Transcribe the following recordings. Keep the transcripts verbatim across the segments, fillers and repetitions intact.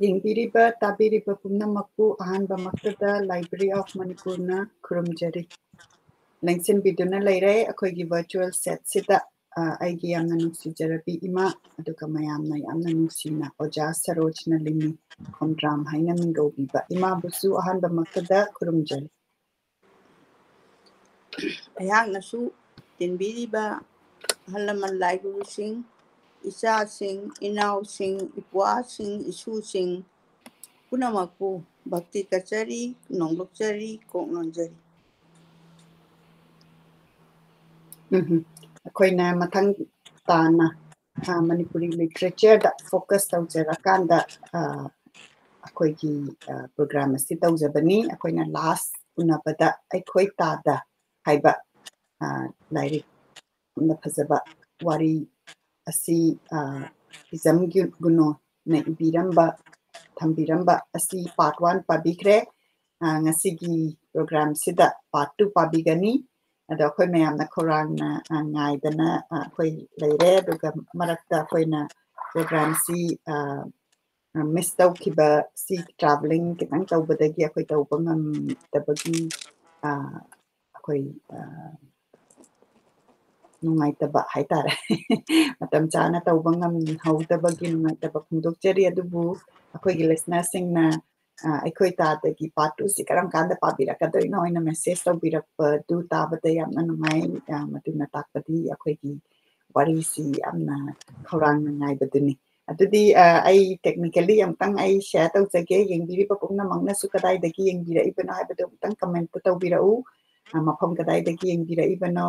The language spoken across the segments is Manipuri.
ꯌꯦꯡꯕꯤꯔꯤꯕ, ꯇꯥꯕꯤꯔꯤꯕ ꯄꯨꯝꯅꯃꯛꯄꯨ ꯑꯍꯥꯟꯕꯃꯛꯇꯗ Library of Manipurꯅ ꯈꯨꯔꯨꯝꯖꯔꯤ꯫ ꯂꯦꯡꯁꯤꯟꯕꯤꯗꯨꯅ ꯂꯩꯔꯦ ꯑꯩꯈꯣꯏꯒꯤ virtual setꯁꯤꯗ, ꯑ, ꯑꯩꯒꯤ ꯌꯥꯝꯅ ꯅꯨꯡꯁꯤꯖꯔꯕꯤ ꯏꯃꯥ, ꯑꯗꯨꯒ ꯃꯌꯥꯝꯅ ꯌꯥꯝꯅ ꯅꯨꯡꯁꯤꯅ ꯑꯣꯖꯥ ꯁꯔꯣꯖꯅ ꯂꯤꯃꯤ ꯈꯣꯝꯗ꯭ꯔꯥꯝ ꯍꯥꯏꯅ ꯃꯤꯡꯒꯧꯕꯤꯕ ꯏꯃꯥꯕꯨꯁꯨ ꯑꯍꯥꯟꯕꯃꯛꯇꯗ ꯈꯨꯔꯨꯝꯖꯔꯤ꯫ ꯑꯩꯍꯥꯛꯅꯁꯨ ꯇꯤꯟꯕꯤꯔꯤꯕ ꯑꯍꯜ ꯂꯃꯟ ꯂꯥꯏꯒꯨꯔꯨꯁꯤꯡ, ꯏꯆꯥꯁꯤꯡ, ꯏꯅꯥꯎꯁꯤꯡ, ꯏꯄ꯭ꯋꯥꯁꯤꯡ, ꯏꯁꯨꯁꯤꯡ ꯄꯨꯝꯅꯃꯛꯄꯨ ꯚꯛꯇꯤ ꯀꯠꯆꯔꯤ, ꯅꯣꯡꯂꯨꯛꯆꯔꯤ, ꯀꯣꯛ ꯅꯣꯟꯖꯔꯤ꯫ ꯎꯝ, ꯑꯩꯈꯣꯏꯅ ꯃꯊꯪ ꯇꯥꯅ, ꯑ, ꯃꯅꯤꯄꯨꯔꯤ literature ꯗ focus ꯇꯧꯖꯔꯀꯥꯟꯗ, ꯑ, ꯑꯩꯈꯣꯏꯒꯤ, ꯑ, program ꯑꯁꯤ ꯇꯧꯖꯕꯅꯤ꯫ ꯑꯩꯈꯣꯏꯅ last ꯎꯅꯕꯗ ꯑꯩꯈꯣꯏ ꯇꯥꯗ ꯍꯥꯏꯕ, ꯑ, ꯂꯥꯏꯔꯤꯛ ꯌꯥꯝꯅ ꯐꯖꯕ ꯋꯥꯔꯤ ꯑꯁꯤ, ꯑ, ꯍꯤꯖꯝ ꯒꯨ-, ꯒꯨꯅꯣꯅ ꯏꯕꯤꯔꯝꯕ, ꯊꯝꯕꯤꯔꯝꯕ ꯑꯁꯤ part one ꯄꯥꯕꯤꯈ꯭ꯔꯦ꯫ ꯑ, ꯉꯁꯤꯒꯤ program ꯁꯤꯗ part two ꯄꯥꯕꯤꯒꯅꯤ꯫ ꯑꯗꯣ ꯑꯩꯈꯣꯏ ꯃꯌꯥꯝꯅ ꯈꯧꯔꯥꯡꯅ, ꯑ, ꯉꯥꯏꯗꯅ, ꯑ, ꯑꯩꯈꯣꯏ ꯂꯩꯔꯦ꯫ ꯑꯗꯨꯒ ꯃꯔꯛꯇ ꯑꯩꯈꯣꯏꯅ program ꯁꯤ, ꯑ, ꯑ, miss ꯇꯧꯈꯤꯕ ꯁꯤ travelling ꯈꯤꯇꯪ ꯇꯧꯕꯗꯒꯤ ꯑꯩꯈꯣꯏ ꯇꯧꯕ ꯉꯝꯗꯕꯒꯤ, ꯑ, ꯑꯩꯈꯣꯏ, ꯑ, ꯅꯨꯡꯉꯥꯏꯇꯕ ꯍꯥꯏꯇꯥꯔꯦ꯫ ꯃꯇꯝ ꯆꯥꯅ ꯇꯧꯕ ꯉꯝꯍꯧꯗꯕꯒꯤ ꯅꯨꯡꯉꯥꯏꯇꯕ ꯐꯣꯡꯗꯣꯛꯆꯔꯤ꯫ ꯑꯗꯨꯕꯨ ꯑꯩꯈꯣꯏꯒꯤ listener ꯁꯤꯡꯅ, ꯑ, ꯑꯩꯈꯣꯏ ꯇꯥꯗꯒꯤ part two ꯁꯤ ꯀꯔꯝ ꯀꯥꯟꯗ ꯄꯥꯕꯤꯔꯛꯀꯗꯣꯏꯅꯣ ꯍꯥꯏꯅ message ꯇꯧꯕꯤꯔꯛꯄꯗꯨ ꯇꯥꯕꯗ ꯌꯥꯝꯅ ꯅꯨꯡꯉꯥꯏ꯫ ꯑ, ꯃꯗꯨꯅ ꯇꯥꯛꯄꯗꯤ ꯑꯩꯈꯣꯏꯒꯤ ꯋꯥꯔꯤꯁꯤ ꯌꯥꯝꯅ ꯈꯧꯔꯥꯡꯅ ꯉꯥꯏꯕꯗꯨꯅꯤ꯫ ꯑꯗꯨꯗꯤ, ꯑ, ꯑꯩ technically ꯑꯃꯨꯛꯇꯪ ꯑꯩ share ꯇꯧꯖꯒꯦ꯫ ꯌꯦꯡꯕꯤꯔꯤꯕ ꯄꯨꯝꯅꯃꯛꯅꯁꯨ ꯀꯗꯥꯏꯗꯒꯤ ꯌꯦꯡꯕꯤꯔꯛꯏꯕꯅꯣ ꯍꯥꯏꯕꯗꯨ ꯑꯃꯨꯛꯇꯪ comment ꯇꯧꯕꯤꯔꯛꯎ꯫ ꯑ, ꯃꯐꯝ ꯀꯗꯥꯏꯗꯒꯤ ꯌꯦꯡꯕꯤꯔꯛꯏꯕꯅꯣ,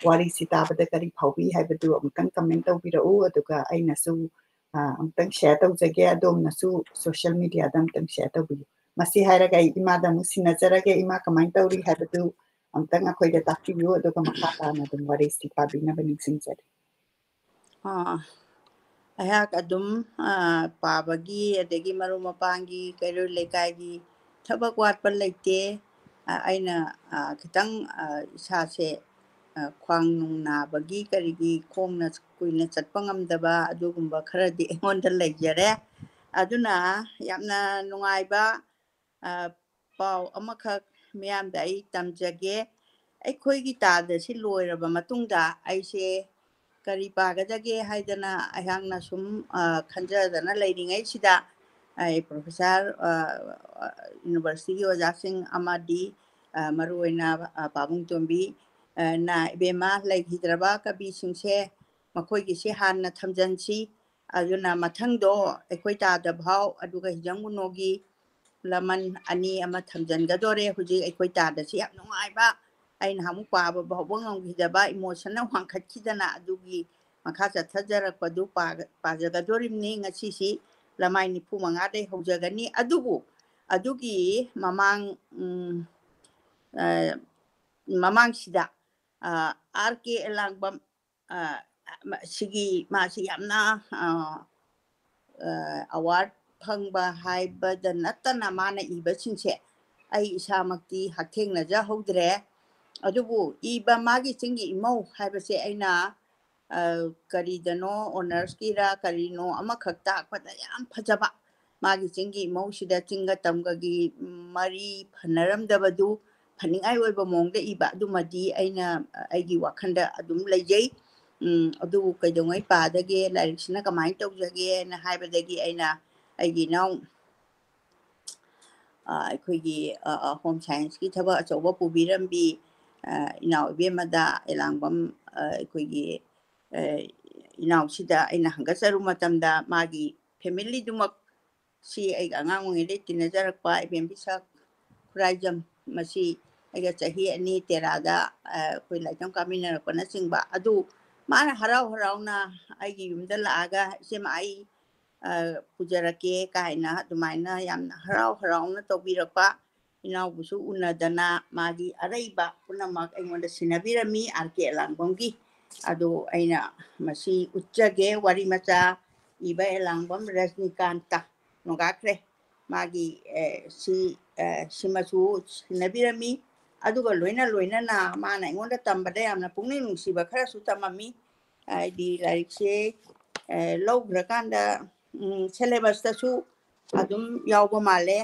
ꯋꯥꯔꯤꯁꯤ ꯇꯥꯕꯗ ꯀꯔꯤ ꯐꯥꯎꯕꯤ ꯍꯥꯏꯕꯗꯨ ꯑꯃꯨꯛꯇꯪ comment ꯇꯧꯕꯤꯔꯛꯎ꯫ ꯑꯗꯨꯒ ꯑꯩꯅꯁꯨ, ꯑ, ꯑꯃꯨꯛꯇꯪ share ꯇꯧꯖꯒꯦ꯫ ꯑꯗꯣꯝꯅꯁꯨ social media ꯗ ꯑꯃꯨꯛꯇꯪ share ꯇꯧꯕꯤꯌꯨ꯫ ꯃꯁꯤ ꯍꯥꯏꯔꯒ ꯑꯩ ꯏꯃꯥꯗ ꯑꯃꯨꯛ ꯁꯤꯟꯅꯖꯔꯒꯦ꯫ ꯏꯃꯥ ꯀꯃꯥꯏꯅ ꯇꯧꯔꯤ ꯍꯥꯏꯕꯗꯨ ꯑꯃꯨꯛꯇꯪ ꯑꯩꯈꯣꯏꯗ ꯇꯥꯛꯄꯤꯌꯨ꯫ ꯑꯗꯨꯒ ꯃꯈꯥ ꯇꯥꯅ ꯑꯗꯨꯝ ꯋꯥꯔꯤꯁꯤ ꯄꯥꯕꯤꯅꯕ ꯅꯤꯡꯁꯤꯡꯖꯔꯤ꯫ ꯑꯥ, ꯑꯩꯍꯥꯛ ꯑꯗꯨꯝ, ꯑꯥ, ꯄꯥꯕꯒꯤ ꯑꯗꯒꯤ ꯃꯔꯨꯞ ꯃꯄꯥꯡꯒꯤ ꯀꯩꯔꯣꯏ ꯂꯩꯀꯥꯏꯒꯤ ꯊꯕꯛ ꯋꯥꯠꯄ ꯂꯩꯇꯦ꯫ ꯑ, ꯑꯩꯅ, ꯑ, ꯈꯤꯇꯪ, ꯑ, ꯏꯁꯥꯁꯦ, ꯑ, ꯈ꯭ꯋꯥꯡ ꯅꯨꯡ ꯅꯥꯕꯒꯤ ꯀꯔꯤꯒꯤ ꯈꯣꯡꯅ ꯀꯨꯏꯅ ꯆꯠꯄ ꯉꯝꯗꯕ ꯑꯗꯨꯒꯨꯝꯕ ꯈꯔꯗꯤ ꯑꯩꯉꯣꯟꯗ ꯂꯩꯖꯔꯦ꯫ ꯑꯗꯨꯅ ꯌꯥꯝꯅ ꯅꯨꯡꯉꯥꯏꯕ, ꯑ, ꯄꯥꯎ ꯑꯃꯈꯛ ꯃꯤꯌꯥꯝꯗ ꯑꯩ ꯇꯝꯖꯒꯦ꯫ ꯑꯩꯈꯣꯏꯒꯤ ꯇꯥꯗ ꯑꯁꯤ ꯂꯣꯏꯔꯕ ꯃꯇꯨꯡꯗ ꯑꯩꯁꯦ ꯀꯔꯤ ꯄꯥꯒꯗꯒꯦ ꯍꯥꯏꯗꯅ ꯑꯩꯍꯥꯛꯅ ꯁꯨꯝ, ꯑ, ꯈꯟꯖꯗꯅ ꯂꯩꯔꯤꯉꯩꯁꯤꯗ, ꯑꯩ professor, ꯑ, ꯑ, universityꯒꯤ ꯑꯣꯖꯥꯁꯤꯡ ꯑꯃꯗꯤ, ꯑ, ꯃꯔꯨꯑꯣꯏꯅ, ꯑ, ꯄꯥꯕꯨꯡ ꯇꯣꯝꯕꯤ, ꯑ, ꯅ, "ꯏꯕꯦꯝꯃ, ꯂꯩꯈꯤꯗ꯭ꯔꯕ ꯀꯕꯤꯁꯤꯡꯁꯦ ꯃꯈꯣꯏꯒꯤꯁꯦ ꯍꯥꯟꯅ ꯊꯝꯖꯟꯁꯤ꯫ ꯑꯗꯨꯅ ꯃꯊꯪꯗꯣ ꯑꯩꯈꯣꯏ ꯇꯥꯗ ꯐꯥꯎ, ꯑꯗꯨꯒ ꯍꯤꯖꯝ ꯎꯅꯣꯒꯤ ꯂꯃꯟ ꯑꯅꯤ ꯑꯃ ꯊꯝꯖꯟꯒꯗꯣꯔꯦ꯫ ꯍꯧꯖꯤꯛ ꯑꯩꯈꯣꯏ ꯇꯥꯗꯁꯤ ꯌꯥꯝ ꯅꯨꯡꯉꯥꯏꯕ, ꯑꯩꯅ ꯑꯃꯨꯛ ꯄꯥꯕ ꯐꯥꯎꯕ ꯉꯝꯈꯤꯗꯕ, emotionꯅ ꯋꯥꯡꯈꯠꯈꯤꯗꯅ, ꯑꯗꯨꯒꯤ ꯃꯈꯥ ꯆꯠꯊꯖꯔꯛꯄꯗꯨ ꯄꯥꯒ-, ꯄꯥꯖꯒꯗꯣꯔꯤꯕꯅꯤ꯫ ꯉꯁꯤꯁꯤ ꯂꯃꯥꯏ ꯅꯤꯐꯨ ꯃꯉꯥꯗꯩ ꯍꯧꯖꯒꯅꯤ꯫ ꯑꯗꯨꯕꯨ ꯑꯗꯨꯒꯤ ꯃꯃꯥꯡ, ꯎꯝ, ꯑ, ꯃꯃꯥꯡꯁꯤꯗ, ꯑ, ꯑꯥꯔ ꯀꯦ ꯑꯦꯂꯥꯡꯕꯝ, ꯑ, ꯃ-, ꯁꯤꯒꯤ ꯃꯥꯁꯤ ꯌꯥꯝꯅ, ꯑ, ꯑ, award ꯐꯪꯕ ꯍꯥꯏꯕꯗ ꯅꯠꯇꯅ ꯃꯥꯅ ꯏꯕꯁꯤꯡꯁꯦ ꯑꯩ ꯏꯁꯥꯃꯛꯇꯤ ꯍꯛꯊꯦꯡꯅꯖꯍꯧꯗ꯭ꯔꯦ꯫ ꯑꯗꯨꯕꯨ ꯏꯕ ꯃꯥꯒꯤ ꯆꯤꯡꯒꯤ ꯏꯃꯧ ꯍꯥꯏꯕꯁꯦ ꯑꯩꯅ, ꯑ, ꯀꯔꯤꯗꯅꯣ honoursꯀꯤꯔ ꯀꯔꯤꯅꯣ ꯑꯃꯈꯛ ꯇꯥꯛꯄꯗ ꯌꯥꯝ ꯐꯖꯕ, ꯃꯥꯒꯤ ꯆꯤꯡꯒꯤ ꯏꯃꯧꯁꯤꯗ ꯆꯤꯡꯒ ꯇꯝꯒꯒꯤ ꯃꯔꯤ ꯐꯅꯔꯝꯗꯕꯗꯨ ꯐꯅꯤꯡꯉꯥꯏ ꯑꯣꯏꯕ ꯃꯑꯣꯡꯗ ꯏꯕ ꯑꯗꯨꯃꯗꯤ ꯑꯩꯅ, ꯑ, ꯑꯩꯒꯤ ꯋꯥꯈꯜꯗ ꯑꯗꯨꯝ ꯂꯩꯖꯩ꯫ ꯎꯝ, ꯑꯗꯨꯕꯨ ꯀꯩꯗꯧꯉꯩ ꯄꯥꯗꯒꯦ, ꯂꯥꯏꯔꯤꯛꯁꯤꯅ ꯀꯃꯥꯏꯅ ꯇꯧꯖꯒꯦꯅ ꯍꯥꯏꯕꯗꯒꯤ ꯑꯩꯅ ꯑꯩꯒꯤ ꯏꯅꯥꯎ, ꯑ, ꯑꯩꯈꯣꯏꯒꯤ, ꯑ, ꯑ, home scienceꯀꯤ ꯊꯕꯛ ꯑꯆꯧꯕ ꯄꯨꯕꯤꯔꯝꯕꯤ, ꯑ, ꯏꯅꯥꯎ ꯏꯕꯦꯝꯃꯗ ꯑꯦꯂꯥꯡꯕꯝ, ꯑ, ꯑꯩꯈꯣꯏꯒꯤ, ꯑ, ꯏꯅꯥꯎꯁꯤꯗ ꯑꯩꯅ ꯍꯪꯒꯠꯆꯔꯨ ꯃꯇꯝꯗ ꯃꯥꯒꯤ familyꯗꯨꯃꯛ ꯁꯤ ꯑꯩꯒ ꯑꯉꯥꯡ ꯑꯣꯏꯔꯤꯉꯩꯗꯩ ꯇꯤꯟꯅꯖꯔꯛꯄ ꯏꯕꯦꯝ ꯄꯤꯁꯛ ꯈꯨꯔꯥꯏꯖꯝ, ꯃꯁꯤ ꯑꯩꯒ ꯆꯍꯤ ꯑꯅꯤ ꯇꯦꯔꯥꯗ, ꯑ, ꯑꯩꯈꯣꯏ ꯂꯥꯏꯔꯤꯛ ꯇꯝ ꯀꯥꯃꯤꯟꯅꯔꯛꯄꯅꯆꯤꯡꯕ꯫ ꯑꯗꯨ ꯃꯥꯅ ꯍꯔꯥꯎ ꯍꯔꯥꯎꯅ ꯑꯩꯒꯤ ꯌꯨꯝꯗ ꯂꯥꯛꯑꯒ, "ꯏꯆꯦꯃ, ꯑꯩ, ꯑ, ꯄꯨꯖꯔꯛꯀꯦ" ꯀꯥꯏꯅ ꯑꯗꯨꯃꯥꯏꯅ ꯌꯥꯝꯅ ꯍꯔꯥꯎ ꯍꯔꯥꯎꯅ ꯇꯧꯕꯤꯔꯛꯄ꯫ ꯏꯅꯥꯎꯕꯨꯁꯨ ꯎꯅꯗꯅ ꯃꯥꯒꯤ ꯑꯔꯩꯕ ꯄꯨꯝꯅꯃꯛ ꯑꯩꯉꯣꯟꯗ ꯁꯤꯟꯅꯕꯤꯔꯝꯃꯤ, ꯑꯥꯔ ꯀꯦ ꯑꯦꯂꯥꯡꯕꯝꯒꯤ꯫ ꯑꯗꯨ ꯑꯩꯅ ꯃꯁꯤ ꯎꯠꯆꯒꯦ, ꯋꯥꯔꯤ ꯃꯆꯥ ꯏꯕ ꯑꯦꯂꯥꯡꯕꯝ ꯔꯖꯅꯤꯀꯥꯟꯇ ꯅꯣꯡꯒꯥꯈ꯭ꯔꯦ꯫ ꯃꯥꯒꯤ, ꯑꯦ, ꯁꯤ, ꯑꯦ, ꯁꯤꯃꯁꯨ ꯁꯤꯟꯅꯕꯤꯔꯝꯃꯤ꯫ ꯑꯗꯨꯒ ꯂꯣꯏꯅ ꯂꯣꯏꯅꯅ ꯃꯥꯅ ꯑꯩꯉꯣꯟꯗ ꯇꯝꯕꯗ ꯌꯥꯝꯅ ꯄꯨꯛꯅꯤꯡ ꯅꯨꯡꯁꯤꯕ ꯈꯔꯁꯨ ꯇꯝꯃꯝꯃꯤ꯫ ꯍꯥꯏꯗꯤ ꯂꯥꯏꯔꯤꯛꯁꯦ, ꯑꯦ, ꯂꯧꯈ꯭ꯔꯀꯥꯟꯗ ꯎꯝ, syllabus ꯇꯁꯨ ꯑꯗꯨꯝ ꯌꯥꯎꯕ ꯃꯥꯜꯂꯦ,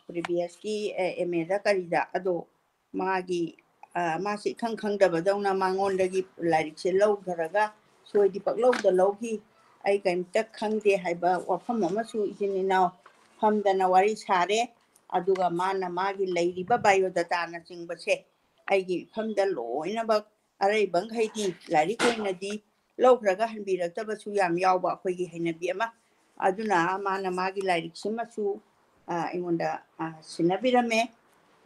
ꯄ꯭ꯔꯤꯚꯤꯌꯁꯀꯤ ꯑꯦꯝ ꯑꯦꯗ ꯀꯔꯤꯗ꯫ ꯑꯗꯣ ꯃꯥꯒꯤ, ꯑ, ꯃꯥꯁꯤ ꯏꯈꯪ ꯈꯪꯗꯕꯗꯧꯅ ꯃꯉꯣꯟꯗꯒꯤ ꯂꯥꯏꯔꯤꯛꯁꯦ ꯂꯧꯊꯔꯒ ꯁꯣꯏꯗꯤ ꯄꯛꯂꯧꯗ ꯂꯧꯈꯤ꯫ ꯑꯩ ꯀꯔꯤꯝꯇ ꯈꯪꯗꯦ ꯍꯥꯏꯕ ꯋꯥꯐꯝ ꯑꯃꯁꯨ ꯏꯆꯤꯟ ꯏꯅꯥꯎ ꯐꯝꯗꯅ ꯋꯥꯔꯤ ꯁꯥꯔꯦ꯫ ꯑꯗꯨꯒ ꯃꯥꯅ ꯃꯥꯒꯤ ꯂꯩꯔꯤꯕ ꯕꯥꯏꯑꯣꯗꯥꯇꯥꯅꯆꯤꯡꯕꯁꯦ ꯑꯩꯒꯤ ꯏꯐꯝꯗ ꯂꯣꯏꯅꯃꯛ ꯑꯔꯩꯕꯈꯩꯗꯤ ꯂꯥꯏꯔꯤꯛ ꯑꯣꯏꯅꯗꯤ ꯂꯧꯈ꯭ꯔꯒ ꯍꯟꯕꯤꯔꯛꯇꯕꯁꯨ ꯌꯥꯝ ꯌꯥꯎꯕ ꯑꯩꯈꯣꯏꯒꯤ ꯍꯩꯅꯕꯤ ꯑꯃ꯫ ꯑꯗꯨꯅ ꯃꯥꯅ ꯃꯥꯒꯤ ꯂꯥꯏꯔꯤꯛꯁꯤꯃꯁꯨ, ꯑ, ꯑꯩꯉꯣꯟꯗ, ꯑ, ꯁꯤꯟꯅꯕꯤꯔꯝꯃꯦ꯫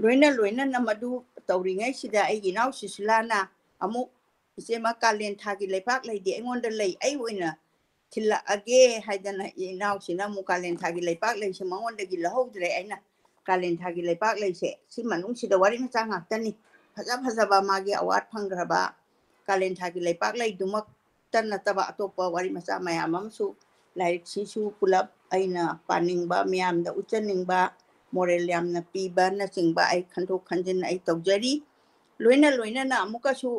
ꯂꯣꯏꯅ ꯂꯣꯏꯅꯅ ꯃꯗꯨ ꯇꯧꯔꯤꯉꯩꯁꯤꯗ ꯑꯩꯒꯤ ꯏꯅꯥꯎ ꯁꯨꯁꯤꯂꯥꯅ ꯑꯃꯨꯛ, "ꯏꯆꯦꯃ, ꯀꯥꯂꯦꯟ ꯊꯥꯒꯤ ꯂꯩꯄꯥꯛ ꯂꯩꯗꯤ ꯑꯩꯉꯣꯟꯗ ꯂꯩ, ꯑꯩ ꯑꯣꯏꯅ ꯊꯤꯜꯂꯛꯑꯒꯦ" ꯍꯥꯏꯗꯅ ꯏꯅꯥꯎꯁꯤꯅ ꯑꯃꯨꯛ ꯀꯥꯂꯦꯟ ꯊꯥꯒꯤ ꯂꯩꯄꯥꯛ ꯂꯩꯁꯦ ꯃꯉꯣꯟꯗꯒꯤ ꯂꯧꯍꯧꯗ꯭ꯔꯦ꯫ ꯑꯩꯅ ꯀꯥꯂꯦꯟ ꯊꯥꯒꯤ ꯂꯩꯄꯥꯛ ꯂꯩꯁꯦ ꯁꯤ ꯃꯅꯨꯡꯁꯤꯗ ꯋꯥꯔꯤ ꯃꯆꯥ ꯉꯥꯛꯇꯅꯤ꯫ ꯐꯖ ꯐꯖꯕ ꯃꯥꯒꯤ ꯑꯦꯋꯥꯔꯗ ꯐꯪꯈ꯭ꯔꯕ ꯀꯥꯂꯦꯟ ꯊꯥꯒꯤ ꯂꯩꯄꯥꯛ ꯂꯩꯗꯨꯃꯛꯇ ꯅꯠꯇꯕ ꯑꯇꯣꯞꯄ ꯋꯥꯔꯤ ꯃꯆꯥ ꯃꯌꯥꯝ ꯑꯃꯁꯨ ꯂꯥꯏꯔꯤꯛꯁꯤꯁꯨ ꯄꯨꯂꯞ ꯑꯩꯅ ꯄꯥꯅꯤꯡꯕ, ꯃꯤꯌꯥꯝꯗ ꯎꯠꯆꯅꯤꯡꯕ, ꯃꯣꯔꯦꯜ ꯌꯥꯝꯅ ꯄꯤꯕꯅꯆꯤꯡꯕ ꯑꯩ ꯈꯟꯗꯣꯛ ꯈꯟꯖꯤꯟ ꯑꯩ ꯇꯧꯖꯔꯤ꯫ ꯂꯣꯏꯅ ꯂꯣꯏꯅꯅ ꯑꯃꯨꯛꯀꯁꯨ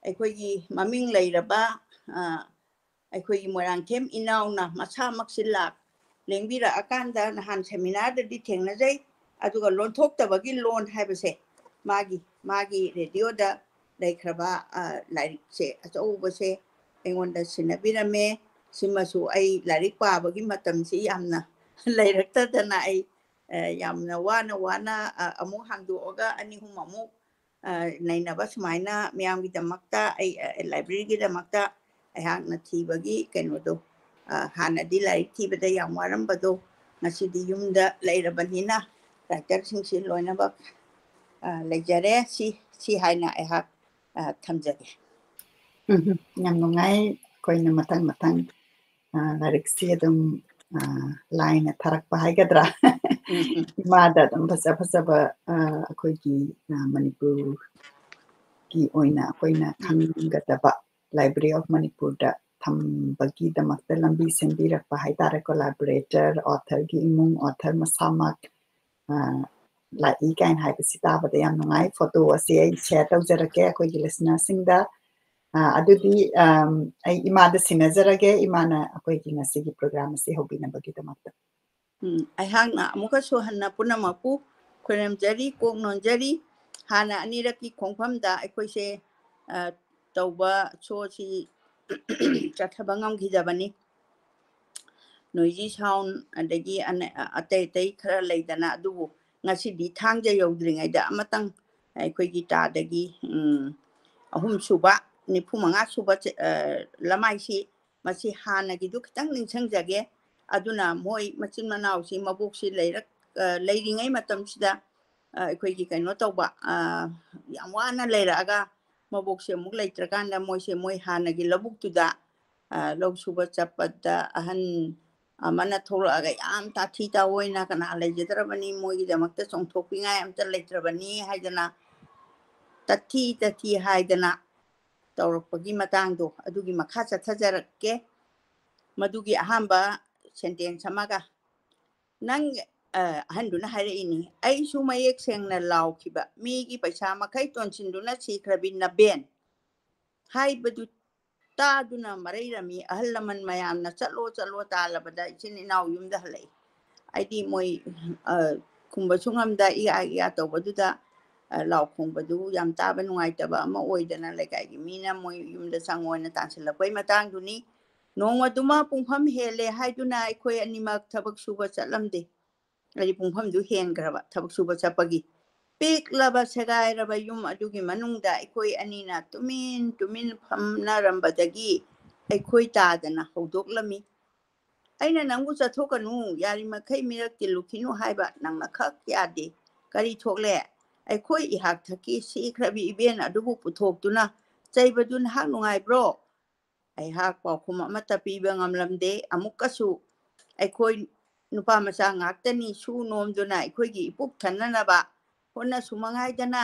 ꯑꯩꯈꯣꯏꯒꯤ ꯃꯃꯤꯡ ꯂꯩꯔꯕ, ꯑ, ꯑꯩꯈꯣꯏꯒꯤ ꯃꯣꯏꯔꯥꯡꯊꯦꯝ ꯏꯅꯥꯎꯅ ꯃꯁꯥꯃꯛꯁꯤ ꯂꯥꯛ ꯂꯦꯡꯕꯤꯔꯛꯑꯀꯥꯟꯗ ꯅꯍꯥꯟ ꯁꯦꯃꯤꯅꯥꯔꯗꯗꯤ ꯊꯦꯡꯅꯖꯩ, ꯑꯗꯨꯒ ꯂꯣꯟꯊꯣꯛꯇꯕꯒꯤ ꯂꯣꯟ ꯍꯥꯏꯕꯁꯦ ꯃꯥꯒꯤ, ꯃꯥꯒꯤ ꯔꯦꯗꯤꯑꯣꯗ ꯂꯩꯈ꯭ꯔꯕ, ꯑ, ꯂꯥꯏꯔꯤꯛꯁꯦ ꯑꯆꯧꯕꯁꯦ ꯑꯩꯉꯣꯟꯗ ꯁꯤꯟꯅꯕꯤꯔꯝꯃꯦ꯫ ꯁꯤꯃꯁꯨ ꯑꯩ ꯂꯥꯏꯔꯤꯛ ꯄꯥꯕꯒꯤ ꯃꯇꯝꯁꯤ ꯌꯥꯝꯅ ꯂꯩꯔꯛꯇꯗꯅ ꯑꯩ, ꯑ, ꯌꯥꯝꯅ ꯋꯥꯅ ꯋꯥꯅ, ꯑ, ꯑꯃꯨꯛ ꯍꯥꯡꯗꯣꯛꯑꯒ ꯑꯅꯤ ꯑꯍꯨꯝ ꯑꯃꯨꯛ, ꯑ, ꯅꯩꯅꯕ ꯁꯨꯃꯥꯏꯅ ꯃꯤꯌꯥꯝꯒꯤꯗꯃꯛꯇ ꯑꯩ, ꯑ, ꯂꯥꯏꯕ꯭ꯔꯦꯔꯤꯒꯤꯗꯃꯛꯇ ꯑꯩꯍꯥꯛꯅ ꯊꯤꯕꯒꯤ ꯀꯩꯅꯣꯗꯣ, ꯑ, ꯍꯥꯟꯅꯗꯤ ꯂꯥꯏꯔꯤꯛ ꯊꯤꯕꯗ ꯌꯥꯝ ꯋꯥꯔꯝꯕꯗꯣ ꯉꯁꯤꯗꯤ ꯌꯨꯝꯗ ꯂꯩꯔꯕꯅꯤꯅ ꯔꯥꯏꯇꯔꯁꯤꯡꯁꯤ ꯂꯣꯏꯅꯃꯛ, ꯑ, ꯂꯩꯖꯔꯦ꯫ ꯁꯤ, ꯁꯤ ꯍꯥꯏꯅ ꯑꯩꯍꯥꯛ, ꯑ, ꯊꯝꯖꯒꯦ꯫ ꯎꯝ, ꯌꯥꯝ ꯅꯨꯡꯉꯥꯏ꯫ ꯑꯩꯈꯣꯏꯅ ꯃꯊꯪ ꯃꯊꯪ, ꯑ, ꯂꯥꯏꯔꯤꯛꯁꯤ ꯑꯗꯨꯝ, ꯑ, ꯂꯥꯏꯅ ꯊꯥꯔꯛꯄ ꯍꯥꯏꯒꯗ꯭ꯔꯥ? ꯎꯝ, ꯎꯝ꯫ ꯏꯃꯥꯗ ꯑꯗꯨꯝ ꯐꯖ ꯐꯖꯕ, ꯑ, ꯑꯩꯈꯣꯏꯒꯤ, ꯑ, ꯃꯅꯤꯄꯨꯔꯒꯤ ꯑꯣꯏꯅ ꯑꯩꯈꯣꯏꯅ ꯎꯝ꯫ ꯈꯪꯒꯗꯕ Library of ꯃꯅꯤꯄꯨꯔꯗ ꯊꯝꯕꯒꯤꯗꯃꯛꯇ ꯂꯝꯕꯤ ꯁꯦꯝꯕꯤꯔꯛꯄ ꯍꯥꯏꯇꯥꯔꯦ꯫ ꯀꯣꯂꯥꯕꯣꯔꯦꯇꯔ, ꯑꯣꯊꯔꯒꯤ ꯏꯃꯨꯡ, ꯑꯣꯊꯔ ꯃꯁꯥꯃꯛ, ꯑ, ꯂꯥꯛꯏ ꯀꯥꯏꯅ ꯍꯥꯏꯕꯁꯤ ꯇꯥꯕꯗ ꯌꯥꯝ ꯅꯨꯡꯉꯥꯏ꯫ ꯐꯣꯇꯣ ꯑꯁꯤ ꯑꯩ ꯁꯤꯌꯔ ꯇꯧꯖꯔꯛꯀꯦ ꯑꯩꯈꯣꯏꯒꯤ ꯂꯤꯁꯅꯔꯁꯤꯡꯗ꯫ ꯑ, ꯑꯗꯨꯗꯤ, ꯑꯝ, ꯑꯩ ꯏꯃꯥꯗ ꯁꯤꯟꯅꯖꯔꯒꯦ, ꯏꯃꯥꯅ ꯑꯩꯈꯣꯏꯒꯤ ꯉꯁꯤꯒꯤ program ꯑꯁꯤ ꯍꯧꯕꯤꯅꯕꯒꯤꯗꯃꯛꯇ꯫ ꯎꯝ, ꯑꯩꯍꯥꯛꯅ ꯑꯃꯨꯛꯀꯁꯨ ꯍꯟꯅ ꯄꯨꯝꯅꯃꯛꯄꯨ ꯈꯣꯏꯔꯝꯖꯔꯤ, ꯀꯣꯛ ꯅꯣꯟꯖꯔꯤ꯫ ꯍꯥꯟꯅ ꯑꯅꯤꯔꯛꯀꯤ ꯈꯣꯡꯐꯝꯗ ꯑꯩꯈꯣꯏꯁꯦ, ꯑ, ꯇꯧꯕ showꯁꯤ ꯆꯠꯊꯕ ꯉꯝꯈꯤꯗꯕꯅꯤ꯫ Noisy sound ꯑꯗꯒꯤ ꯑꯅ-, ꯑꯇꯩ ꯑꯇꯩ ꯈꯔ ꯂꯩꯗꯅ, ꯑꯗꯨꯕꯨ ꯉꯁꯤꯗꯤ ꯊꯥꯡꯖ ꯌꯧꯗ꯭ꯔꯤꯉꯩꯗ ꯑꯃꯇꯪ ꯑꯩꯈꯣꯏꯒꯤ ꯇꯥꯗꯒꯤ, ꯎꯝ, ꯑꯍꯨꯝꯁꯨꯕ, ꯅꯤꯐꯨ ꯃꯉꯥ ꯁꯨꯕ ꯆ-, ꯑ, ꯂꯃꯥꯏꯁꯤ, ꯃꯁꯤ ꯍꯥꯟꯅꯒꯤꯗꯨ ꯈꯤꯇꯪ ꯅꯤꯡꯁꯤꯡꯖꯒꯦ꯫ ꯑꯗꯨꯅ ꯃꯣꯏ ꯃꯆꯤꯟ ꯃꯅꯥꯎꯁꯤ ꯃꯕꯣꯛꯁꯤ ꯂꯩꯔꯛ-, ꯑ, ꯂꯩꯔꯤꯉꯩ ꯃꯇꯝꯁꯤꯗ, ꯑ, ꯑꯩꯈꯣꯏꯒꯤ ꯀꯩꯅꯣ ꯇꯧꯕ, ꯑ, ꯌꯥꯝ ꯋꯥꯅ ꯂꯩꯔꯛꯑꯒ ꯃꯕꯣꯛꯁꯦ ꯑꯃꯨꯛ ꯂꯩꯇ꯭ꯔꯀꯥꯟꯗ ꯃꯣꯏꯁꯦ ꯃꯣꯏ ꯍꯥꯟꯅꯒꯤ ꯂꯧꯕꯨꯛꯇꯨꯗ, ꯑ, ꯂꯧ ꯁꯨꯕ ꯆꯠꯄꯗ ꯑꯍꯟ ꯑꯃꯅ ꯊꯣꯛꯂꯛꯑꯒ ꯌꯥꯝ ꯇꯥꯊꯤ ꯇꯥꯑꯣꯏꯅ "ꯀꯅꯥ ꯂꯩꯖꯗ꯭ꯔꯕꯅꯤ, ꯃꯣꯏꯒꯤꯗꯃꯛꯇ ꯆꯣꯡꯊꯣꯛꯄꯤꯉꯥꯏ ꯑꯝꯇ ꯂꯩꯇ꯭ꯔꯕꯅꯤ" ꯍꯥꯏꯗꯅ, ꯇꯊꯤ ꯇꯊꯤ ꯍꯥꯏꯗꯅ ꯇꯧꯔꯛꯄꯒꯤ ꯃꯇꯥꯡꯗꯣ, ꯑꯗꯨꯒꯤ ꯃꯈꯥ ꯆꯠꯊꯖꯔꯛꯀꯦ꯫ ꯃꯗꯨꯒꯤ ꯑꯍꯥꯟꯕ sentence ꯑꯃꯒ, ꯅꯪ, ꯑ, ꯑꯍꯟꯗꯨꯅ ꯍꯥꯏꯔꯛꯏꯅꯤ, "ꯑꯩꯁꯨ ꯃꯌꯦꯛ ꯁꯦꯡꯅ ꯂꯥꯎꯈꯤꯕ, ꯃꯤꯒꯤ ꯄꯩꯁꯥ ꯃꯈꯩ ꯇꯣꯟꯁꯤꯟꯗꯨꯅ ꯁꯤꯈ꯭ꯔꯕꯤ ꯅꯕꯦꯟ ꯍꯥꯏꯕꯗꯨ ꯇꯥꯗꯨꯅ ꯃꯔꯩꯔꯝꯃꯤ ꯑꯍꯜ ꯂꯃꯟ ꯃꯌꯥꯝꯅ, 'ꯆꯠꯂꯣ, ꯆꯠꯂꯣ, ꯇꯥꯜꯂꯕꯗ ꯏꯆꯤꯟ ꯏꯅꯥꯎ ꯌꯨꯝꯗ ꯍꯜꯂꯛꯏ.'" ꯍꯥꯏꯗꯤ ꯃꯣꯏ, ꯑ, ꯈꯨꯝꯕꯁꯨ ꯉꯝꯗ ꯏꯌꯥ ꯏꯌꯥ ꯇꯧꯕꯗꯨꯗ, ꯑ, ꯂꯥꯎ ꯈꯣꯡꯕꯗꯨ ꯌꯥꯝ ꯇꯥꯕ ꯅꯨꯡꯉꯥꯏꯇꯕ ꯑꯃ ꯑꯣꯏꯗꯅ ꯂꯩꯀꯥꯏꯒꯤ ꯃꯤꯅ ꯃꯣꯏ ꯌꯨꯝꯗ ꯆꯪꯉꯣꯅ ꯇꯥꯟꯁꯤꯜꯂꯛꯄꯩ ꯃꯇꯥꯡꯗꯨꯅꯤ꯫ ꯅꯣꯡꯃꯗꯨꯃ ꯄꯨꯡꯐꯝ ꯍꯦꯜꯂꯦ ꯍꯥꯏꯗꯨꯅ ꯑꯩꯈꯣꯏ ꯑꯅꯤꯃꯛ ꯊꯕꯛ ꯁꯨꯕ ꯆꯠꯂꯝꯗꯦ꯫ ꯍꯥꯏꯗꯤ ꯄꯨꯡꯐꯝꯗꯨ ꯍꯦꯟꯈ꯭ꯔꯕ ꯊꯕꯛ ꯁꯨꯕ ꯆꯠꯄꯒꯤ꯫ ꯄꯤꯛꯂꯕ ꯁꯦꯒꯥꯏꯔꯕ ꯌꯨꯝ ꯑꯗꯨꯒꯤ ꯃꯅꯨꯡꯗ ꯑꯩꯈꯣꯏ ꯑꯅꯤꯅ ꯇꯨꯃꯤꯟ ꯇꯨꯃꯤꯟ ꯐꯝꯅꯔꯝꯕꯗꯒꯤ ꯑꯩꯈꯣꯏ ꯇꯥꯗꯅ ꯍꯧꯗꯣꯛꯂꯝꯃꯤ꯫ ꯑꯩꯅ ꯅꯪꯕꯨ ꯆꯠꯊꯣꯛꯀꯅꯨ, ꯌꯥꯔꯤꯃꯈꯩ ꯃꯤꯔꯛ ꯇꯤꯜꯂꯨꯈꯤꯅꯨ ꯍꯥꯏꯕ ꯅꯪꯅ ꯈꯛ ꯌꯥꯗꯦ꯫ ꯀꯔꯤ ꯊꯣꯛꯂꯦ? ꯑꯩꯈꯣꯏ ꯏꯍꯥꯛ ꯊꯛꯀꯤ ꯁꯤꯈ꯭ꯔꯕꯤ ꯏꯕꯦꯟ ꯑꯗꯨꯕꯨ ꯄꯨꯊꯣꯛꯇꯨꯅ ꯆꯩꯕꯗꯨ ꯅꯍꯥꯛ ꯅꯨꯡꯉꯥꯏꯕ꯭ꯔꯣ? ꯑꯩꯍꯥꯛ ꯄꯥꯎꯈꯨꯝ ꯑꯃꯠꯇ ꯄꯤꯕ ꯉꯝꯂꯝꯗꯦ꯫ ꯑꯃꯨꯛꯀꯁꯨ ꯑꯩꯈꯣꯏ ꯅꯨꯄꯥ ꯃꯆꯥ ꯉꯥꯛꯇꯅꯤ ꯁꯨ ꯅꯣꯝꯗꯨꯅ ꯑꯩꯈꯣꯏꯒꯤ ꯏꯄꯨꯛ ꯊꯟꯅꯅꯕ ꯍꯣꯠꯅꯁꯨ ꯃꯉꯥꯏꯗꯅ,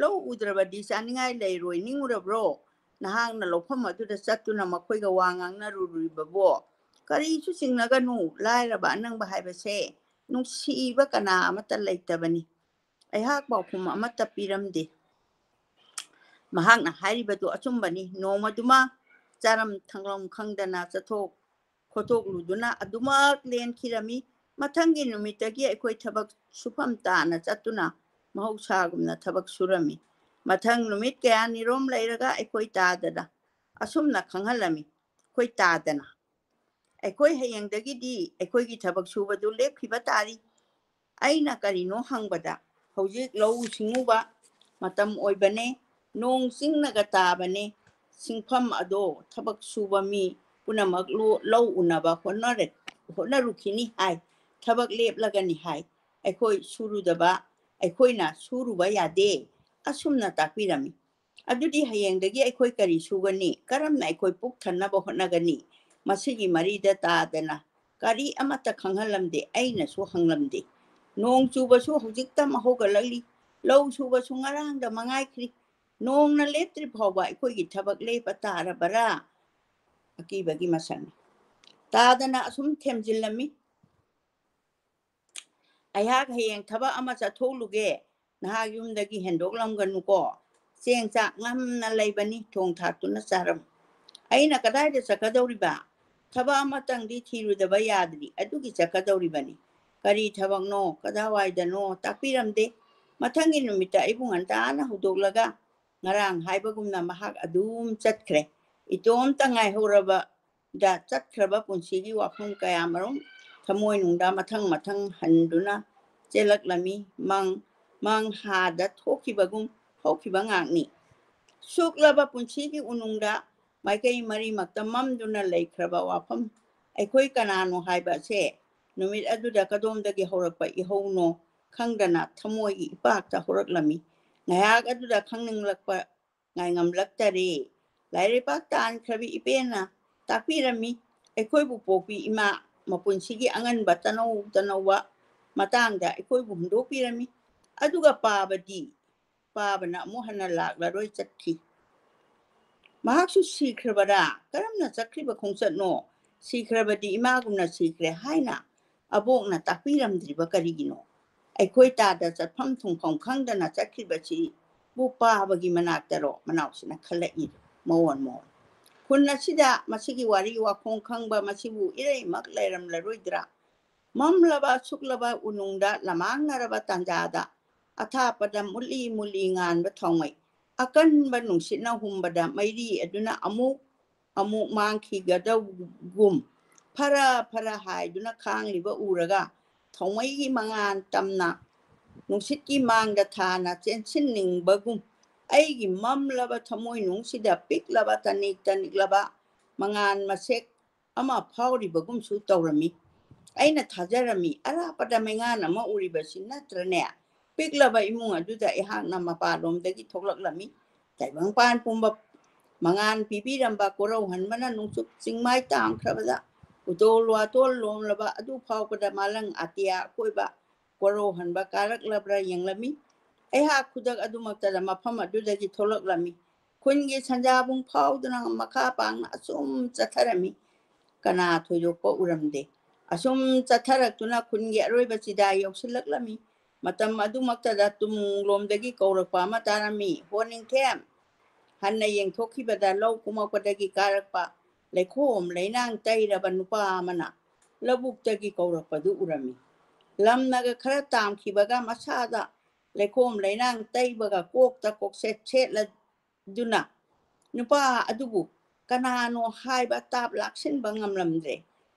ꯂꯧ ꯎꯗ꯭ꯔꯕꯗꯤ ꯆꯥꯅꯤꯡꯉꯥꯏ ꯂꯩꯔꯣꯏ ꯅꯤꯡꯉꯨꯔꯕ꯭ꯔꯣ? ꯅꯍꯥꯛꯅ ꯂꯧꯐꯝ ꯑꯗꯨꯗ ꯆꯠꯇꯨꯅ ꯃꯈꯣꯏꯒ ꯋꯥ ꯉꯥꯡꯅꯔꯨꯔꯤꯕꯕꯣ? ꯀꯔꯤꯁꯨ ꯆꯤꯡꯅꯒꯅꯨ, ꯂꯥꯏꯔꯕ ꯑꯅꯪꯕ ꯍꯥꯏꯕꯁꯦ ꯅꯨꯡꯁꯤꯕ ꯀꯅꯥ ꯑꯃꯠꯇ ꯂꯩꯇꯕꯅꯤ꯫ ꯑꯩꯍꯥꯛ ꯄꯥꯎꯈꯨꯝ ꯑꯃꯠꯇ ꯄꯤꯔꯝꯗꯦ꯫ ꯃꯍꯥꯛꯅ ꯍꯥꯏꯔꯤꯕꯗꯨ ꯑꯆꯨꯝꯕꯅꯤ꯫ ꯅꯣꯡꯃꯗꯨꯃ ꯆꯥꯔꯝ ꯊꯛꯂꯝ ꯈꯪꯗꯅ ꯆꯠꯊꯣꯛ ꯈꯣꯠꯇꯣꯛꯂꯨꯗꯨꯅ ꯑꯗꯨꯃꯛ ꯂꯦꯟꯈꯤꯔꯝꯃꯤ꯫ ꯃꯊꯪꯒꯤ ꯅꯨꯃꯤꯠꯇꯒꯤ ꯑꯩꯈꯣꯏ ꯊꯕꯛ ꯁꯨꯐꯝ ꯇꯥꯅ ꯆꯠꯇꯨꯅ ꯃꯍꯧꯁꯥꯒꯨꯝꯅ ꯊꯕꯛ ꯁꯨꯔꯝꯃꯤ꯫ ꯃꯊꯪ ꯅꯨꯃꯤꯠ ꯀꯌꯥꯅꯤꯔꯣꯝ ꯂꯩꯔꯒ ꯑꯩꯈꯣꯏ ꯇꯥꯗꯅ ꯑꯁꯨꯝꯅ ꯈꯪꯍꯜꯂꯝꯃꯤ, ꯑꯩꯈꯣꯏ ꯇꯥꯗꯅ꯫ ꯑꯩꯈꯣꯏ ꯍꯌꯦꯡꯗꯒꯤꯗꯤ ꯑꯩꯈꯣꯏꯒꯤ ꯊꯕꯛ ꯁꯨꯕꯗꯨ ꯂꯦꯞꯈꯤꯕ ꯇꯥꯔꯤ꯫ ꯑꯩꯅ ꯀꯔꯤꯅꯣ ꯍꯪꯕꯗ, ꯍꯧꯖꯤꯛ ꯂꯧꯎ ꯁꯤꯡꯎꯕ ꯃꯇꯝ ꯑꯣꯏꯕꯅꯦ, ꯅꯣꯡ ꯆꯤꯡꯅꯒ ꯇꯥꯕꯅꯦ, ꯁꯤꯡꯐꯝ ꯑꯗꯣ ꯊꯕꯛ ꯁꯨꯕ ꯃꯤ ꯄꯨꯝꯅꯃꯛ ꯂꯣ-, ꯂꯧ ꯎꯅꯕ ꯍꯣꯠꯅꯔ-, ꯍꯣꯠꯅꯔꯨꯈꯤꯅꯤ ꯍꯥꯏ, ꯊꯕꯛ ꯂꯦꯞꯂꯒꯅꯤ ꯍꯥꯏ, ꯑꯩꯈꯣꯏ ꯁꯨꯔꯨꯗꯕ, ꯑꯩꯈꯣꯏꯅ ꯁꯨꯔꯨꯕ ꯌꯥꯗꯦ, ꯑꯁꯨꯝꯅ ꯇꯥꯛꯄꯤꯔꯝꯃꯤ꯫ ꯑꯗꯨꯗꯤ ꯍꯌꯦꯡꯗꯒꯤ ꯑꯩꯈꯣꯏ ꯀꯔꯤ ꯁꯨꯒꯅꯤ? ꯀꯔꯝꯅ ꯑꯩꯈꯣꯏ ꯄꯨꯛ ꯊꯟꯅꯕ ꯍꯣꯠꯅꯒꯅꯤ? ꯃꯁꯤꯒꯤ ꯃꯔꯤꯗ ꯇꯥꯗꯅ ꯀꯔꯤ ꯑꯃꯠꯇ ꯈꯪꯍꯜꯂꯝꯗꯦ, ꯑꯩꯅꯁꯨ ꯍꯪꯂꯝꯗꯦ꯫ ꯅꯣꯡ ꯆꯨꯕꯁꯨ ꯍꯧꯖꯤꯛꯇ ꯍꯧꯒꯠꯂꯛꯂꯤ, ꯂꯧ ꯁꯨꯕꯁꯨ ꯉꯔꯥꯡꯗ ꯃꯉꯥꯏꯈ꯭ꯔꯤ꯫ ꯅꯣꯡꯅ ꯂꯦꯞꯇ꯭ꯔꯤ ꯐꯥꯎꯕ ꯑꯩꯈꯣꯏꯒꯤ ꯊꯕꯛ ꯂꯦꯞꯄ ꯇꯥꯔꯕꯔꯥ? ꯑꯀꯤꯕꯒꯤ ꯃꯁꯛꯅꯤ꯫ ꯇꯥꯗꯅ ꯑꯁꯨꯝ ꯊꯦꯝꯖꯤꯜꯂꯝꯃꯤ꯫ ꯑꯩꯍꯥꯛ ꯍꯌꯦꯡ ꯊꯕꯛ ꯑꯃ ꯆꯠꯊꯣꯛꯂꯨꯒꯦ, ꯅꯍꯥꯛ ꯌꯨꯝꯗꯒꯤ ꯍꯦꯟꯗꯣꯛꯂꯝꯒꯅꯨꯀꯣ꯫ ꯆꯦꯡ ꯆꯥꯛ ꯉꯝꯅ ꯂꯩꯕꯅꯤ, ꯊꯣꯡ ꯊꯥꯛꯇꯨꯅ ꯆꯥꯔꯝꯃꯨ꯫ ꯑꯩꯅ ꯀꯗꯥꯏꯗ ꯆꯠꯀꯗꯧꯔꯤꯕ? ꯊꯕꯛ ꯑꯃꯇꯪꯗꯤ ꯊꯤꯔꯨꯗꯕ ꯌꯥꯗ꯭ꯔꯤ, ꯑꯗꯨꯒꯤ ꯆꯠꯀꯗꯧꯔꯤꯕꯅꯤ꯫ ꯀꯔꯤ ꯊꯕꯛꯅꯣ, ꯀꯗꯥꯏꯋꯥꯏꯗꯅꯣ ꯇꯥꯛꯄꯤꯔꯝꯗꯦ꯫ ꯃꯊꯪꯒꯤ ꯅꯨꯃꯤꯠꯇ ꯑꯩꯕꯨ ꯉꯟꯇꯥꯅ ꯍꯧꯗꯣꯛꯂꯒ ꯉꯔꯥꯡ ꯍꯥꯏꯕꯒꯨꯝꯅ ꯃꯍꯥꯛ ꯑꯗꯨꯝ ꯆꯠꯈ꯭ꯔꯦ꯫ ꯏꯇꯣꯝꯇ ꯉꯥꯏꯍꯧꯔꯕ ꯗ ꯆꯠꯈ꯭ꯔꯕ ꯄꯨꯟꯁꯤꯒꯤ ꯋꯥꯐꯝ ꯀꯌꯥꯃꯔꯨꯝ ꯊꯃꯣꯏꯅꯨꯡꯗ ꯃꯊꯪ ꯃꯊꯪ ꯍꯟꯗꯨꯅ ꯆꯦꯜꯂꯛꯂꯝꯃꯤ꯫ ꯃꯪ, ꯃꯪ ꯍꯥꯗ ꯊꯣꯛꯈꯤꯕꯒꯨꯝ ꯍꯧꯈꯤꯕ ꯉꯥꯛꯅꯤ꯫ ꯁꯨꯛꯂꯕ ꯄꯨꯟꯁꯤꯒꯤ ꯎꯅꯨꯡꯗ ꯃꯥꯏꯀꯩ ꯃꯔꯤꯃꯛꯇ ꯃꯝꯗꯨꯅ ꯂꯩꯈ꯭ꯔꯕ ꯋꯥꯐꯝ ꯑꯩꯈꯣꯏ ꯀꯅꯥꯅꯣ ꯍꯥꯏꯕ ꯑꯁꯦ ꯅꯨꯃꯤꯠ ꯑꯗꯨꯗ ꯀꯗꯣꯝꯗꯒꯤ ꯍꯧꯔꯛꯄ ꯏꯍꯧꯅꯣ ꯈꯪꯗꯅ ꯊꯃꯣꯏꯒꯤ ꯏꯄꯥꯛꯇ ꯍꯧꯔꯛꯂꯝꯃꯤ꯫ ꯉꯥꯏꯍꯥꯛ ꯑꯗꯨꯗ ꯈꯪꯅꯤꯡꯂꯛꯄ ꯉꯥꯏꯉꯝꯂꯛꯇꯔꯦ꯫ ꯂꯥꯏꯔꯩꯕꯥꯛ ꯇꯥꯟꯈ꯭ꯔꯕꯤ ꯏꯄꯦꯟꯅ ꯇꯥꯛꯄꯤꯔꯝꯃꯤ꯫ ꯑꯩꯈꯣꯏꯕꯨ ꯄꯣꯛꯄꯤ ꯏꯃꯥ ꯃꯄꯨꯟꯁꯤꯒꯤ ꯑꯉꯟꯕ ꯇꯅꯧ ꯇꯅꯧꯕ ꯃꯇꯥꯡꯗ ꯑꯩꯈꯣꯏꯕꯨ ꯍꯨꯟꯗꯣꯛꯄꯤꯔꯝꯃꯤ꯫ ꯑꯗꯨꯒ ꯄꯥꯕꯗꯤ, ꯄꯥꯕꯅ ꯑꯃꯨꯛ ꯍꯟꯅ ꯂꯥꯛꯂꯔꯣꯏ ꯆꯠꯈꯤ꯫ ꯃꯍꯥꯛꯁꯨ ꯁꯤꯈ꯭ꯔꯕꯔꯥ? ꯀꯔꯝꯅ ꯆꯠꯈ꯭ꯔꯤꯕ ꯈꯣꯡꯆꯠꯅꯣ? ꯁꯤꯈ꯭ꯔꯕꯗꯤ ꯏꯃꯥꯒꯨꯝꯅ ꯁꯤꯈ꯭ꯔꯦ ꯍꯥꯏꯅ ꯑꯕꯣꯛꯅ ꯇꯥꯛꯄꯤꯔꯝꯗ꯭ꯔꯤꯕ ꯀꯔꯤꯒꯤꯅꯣ? ꯑꯩꯈꯣꯏ ꯇꯥꯗ ꯆꯠꯐꯝ ꯊꯨꯡꯐꯝ ꯈꯪꯗꯅ ꯆꯠꯈ꯭ꯔꯤꯕꯁꯤ ꯄꯥꯕꯒꯤ ꯃꯅꯥꯛꯇꯔꯣ ꯃꯅꯥꯎꯁꯤꯅ ꯈꯜꯂꯛꯏ꯫ ꯃꯑꯣꯟ ꯃꯑꯣꯟ꯫ ꯈꯨꯟ ꯑꯁꯤꯗ ꯃꯁꯤꯒꯤ ꯋꯥꯔꯤ ꯋꯥꯈꯣꯡ ꯈꯪꯕ ꯃꯁꯤꯕꯨ ꯏꯔꯩꯃꯛ ꯂꯩꯔꯝꯂꯔꯣꯏꯗ꯭ꯔꯥ? ꯃꯝꯂꯕ ꯁꯨꯛꯂꯕ ꯎꯅꯨꯡꯗ ꯂꯃꯥꯡꯅꯔꯕ ꯇꯥꯟꯖꯥꯗ ꯑꯊꯥꯞꯄꯗ ꯃꯨꯂꯤ ꯃꯨꯂꯤ ꯉꯥꯟꯕ ꯊꯥꯎꯃꯩ ꯑꯀꯟꯕ ꯅꯨꯡꯁꯤꯠꯅ ꯍꯨꯝꯕꯗ ꯃꯩꯔꯤ ꯑꯗꯨꯅ ꯑꯃꯨꯛ ꯑꯃꯨꯛ ꯃꯥꯡꯈꯤꯒꯗꯧꯒꯨꯝ ꯐꯔ ꯐꯔ ꯍꯥꯏꯗꯨꯅ ꯈꯥꯡꯂꯤꯕ ꯎꯔꯒ ꯊꯥꯎꯃꯩꯒꯤ ꯃꯉꯥꯜ ꯇꯝꯅ ꯅꯨꯡꯁꯤꯠꯀꯤ ꯃꯥꯡꯗ ꯊꯥꯅ ꯆꯦꯟꯁꯤꯟꯅꯤꯡꯕꯒꯨꯝ ꯑꯩꯒꯤ ꯃꯝꯂꯕ ꯊꯃꯣꯏꯅꯨꯡꯁꯤꯗ ꯄꯤꯛꯂꯕ ꯇꯅꯤꯛ ꯇꯅꯤꯛꯂꯕ ꯃꯉꯥꯜ ꯃꯁꯦꯛ ꯑꯃ ꯐꯥꯎꯔꯤꯕꯒꯨꯝꯁꯨ ꯇꯧꯔꯝꯃꯤ꯫ ꯑꯩꯅ ꯊꯥꯖꯔꯝꯃꯤ, ꯑꯔꯥꯞꯄꯗ ꯃꯩꯉꯥꯟ ꯑꯃ ꯎꯔꯤꯕꯁꯤ ꯅꯠꯇ꯭ꯔꯅꯦ? ꯄꯤꯛꯂꯕ ꯏꯃꯨꯡ ꯑꯗꯨꯗ ꯑꯩꯍꯥꯛꯅ ꯃꯄꯥꯟꯂꯣꯝꯗꯒꯤ ꯊꯣꯛꯂꯛꯂꯝꯃꯤ꯫ ꯇꯥꯏꯕꯪꯄꯥꯟ ꯄꯨꯝꯕ ꯃꯉꯥꯜ ꯄꯤꯕꯤꯔꯝꯕ ꯀꯣꯔꯧꯍꯟꯕꯅ ꯅꯣꯡꯆꯨꯞ ꯆꯤꯡꯃꯥꯏ ꯇꯥꯝꯈ꯭ꯔꯕꯗ ꯎꯇꯣꯜ ꯋꯥꯇꯣꯜ ꯂꯣꯝꯂꯕ ꯑꯗꯨ ꯐꯥꯎꯕꯗ ꯃꯥꯂꯪ ꯑꯇꯤꯌꯥ ꯑꯀꯣꯏꯕ ꯀꯣꯔꯧꯍꯟꯕ ꯀꯥꯔꯛꯂꯕ꯭ꯔꯥ ꯌꯦꯡꯂꯝꯃꯤ꯫ ꯑꯩꯍꯥꯛ ꯈꯨꯗꯛ ꯑꯗꯨꯃꯛꯇꯗ ꯃꯐꯝ ꯑꯗꯨꯗꯒꯤ ꯊꯣꯛꯂꯛꯂꯝꯃꯤ꯫ ꯈꯨꯟꯒꯤ ꯁꯟꯖꯥꯕꯨꯡ ꯐꯥꯎꯗꯨꯅ ꯃꯈꯥ ꯄꯥꯡꯅ ꯑꯁꯨꯝ ꯆꯠꯊꯔꯝꯃꯤ꯫ ꯀꯅꯥ ꯊꯣꯏꯗꯣꯛꯄ ꯎꯔꯝꯗꯦ꯫ ꯑꯁꯨꯝ ꯆꯠꯊꯔꯛꯇꯨꯅ ꯈꯨꯟꯒꯤ ꯑꯔꯣꯏꯕ ꯆꯤꯗꯥꯏ ꯌꯧꯁꯤꯜꯂꯛꯂꯝꯃꯤ꯫ ꯃꯇꯝ ꯑꯗꯨꯃꯛꯇꯗ ꯇꯨꯡꯂꯣꯝꯗꯒꯤ ꯀꯧꯔꯛꯄ ꯑꯃ ꯇꯥꯔꯝꯃꯤ, "ꯍꯣ ꯅꯤꯡꯊꯦꯝ!" ꯍꯟꯅ ꯌꯦꯡꯊꯣꯛꯈꯤꯕꯗ ꯂꯧ ꯀꯨꯝꯃꯛꯄꯗꯒꯤ ꯀꯥꯔꯛꯄ ꯂꯩꯈꯣꯝ ꯂꯩꯅꯥꯡ ꯇꯩꯔꯕ ꯅꯨꯄꯥ ꯑꯃꯅ ꯂꯧꯕꯨꯛꯇꯒꯤ ꯀꯧꯔꯛꯄꯗꯨ ꯎꯔꯝꯃꯤ꯫ ꯂꯝꯅꯒ ꯈꯔ ꯇꯥꯝꯈꯤꯕꯒ ꯃꯁꯥꯗ ꯂꯩꯈꯣꯝ ꯂꯩꯅꯥꯡ ꯇꯩꯕꯒ ꯀꯣꯛꯇ ꯀꯣꯛꯁꯦꯠ ꯁꯦꯠꯂꯗꯨꯅ ꯅꯨꯄꯥ ꯑꯗꯨꯕꯨ ꯀꯅꯥꯅꯣ ꯍꯥꯏꯕ ꯇꯥꯞ ꯂꯥꯛꯁꯤꯟꯕ ꯉꯝꯂꯝꯗ꯭ꯔꯦ꯫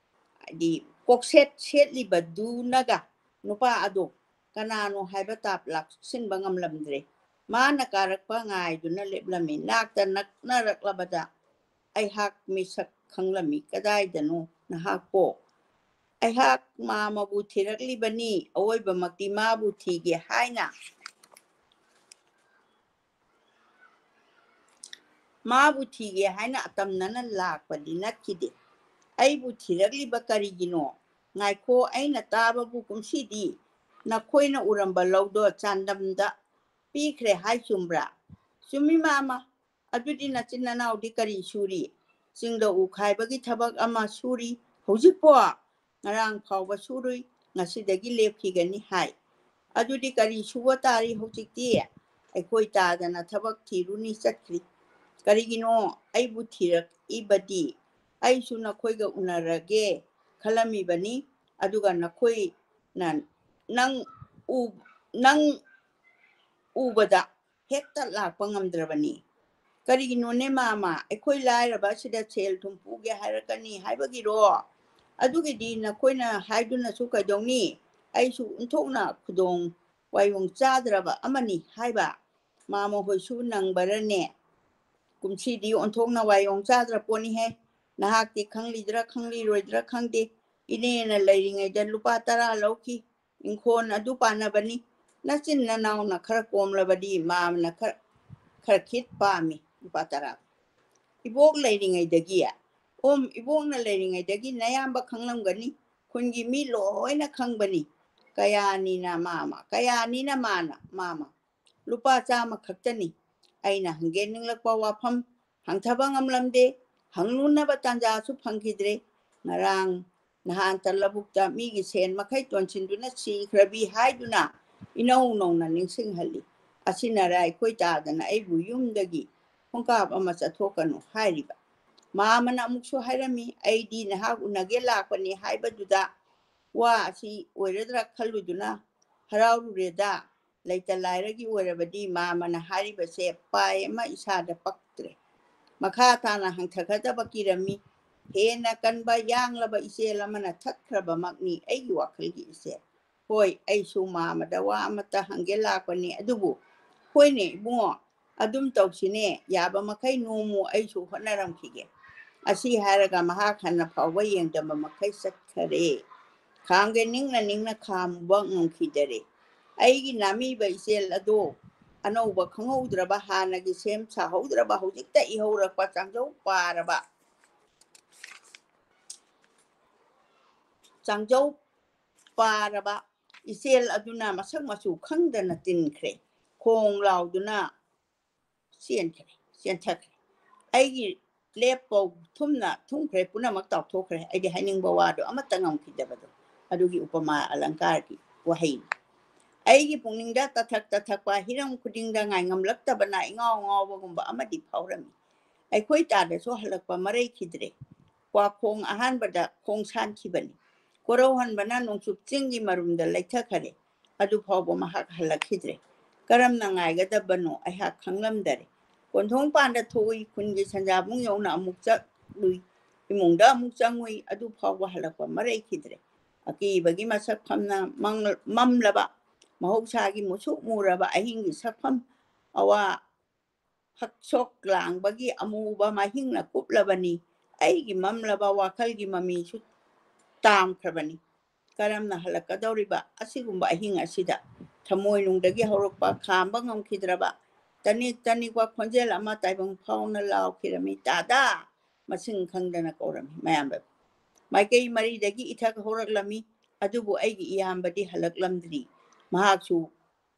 ꯍꯥꯏꯗꯤ ꯀꯣꯛꯁꯦꯠ ꯁꯦꯠꯂꯤꯕꯗꯨꯅꯒ ꯅꯨꯄꯥ ꯑꯗꯣ ꯀꯅꯥꯅꯣ ꯍꯥꯏꯕ ꯇꯥꯞ ꯂꯥꯛꯁꯤꯟꯕ ꯉꯝꯂꯝꯗ꯭ꯔꯦ꯫ ꯃꯥꯅ ꯀꯥꯔꯛꯄ ꯉꯥꯏꯗꯨꯅ ꯂꯦꯞꯂꯝꯃꯤ꯫ ꯅꯥꯛꯇ ꯅꯛꯅꯔꯛꯂꯕꯗ ꯑꯩꯍꯥꯛ ꯃꯤꯁꯛ ꯈꯪꯂꯝꯃꯤ꯫ "ꯀꯗꯥꯏꯗꯅꯣ ꯅꯍꯥꯛꯄꯣ?" "ꯑꯩꯍꯥꯛ ꯃꯥꯃꯕꯨ ꯊꯤꯔꯛꯂꯤꯕꯅꯤ, ꯑꯋꯣꯏꯕꯃꯛꯇꯤ ꯃꯥꯕꯨ ꯊꯤꯒꯦ ꯍꯥꯏꯅ, ꯃꯥꯕꯨ ꯊꯤꯒꯦ ꯍꯥꯏꯅ ꯑꯇꯝꯅꯅ ꯂꯥꯛꯄꯗꯤ ꯅꯠꯈꯤꯗꯦ꯫ ꯑꯩꯕꯨ ꯊꯤꯔꯛꯂꯤꯕ ꯀꯔꯤꯒꯤꯅꯣ? ꯉꯥꯏꯈꯣ, ꯑꯩꯅ ꯇꯥꯕꯕꯨ ꯀꯨꯝꯁꯤꯗꯤ ꯅꯈꯣꯏꯅ ꯎꯔꯝꯕ ꯂꯧꯗꯣ ꯆꯥꯟꯗꯝꯗ ꯄꯤꯈ꯭ꯔꯦ ꯍꯥꯏ ꯆꯨꯝꯕ꯭ꯔꯥ?" "ꯆꯨꯝꯃꯤ ꯃꯥꯃ꯫ ꯑꯗꯨꯗꯤ ꯅꯆꯤꯟ ꯅꯅꯥꯎꯗꯤ ꯀꯔꯤ ꯁꯨꯔꯤ? ꯆꯤꯡꯗ ꯎ ꯈꯥꯏꯕꯒꯤ ꯊꯕꯛ ꯑꯃ ꯁꯨꯔꯤ ꯍꯧꯖꯤꯛꯄꯣ? ꯉꯔꯥꯡ ꯐꯥꯎꯕ ꯁꯨꯔꯨꯏ, ꯉꯁꯤꯗꯒꯤ ꯂꯦꯞꯈꯤꯒꯅꯤ ꯍꯥꯏ꯫ ꯑꯗꯨꯗꯤ ꯀꯔꯤ ꯁꯨꯕ ꯇꯥꯔꯤ ꯍꯧꯖꯤꯛꯇꯤ?" ꯑꯩꯈꯣꯏ ꯇꯥꯗꯅ ꯊꯕꯛ ꯊꯤꯔꯨꯅꯤ ꯆꯠꯈ꯭ꯔꯤ꯫ ꯀꯔꯤꯒꯤꯅꯣ ꯑꯩꯕꯨ ꯊꯤꯔꯛꯏꯕꯗꯤ? ꯑꯩꯁꯨ ꯅꯈꯣꯏꯒ ꯎꯅꯔꯒꯦ ꯈꯜꯂꯝꯃꯤꯕꯅꯤ, ꯑꯗꯨꯒ ꯅꯈꯣꯏꯅ ꯅꯪ ꯎ-, ꯅꯪ ꯎꯕꯗ ꯍꯦꯛꯇ ꯂꯥꯛꯄ ꯉꯝꯗ꯭ꯔꯕꯅꯤ꯫ ꯀꯔꯤꯒꯤꯅꯣꯅꯦ ꯃꯥꯃ? ꯑꯩꯈꯣꯏ ꯂꯥꯏꯔꯕ ꯑꯁꯤꯗ ꯁꯦꯜ ꯊꯨꯝ ꯄꯨꯒꯦ ꯍꯥꯏꯔꯛꯀꯅꯤ ꯍꯥꯏꯕꯒꯤꯔꯣ? ꯑꯗꯨꯒꯤꯗꯤ ꯅꯈꯣꯏꯅ ꯍꯥꯏꯗꯨꯅꯁꯨ ꯀꯩꯗꯧꯅꯤ? ꯑꯩꯁꯨ ꯑꯣꯟꯊꯣꯛꯅ ꯈꯨꯗꯣꯡ ꯋꯥꯌꯣꯡ ꯆꯥꯗ꯭ꯔꯕ ꯑꯃꯅꯤ ꯍꯥꯏꯕ꯫ ꯃꯥꯃ ꯍꯣꯏꯁꯨ ꯅꯪꯕꯔꯅꯦ? ꯀꯨꯝꯁꯤꯗꯤ ꯑꯣꯟꯊꯣꯛꯅ ꯋꯥꯌꯣꯡ ꯆꯥꯗ꯭ꯔ ꯄꯣꯠꯅꯤꯍꯦ꯫ ꯅꯍꯥꯛꯇꯤ ꯈꯪꯂꯤꯗ꯭ꯔꯥ ꯈꯪꯂꯤꯔꯣꯏꯗ꯭ꯔꯥ ꯈꯪꯗꯦ꯫ ꯏꯅꯦꯅ ꯂꯩꯔꯤꯉꯩꯗ ꯂꯨꯄꯥ ꯇꯔꯥ ꯂꯧꯈꯤ꯫ ꯏꯪꯈꯣꯜ ꯑꯗꯨ ꯄꯥꯟꯅꯕꯅꯤ꯫ ꯅꯆꯤꯟ ꯅꯅꯥꯎꯅ ꯈꯔ ꯀꯣꯝꯂꯕꯗꯤ ꯃꯥꯃꯅ ꯈꯔ, ꯈꯔ ꯈꯤꯠ ꯄꯥꯝꯃꯤ, ꯂꯨꯄꯥ ꯇꯔꯥ꯫ ꯏꯕꯣꯛ ꯂꯩꯔꯤꯉꯩꯗꯒꯤ? ꯑꯣꯝ, ꯏꯕꯣꯛꯅ ꯂꯩꯔꯤꯉꯩꯗꯒꯤ ꯅꯌꯥꯝꯕ ꯈꯪꯂꯝꯒꯅꯤ꯫ ꯈꯨꯟꯒꯤ ꯃꯤ ꯂꯣꯏꯅ ꯈꯪꯕꯅꯤ꯫ ꯀꯌꯥꯅꯤꯅ ꯃꯥꯃ, ꯀꯌꯥꯅꯤꯅ ꯃꯥꯅ, ꯃꯥꯃ꯫ ꯂꯨꯄꯥ ꯆꯥꯝꯃ ꯈꯛꯇꯅꯤ꯫ ꯑꯩꯅ ꯍꯪꯒꯦ ꯅꯤꯡꯂꯛꯄ ꯋꯥꯐꯝ ꯍꯪꯊꯕ ꯉꯝꯂꯝꯗꯦ꯫ ꯍꯪꯂꯨꯅꯕ ꯇꯥꯟꯖꯥꯁꯨ ꯐꯪꯈꯤꯗ꯭ꯔꯦ꯫ ꯉꯔꯥꯡ ꯅꯍꯥꯟꯇ ꯂꯧꯕꯨꯛꯇ ꯃꯤꯒꯤ ꯁꯦꯟ ꯃꯈꯩ ꯇꯣꯟꯁꯤꯟꯗꯨꯅ ꯁꯤꯈ꯭ꯔꯕꯤ ꯍꯥꯏꯗꯨꯅ ꯏꯅꯧ ꯅꯧꯅ ꯅꯤꯡꯁꯤꯡꯍꯜꯂꯤ꯫ ꯑꯁꯤꯅꯔ ꯑꯩꯈꯣꯏ ꯇꯥꯗꯅ ꯑꯩꯕꯨ ꯌꯨꯝꯗꯒꯤ ꯈꯣꯡꯀꯥꯞ ꯑꯃ ꯆꯠꯊꯣꯛꯀꯅꯨ ꯍꯥꯏꯔꯤꯕ꯫ ꯃꯥꯃꯅ ꯑꯃꯨꯛꯁꯨ ꯍꯥꯏꯔꯝꯃꯤ, ꯑꯩꯗꯤ ꯅꯍꯥꯛ ꯎꯅꯒꯦ ꯂꯥꯛꯄꯅꯤ ꯍꯥꯏꯕꯗꯨꯗ ꯋꯥ ꯑꯁꯤ ꯑꯣꯏꯔꯗ꯭ꯔꯥ ꯈꯜꯂꯨꯗꯨꯅ ꯍꯔꯥꯎꯔꯨꯔꯦꯗ꯫ ꯂꯩꯇ ꯂꯥꯏꯔꯒꯤ ꯑꯣꯏꯔꯕꯗꯤ ꯃꯥꯃꯅ ꯍꯥꯏꯔꯤꯕꯁꯦ ꯄꯥꯏ ꯑꯃ ꯏꯁꯥꯗ ꯄꯛꯇ꯭ꯔꯦ꯫ ꯃꯈꯥ ꯇꯥꯅ ꯍꯪꯊꯒꯗꯕ ꯀꯤꯔꯝꯃꯤ꯫ ꯍꯦꯟꯅ ꯀꯟꯕ ꯌꯥꯡꯂꯕ ꯏꯆꯦꯜ ꯑꯃꯅ ꯊꯠꯈ꯭ꯔꯕꯃꯛꯅꯤ ꯑꯩꯒꯤ ꯋꯥꯈꯜꯒꯤ ꯏꯆꯦꯜ꯫ ꯍꯣꯏ, ꯑꯩꯁꯨ ꯃꯥꯃꯗ ꯋꯥ ꯑꯃꯠꯇ ꯍꯪꯒꯦ ꯂꯥꯛꯄꯅꯤ, ꯑꯗꯨꯕꯨ ꯍꯣꯏꯅꯦ ꯏꯕꯨꯡꯉꯣ, ꯑꯗꯨꯝ ꯇꯧꯁꯤꯅꯦ, ꯌꯥꯕ ꯃꯈꯩ ꯅꯣꯡꯃꯨ ꯑꯩꯁꯨ ꯍꯣꯠꯅꯔꯝꯈꯤꯒꯦ꯫ ꯑꯁꯤ ꯍꯥꯏꯔꯒ ꯃꯍꯥꯛ ꯍꯟꯅ ꯐꯥꯎꯕ ꯌꯦꯡꯗꯕ ꯃꯈꯩ ꯆꯠꯈꯔꯦ꯫ ꯈꯥꯝꯒꯦ ꯅꯤꯡꯅ ꯅꯤꯡꯅ ꯈꯥꯝꯕ ꯉꯝꯈꯤꯗꯔꯦ꯫ ꯑꯩꯒꯤ ꯅꯥꯃꯤꯕ ꯏꯆꯦꯜ ꯑꯗꯣ ꯑꯅꯧꯕ ꯈꯪꯍꯧꯗ꯭ꯔꯕ, ꯍꯥꯟꯅꯒꯤ ꯁꯦꯝ ꯁꯥꯍꯧꯗ꯭ꯔꯕ, ꯍꯧꯖꯤꯛꯇ ꯏꯍꯧꯔꯛꯄ ꯆꯥꯡꯖꯧ ꯄꯥꯔꯕ, ꯆꯥꯡꯖꯧ ꯄꯥꯔꯕ ꯏꯆꯦꯜ ꯑꯗꯨꯅ ꯃꯁꯛ ꯃꯆꯨ ꯈꯪꯗꯅ ꯇꯤꯟꯈ꯭ꯔꯦ꯫ ꯈꯣꯡ ꯂꯥꯎꯗꯨꯅ ꯆꯦꯟꯈ꯭ꯔꯦ, ꯆꯦꯟꯊꯈ꯭ꯔꯦ꯫ ꯑꯩꯒꯤ ꯂꯦꯞꯄꯧ ꯊꯨꯝꯅ ꯊꯨꯝꯈ꯭ꯔꯦ, ꯄꯨꯝꯅꯃꯛ ꯇꯥꯎꯊꯣꯛꯈ꯭ꯔꯦ꯫ ꯑꯩꯗꯤ ꯍꯥꯏꯅꯤꯡꯕ ꯋꯥꯗꯣ ꯑꯃꯠꯇ ꯉꯝꯈꯤꯗꯕꯗꯣ, ꯑꯗꯨꯒꯤ ꯎꯄꯃꯥ ꯑꯂꯪꯀꯥꯔꯒꯤ ꯋꯥꯍꯩꯅꯤ꯫ ꯑꯩꯒꯤ ꯄꯨꯛꯅꯤꯡꯗ ꯇꯊꯛ ꯇꯊꯛꯄ, ꯍꯤꯔꯝ ꯈꯨꯗꯤꯡꯗ ꯉꯥꯏꯉꯝꯂꯛꯇꯕꯅ ꯏꯉꯥꯎ ꯉꯥꯎꯕꯒꯨꯝꯕ ꯑꯃꯗꯤ ꯐꯥꯎꯔꯝꯃꯤ꯫ ꯑꯩꯈꯣꯏ ꯇꯥꯗꯁꯨ ꯍꯜꯂꯛꯄ ꯃꯔꯩꯈꯤꯗ꯭ꯔꯦ꯫ ꯀ꯭ꯋꯥꯈꯣꯡ ꯑꯍꯥꯟꯕꯗ ꯈꯣꯡ ꯁꯥꯟꯈꯤꯕꯅꯤ꯫ ꯀꯣꯔꯧꯍꯟꯕꯅ ꯅꯣꯡꯆꯨꯞ ꯆꯤꯡꯒꯤ ꯃꯔꯨꯝꯗ ꯂꯩꯊꯈꯔꯦ꯫ ꯑꯗꯨ ꯐꯥꯎꯕ ꯃꯍꯥꯛ ꯍꯜꯂꯛꯈꯤꯗ꯭ꯔꯦ꯫ ꯀꯔꯝꯅ ꯉꯥꯏꯒꯗꯕꯅꯣ ꯑꯩꯍꯥꯛ ꯈꯪꯂꯝꯗꯔꯦ꯫ ꯀꯣꯟꯊꯣꯡ ꯄꯥꯟꯗ ꯊꯣꯛꯎꯏ, ꯈꯨꯟꯒꯤ ꯁꯟꯖꯥꯕꯨꯡ ꯌꯧꯅ ꯑꯃꯨꯛ ꯆꯠꯂꯨꯏ, ꯏꯃꯨꯡꯗ ꯑꯃꯨꯛ ꯆꯪꯉꯨꯏ, ꯑꯗꯨ ꯐꯥꯎꯕ ꯍꯜꯂꯛꯄ ꯃꯔꯩꯈꯤꯗ꯭ꯔꯦ꯫ ꯑꯀꯤꯕꯒꯤ ꯃꯁꯛ ꯐꯝꯅ ꯃꯪ-, ꯃꯝꯂꯕ ꯃꯍꯧꯁꯥꯒꯤ ꯃꯨꯁꯨꯛ ꯃꯨꯔꯕ ꯑꯍꯤꯡꯒꯤ ꯁꯛꯐꯝ, ꯑꯋꯥ ꯍꯛꯁꯣꯛ ꯂꯥꯡꯕꯒꯤ ꯑꯃꯨꯕ ꯃꯍꯤꯡꯅ ꯀꯨꯞꯂꯕꯅꯤ꯫ ꯑꯩꯒꯤ ꯃꯝꯂꯕ ꯋꯥꯈꯜꯒꯤ ꯃꯃꯤꯁꯨ ꯇꯥꯝꯈ꯭ꯔꯕꯅꯤ꯫ ꯀꯔꯝꯅ ꯍꯜꯂꯛꯀꯗꯧꯔꯤꯕ ꯑꯁꯤꯒꯨꯝꯕ ꯑꯍꯤꯡ ꯑꯁꯤꯗ? ꯊꯃꯣꯏꯅꯨꯡꯗꯒꯤ ꯍꯧꯔꯛꯄ ꯈꯥꯝꯕ ꯉꯝꯈꯤꯗ꯭ꯔꯕ ꯇꯅꯤꯛ ꯇꯅꯤꯛꯄ ꯈꯣꯟꯖꯦꯜ ꯑꯃ ꯇꯥꯏꯕꯪ ꯐꯥꯎꯅ ꯂꯥꯎꯈꯤꯔꯝꯃꯤ, "ꯇꯥꯗꯥ!" ꯃꯁꯤꯡ ꯈꯪꯗꯅ ꯀꯧꯔꯝꯃꯤ꯫ ꯃꯌꯥꯝꯕ ꯃꯥꯏꯀꯩ ꯃꯔꯤꯗꯒꯤ ꯏꯊꯛ ꯍꯧꯔꯛꯂꯝꯃꯤ, ꯑꯗꯨꯕꯨ ꯑꯩꯒꯤ ꯏꯌꯥꯝꯕꯗꯤ ꯍꯜꯂꯛꯂꯝꯗ꯭ꯔꯤ꯫ ꯃꯍꯥꯛꯁꯨ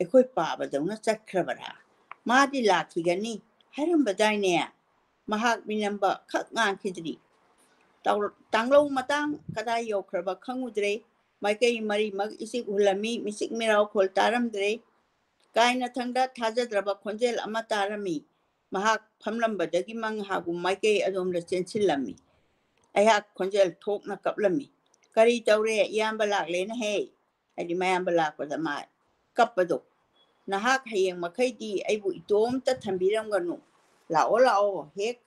ꯑꯩꯈꯣꯏ ꯄꯥꯕꯗꯧꯅ ꯆꯠꯈ꯭ꯔꯕꯔꯥ? ꯃꯥꯗꯤ ꯂꯥꯛꯈꯤꯒꯅꯤ ꯍꯥꯏꯔꯝꯕꯗꯥꯏꯅꯦ? ꯃꯍꯥꯛ ꯃꯤꯅꯝꯕ ꯈꯛ ꯉꯥꯡꯈꯤꯗ꯭ꯔꯤ꯫ ꯇꯥꯎ-, ꯇꯥꯡꯂꯧ ꯃꯇꯥꯡ ꯀꯗꯥꯏ ꯌꯧꯈ꯭ꯔꯕ ꯈꯪꯉꯨꯗ꯭ꯔꯦ꯫ ꯃꯥꯏꯀꯩ ꯃꯔꯤꯃꯛ ꯏꯆꯤꯛ ꯍꯨꯜꯂꯝꯃꯤ, ꯃꯤꯆꯤꯛ ꯃꯤꯔꯥꯎꯈꯣꯜ ꯇꯥꯔꯝꯗ꯭ꯔꯦ꯫ ꯀꯥꯏꯅꯊꯪꯗ ꯊꯥꯖꯗ꯭ꯔꯕ ꯈꯣꯟꯖꯦꯜ ꯑꯃ ꯇꯥꯔꯝꯃꯤ꯫ ꯃꯍꯥꯛ ꯐꯝꯂꯝꯕꯗꯒꯤ ꯃꯪꯍꯥꯒꯨꯝ ꯃꯥꯏꯀꯩ ꯑꯗꯣꯝꯗ ꯆꯦꯟꯁꯤꯜꯂꯝꯃꯤ꯫ ꯑꯩꯍꯥꯛ ꯈꯣꯟꯖꯦꯜ ꯊꯣꯛꯅ ꯀꯞꯂꯝꯃꯤ꯫ "ꯀꯔꯤ ꯇꯧꯔꯦ? ꯏꯌꯥꯝꯕ ꯂꯥꯛꯂꯦꯅ ꯍꯦ!" ꯍꯥꯏꯗꯤ ꯃꯌꯥꯝꯕ ꯂꯥꯛꯄꯗ ꯃꯥ ꯀꯞꯄꯗꯣ꯫ "ꯅꯍꯥꯛ ꯍꯌꯦꯡ ꯃꯈꯩꯗꯤ ꯑꯩꯕꯨ ꯏꯇꯣꯝꯇ ꯊꯝꯕꯤꯔꯝꯒꯅꯨ꯫ ꯂꯥꯛꯑꯣ, ꯂꯥꯛꯑꯣ, ꯍꯦꯛ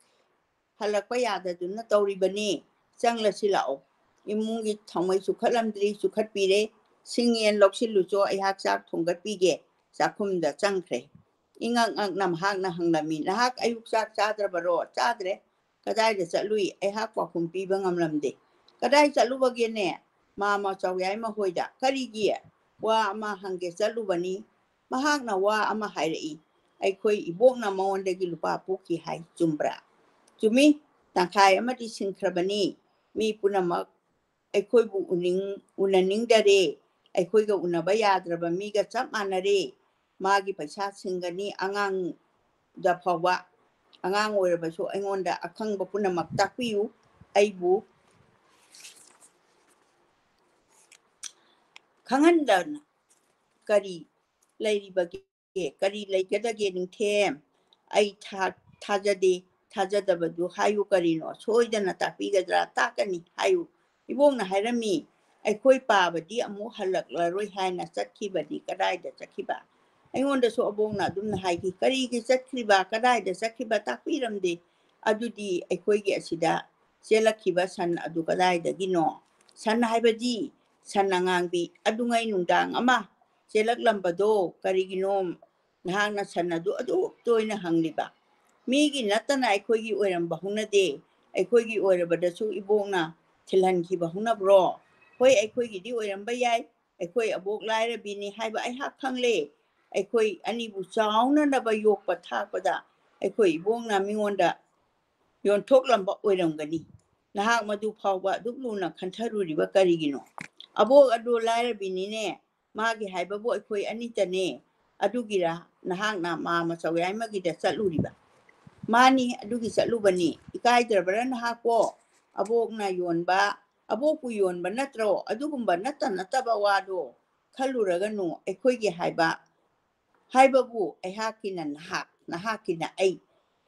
ꯍꯜꯂꯛꯄ ꯌꯥꯗꯗꯨꯅ ꯇꯧꯔꯤꯕꯅꯤ꯫ ꯆꯪꯂꯁꯤ ꯂꯥꯛꯑꯣ꯫" ꯏꯃꯨꯡꯒꯤ ꯊꯥꯎꯃꯩ ꯆꯨꯈꯠꯂꯝꯗ꯭ꯔꯤ, ꯆꯨꯈꯠꯄꯤꯔꯦ꯫ "ꯁꯤꯡ ꯌꯦꯟ ꯂꯧꯁꯤꯜꯂꯨꯆꯣ, ꯑꯩꯍꯥꯛ ꯆꯥꯛ ꯊꯣꯡꯒꯠꯄꯤꯒꯦ꯫" ꯆꯥꯛꯈꯨꯝꯗ ꯆꯪꯈ꯭ꯔꯦ꯫ ꯏꯉꯛ ꯉꯛꯅ ꯃꯍꯥꯛꯅ ꯍꯪꯂꯝꯃꯤ, "ꯅꯍꯥꯛ ꯑꯌꯨꯛ ꯆꯥꯛ ꯆꯥꯗ꯭ꯔꯕꯔꯣ?" "ꯆꯥꯗ꯭ꯔꯦ꯫" "ꯀꯗꯥꯏꯗ ꯆꯠꯂꯨꯏ?" ꯑꯩꯍꯥꯛ ꯄꯥꯎꯈꯨꯝ ꯄꯤꯕ ꯉꯝꯂꯝꯗꯦ꯫ "ꯀꯗꯥꯏ ꯆꯠꯂꯨꯕꯒꯦꯅꯦ?" "ꯃꯥꯃ ꯆꯥꯎꯌꯥꯏꯃ ꯍꯣꯏꯗ꯫" "ꯀꯔꯤꯒꯤ?" "ꯋꯥ ꯑꯃ ꯍꯪꯒꯦ ꯆꯠꯂꯨꯕꯅꯤ꯫" ꯃꯍꯥꯛꯅ ꯋꯥ ꯑꯃ ꯍꯥꯏꯔꯛꯏ, "ꯑꯩꯈꯣꯏ ꯏꯕꯣꯛꯅ ꯃꯉꯣꯟꯗꯒꯤ ꯂꯨꯄꯥ ꯄꯨꯈꯤ ꯍꯥꯏ, ꯆꯨꯝꯕ꯭ꯔꯥ?" "ꯆꯨꯝꯃꯤ, ꯇꯪꯈꯥꯏ ꯑꯃꯗꯤ ꯁꯤꯡꯈ꯭ꯔꯕꯅꯤ꯫ ꯃꯤ ꯄꯨꯝꯅꯃꯛ ꯑꯩꯈꯣꯏꯕꯨ ꯎꯅꯤꯡ-, ꯎꯅꯅꯤꯡꯗꯔꯦ꯫ ꯑꯩꯈꯣꯏꯒ ꯎꯅꯕ ꯌꯥꯗ꯭ꯔꯕ ꯃꯤꯒ ꯆꯞ ꯃꯥꯟꯅꯔꯦ꯫ ꯃꯥꯒꯤ ꯄꯩꯁꯥ ꯁꯤꯡꯒꯅꯤ, ꯑꯉꯥꯡꯗ ꯐꯥꯎꯕ, ꯑꯉꯥꯡ ꯑꯣꯏꯔꯕꯁꯨ ꯑꯩꯉꯣꯟꯗ ꯑꯈꯪꯕ ꯄꯨꯝꯅꯃꯛ ꯇꯥꯛꯄꯤꯌꯨ꯫ ꯑꯩꯕꯨ ꯈꯪꯍꯟꯗꯅ ꯀꯔꯤ ꯂꯩꯔꯤꯕꯒꯦ? ꯀꯔꯤ ꯂꯩꯒꯗꯒꯦ ꯅꯤꯡꯊꯦꯝ? ꯑꯩ ꯊꯥ-, ꯊꯥꯖꯗꯦ꯫ ꯊꯥꯖꯗꯕꯗꯨ ꯍꯥꯏꯌꯨ ꯀꯔꯤꯅꯣ? ꯁꯣꯏꯗꯅ ꯇꯥꯛꯄꯤꯒꯗ꯭ꯔꯥ? ꯇꯥꯛꯀꯅꯤ ꯍꯥꯏꯌꯨ꯫ ꯏꯕꯣꯛꯅ ꯍꯥꯏꯔꯝꯃꯤ, "ꯑꯩꯈꯣꯏ ꯄꯥꯕꯗꯤ ꯑꯃꯨꯛ ꯍꯜꯂꯛꯂꯔꯣꯏ ꯍꯥꯏꯅ ꯆꯠꯈꯤꯕꯅꯤ꯫ ꯀꯗꯥꯏꯗ ꯆꯠꯈꯤꯕ?" ꯑꯩꯉꯣꯟꯗꯁꯨ ꯑꯕꯣꯛꯅ ꯑꯗꯨꯝꯅ ꯍꯥꯏꯈꯤ, "ꯀꯔꯤꯒꯤ ꯆꯠꯈ꯭ꯔꯤꯕ? ꯀꯗꯥꯏꯗ ꯆꯠꯈ꯭ꯔꯤꯕ?" ꯇꯥꯛꯄꯤꯔꯝꯗꯦ꯫ ꯑꯗꯨꯗꯤ ꯑꯩꯈꯣꯏꯒꯤ ꯑꯁꯤꯗ ꯆꯦꯜꯂꯛꯈꯤꯕ ꯁꯟ ꯑꯗꯨ ꯀꯗꯥꯏꯗꯒꯤꯅꯣ? ꯁꯟ ꯍꯥꯏꯕꯗꯤ ꯁꯟ ꯑꯉꯥꯡꯕꯤ꯫ ꯑꯗꯨꯉꯩ ꯅꯨꯡꯗꯥꯡ ꯑꯃ ꯆꯦꯜꯂꯛꯂꯝꯕꯗꯣ ꯀꯔꯤꯒꯤꯅꯣ? ꯅꯍꯥꯛꯅ ꯁꯟ ꯑꯗꯨ ꯑꯗꯨꯛ ꯇꯣꯏꯅ ꯍꯪꯂꯤꯕ? ꯃꯤꯒꯤ ꯅꯠꯇꯅ ꯑꯩꯈꯣꯏꯒꯤ ꯑꯣꯏꯔꯝꯕ ꯍꯧꯅꯗꯦ꯫ ꯑꯩꯈꯣꯏꯒꯤ ꯑꯣꯏꯔꯕꯗꯁꯨ ꯏꯕꯣꯛꯅ ꯊꯤꯜꯍꯟꯈꯤꯕ ꯍꯧꯅꯕ꯭ꯔꯣ? ꯍꯣꯏ, ꯑꯩꯈꯣꯏꯒꯤꯗꯤ ꯑꯣꯏꯔꯝꯕ ꯌꯥꯏ꯫ ꯑꯩꯈꯣꯏ ꯑꯕꯣꯛ ꯂꯥꯏꯔꯕꯤꯅꯤ ꯍꯥꯏꯕ ꯑꯩꯍꯥꯛ ꯈꯪꯂꯦ꯫ ꯑꯩꯈꯣꯏ ꯑꯅꯤꯕꯨ ꯆꯥꯎꯅꯅꯕ ꯌꯣꯛꯄ ꯊꯥꯛꯄꯗ ꯑꯩꯈꯣꯏ ꯏꯕꯣꯛꯅ ꯃꯤꯉꯣꯟꯗ ꯌꯣꯟꯊꯣꯛꯂꯝꯕ ꯑꯣꯏꯔꯝꯒꯅꯤ꯫ ꯅꯍꯥꯛ ꯃꯗꯨ ꯐꯥꯎꯕ ꯑꯗꯨꯛ ꯂꯨꯅ ꯈꯟꯊꯔꯨꯔꯤꯕ ꯀꯔꯤꯒꯤꯅꯣ? ꯑꯕꯣꯛ ꯑꯗꯨ ꯂꯥꯏꯔꯕꯤꯅꯤꯅꯦ꯫ ꯃꯥꯒꯤ ꯍꯥꯏꯕꯕꯨ ꯑꯩꯈꯣꯏ ꯑꯅꯤꯇꯅꯦ꯫ ꯑꯗꯨꯒꯤꯔ ꯅꯍꯥꯛꯅ ꯃꯥ ꯃꯆꯧ ꯌꯥꯏꯃꯒꯤꯗ ꯆꯠꯂꯨꯔꯤꯕ? ꯃꯥꯅꯤ, ꯑꯗꯨꯒꯤ ꯆꯠꯂꯨꯕꯅꯤ꯫ ꯏꯀꯥꯏꯗ꯭ꯔꯕꯔꯥ ꯅꯍꯥꯛꯄꯣ? ꯑꯕꯣꯛꯅ ꯌꯣꯟꯕ, ꯑꯕꯣꯛꯄꯨ ꯌꯣꯟꯕ ꯅꯠꯇ꯭ꯔꯣ? ꯑꯗꯨꯒꯨꯝꯕ ꯅꯠꯇ ꯅꯠꯇꯕ ꯋꯥꯗꯣ ꯈꯜꯂꯨꯔꯒꯅꯨ꯫ ꯑꯩꯈꯣꯏꯒꯤ ꯍꯥꯏꯕ ꯍꯥꯏꯕꯕꯨ ꯑꯩꯍꯥꯛꯀꯤꯅ ꯅꯍꯥꯛ, ꯅꯍꯥꯛꯀꯤꯅ ꯑꯩ꯫